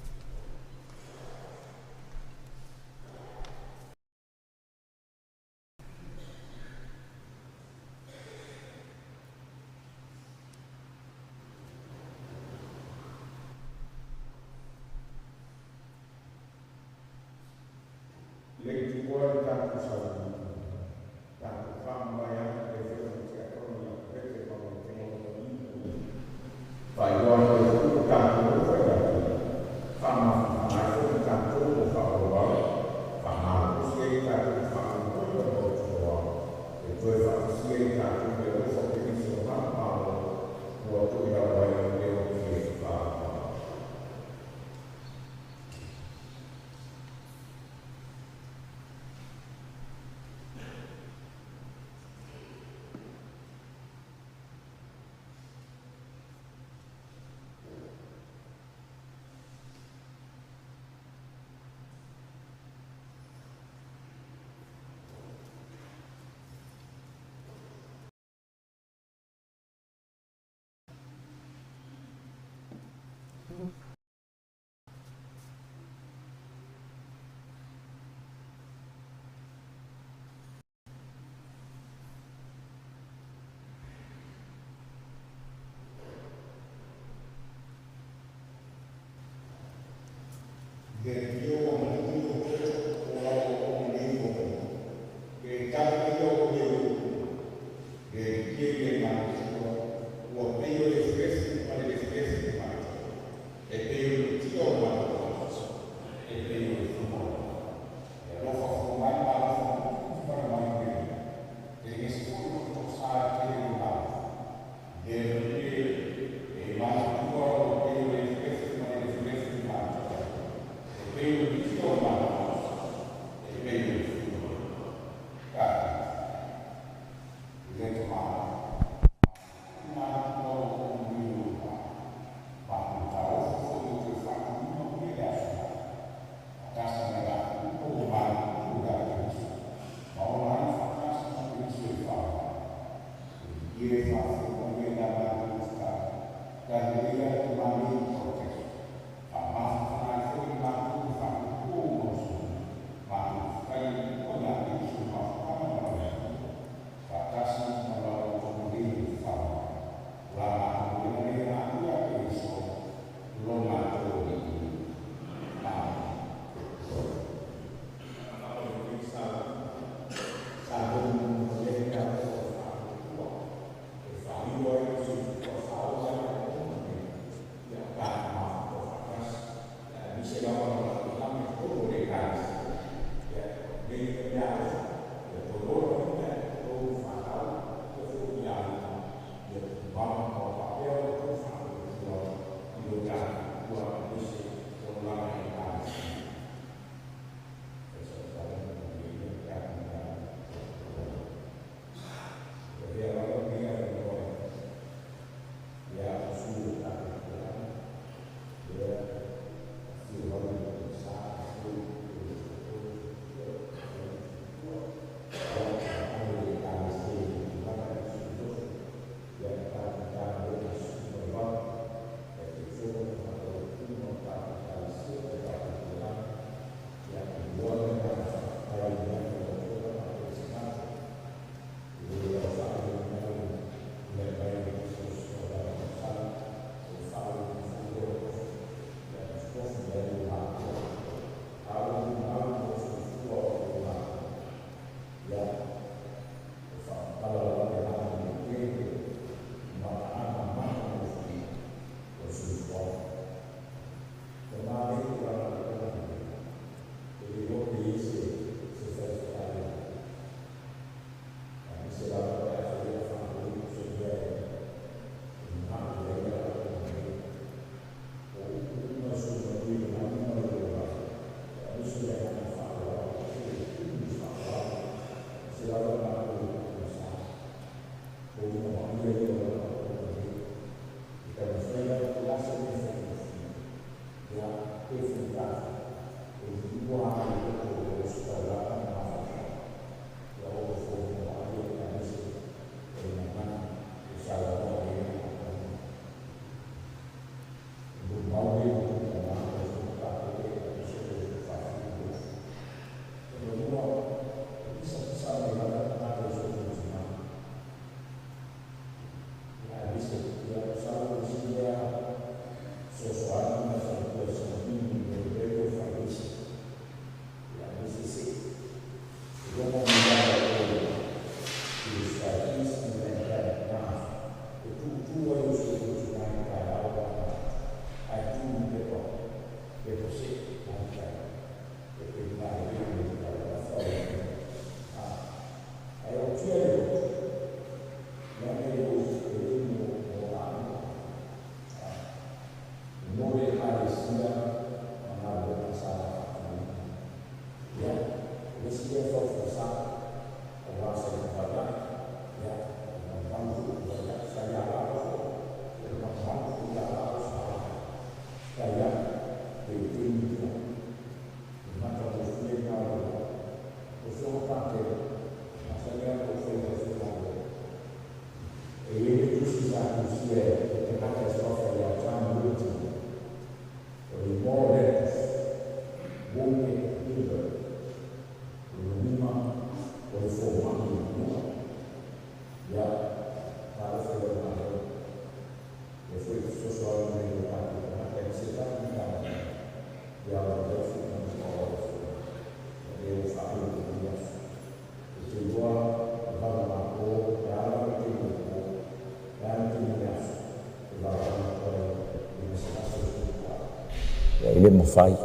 Le mafai,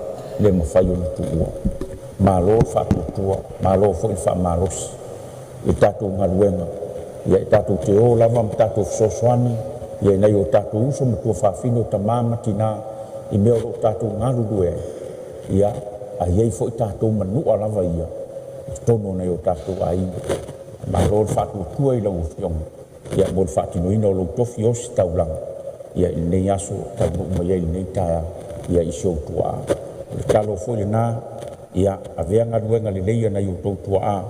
le mafai o le tuua. Malo faatuatua, malo foi le faamalosi i tatou galuega, ia i tatou te o lava ma tatou fesoasoani ia i nai o tatou uso ma tuafafine o tamā ma tinā i mea o lo o tatou galulue ai, ia ae i ai foi tatou manua lava ia i totonu o nai o tatou aiga. Malo le faatuatua i lau Afioga ia mo le faatinoina o lou tofi ositaulaga ia i lenei aso taunuu mai ai i lenei taeao ia i si ou tuaa. O le talo foi lena ia avea galuega lelei a nai o outou tuaa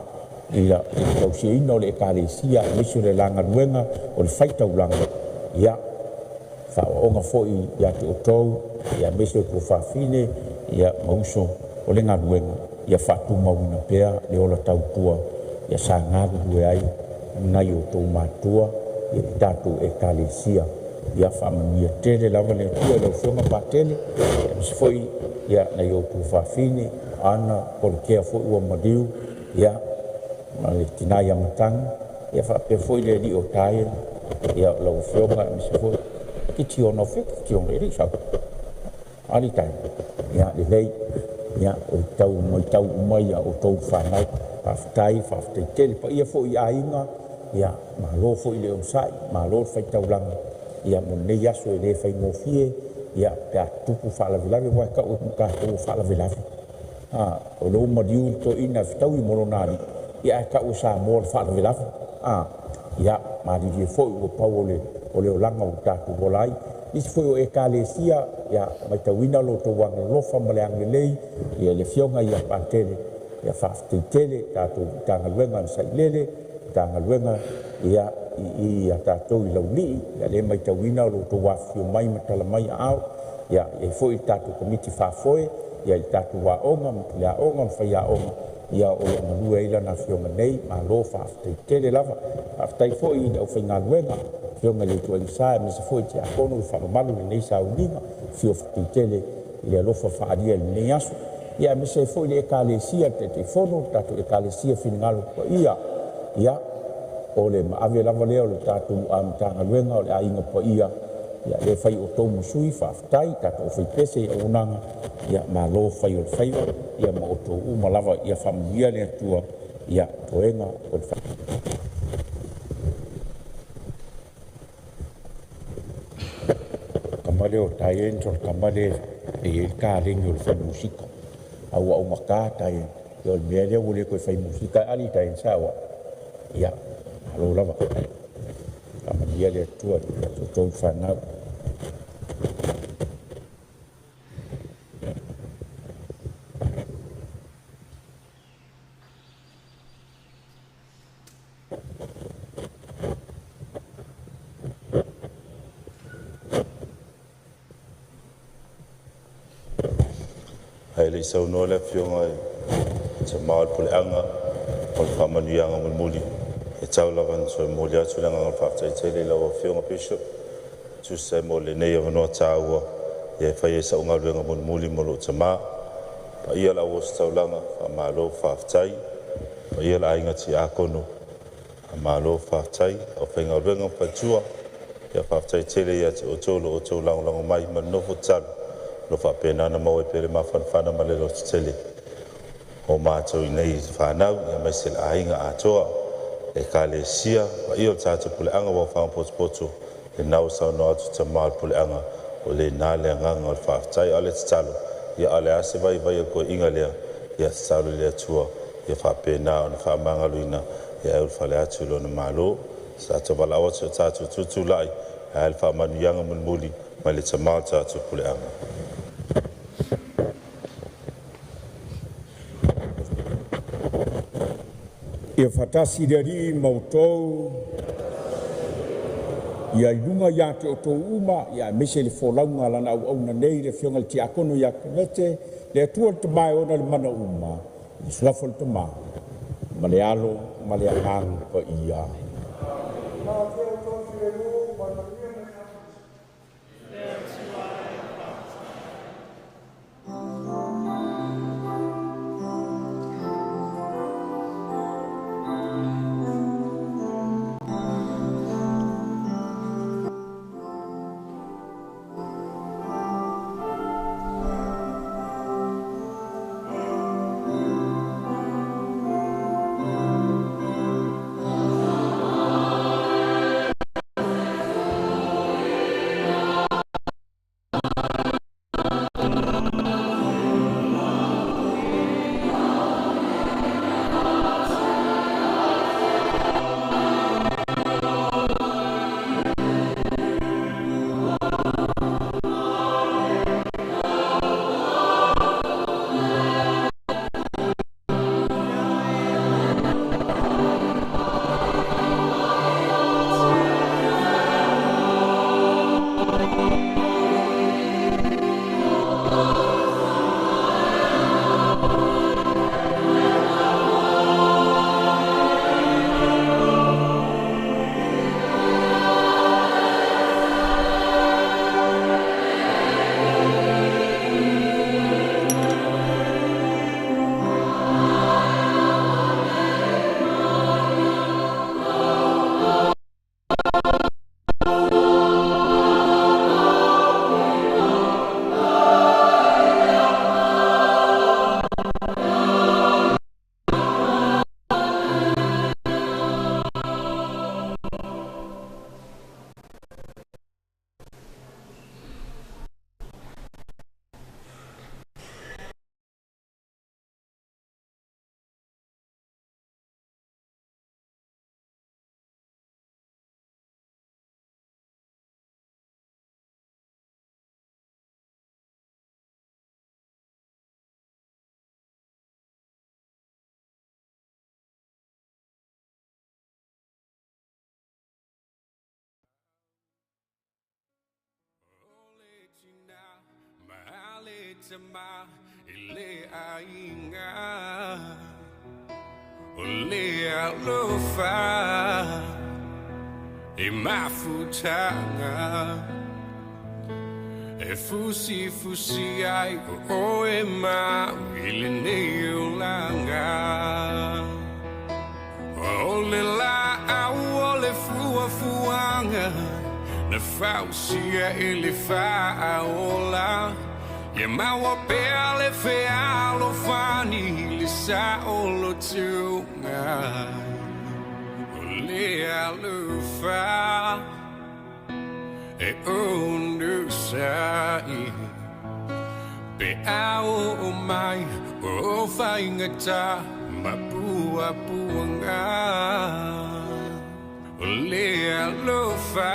i le tausiaina o le Ekalesia aemaise o le la galuega o le faitaulaga ia faaoaoga foi ia te outou ia aemaise o tuafafine ia ma uso o le galuega ia faatumauina pea le ola tautua ia sa galulue ai nai o outou matua i le tatou Ekalesia. Ia faamanuia tele lava le Atua i lau Afioga Patele aemaise foi ia nai o outou fafine Ana Polokea foi ua maliu ia ma le tina ia Matagi ia faapea foi le alii o Taia ia lau Afioga aemaise foi Kitiona o fea Kitiona e le i sau ali tai ia lelei ia o tau mai tau uma ia outou whanau. Faafetai, faafetai tele paia foi i aiga ia malo foi le onosai, malo le faitaulaga ia mo lenei aso e le faigofie ia pe a tupu faalavelave ua e tau e tatou faalavelave. O lou maliu le toeaina e fetaui ma lona alii ia ae tau e Samoa le faalavelave. Ia malilie foi ua pau o le olaga ua tatou ola ai. Nisi foi o Ekalesia ia matauina lo outou agalofa ma le agalelei ia le Afioga ia Patele ia faafetai tele tatou Matagaluega na sailele Matagaluega ia i ia tatou i Laulii ia le matauina lo outou afifio mai ma tala mai aao ia e foi le tatou komiti faafoe ia i le tatou aoga ma puleaoga ma faiaoga ia o lo o galue ai lana afioga nei. Malo faafetai tele lava. Faafetai foi i le aufaigaluega Afioga i le Ituaigisa aemaise foi tiakono le faamamalu i lenei sauniga fio faafetai tele i le alofa faaalia i lenei aso. Ia aemaise foi le Ekalesia le Taitaifono le tatou Ekalesia Finagalo Paia ia o le maave lava lea o le tatou Matagaluega o le Aiga Paia ia le fai o outou ma sui faafetai tatou faipese i auaunaga ia malo fai o le faiva ia ma outou uma lava ia faamanuia le Atua ia toega o le kamale o taien so le kamale e i le kaleni o le fai musika a ua augata taien ia o le mea lea ua le toe fai musika e ali taien sa ia malo lava faamanuia le Atua i outou fanau. Ae le i saunoa le Afioga i tamā o le puleaga o le faamanuiaga mulimuli e tau lava ona toe momoli atu le agaga o le faafetai tele i lau Afioga Bishop tusa ai mo lenei avanoa taua ia e fai ai sa'u galuega mulimuli mo lou tamā. Paia le au ositaulaga, faamalo faafetai. Paia le aiga tiakono, faamalo faafetai. Aufaigaluega ma faletua, ia faafetai tele ia te outou lo outou lagolago mai ma le nofo tatalo o lo faapena ona maua ai pea le mafanafana ma le lototele o matou i nei fanau aemaise le aiga atoa Ekalesia. Paia o le tatou puleaga ua aofaga potopoto lena ua saunoa atu tamā o le puleaga o lena le agaga o le faafetai. A o le tatalo ia a o le a se vaivai o le toeaiga lea ia tatalo i le Atua ia faapena ona faamagaloina ia e ulufale atu i lona Malo. Sa tatou valaau atu o tatou tutulai ae le faamanuiaga mulimuli mai le tamā o le tatou puleaga. Ia faatasi le Alii ma outou. Ia i luga ia te outou uma, ia aemaise le folauga a lana auauna nei, le Afioga i le Tiakono ia Tavete, le Atua le Tama e ona le mana uma, i le suafa o le Tama, ma le Alo, ma le Agaga Paia. Tama i le aiga o le alofa e mafutaga e fusifusi ai o oe mau i lenei olaga. O le laau o le fuafuaga na fausia i le faaola. Ia maua pea le fealofani le saolotuga o le alofa e onosai pe a oo mai o faigata ma puapuaga o le alofa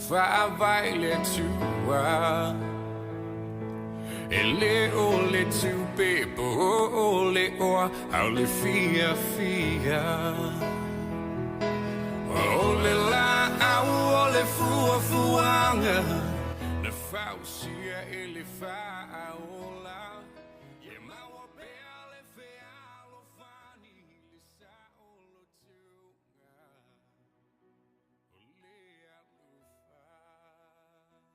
faavae le Atua. E le o le tupe po o le oa au le fiafia. O le laau o le fuafuaga na fausia i le faaola.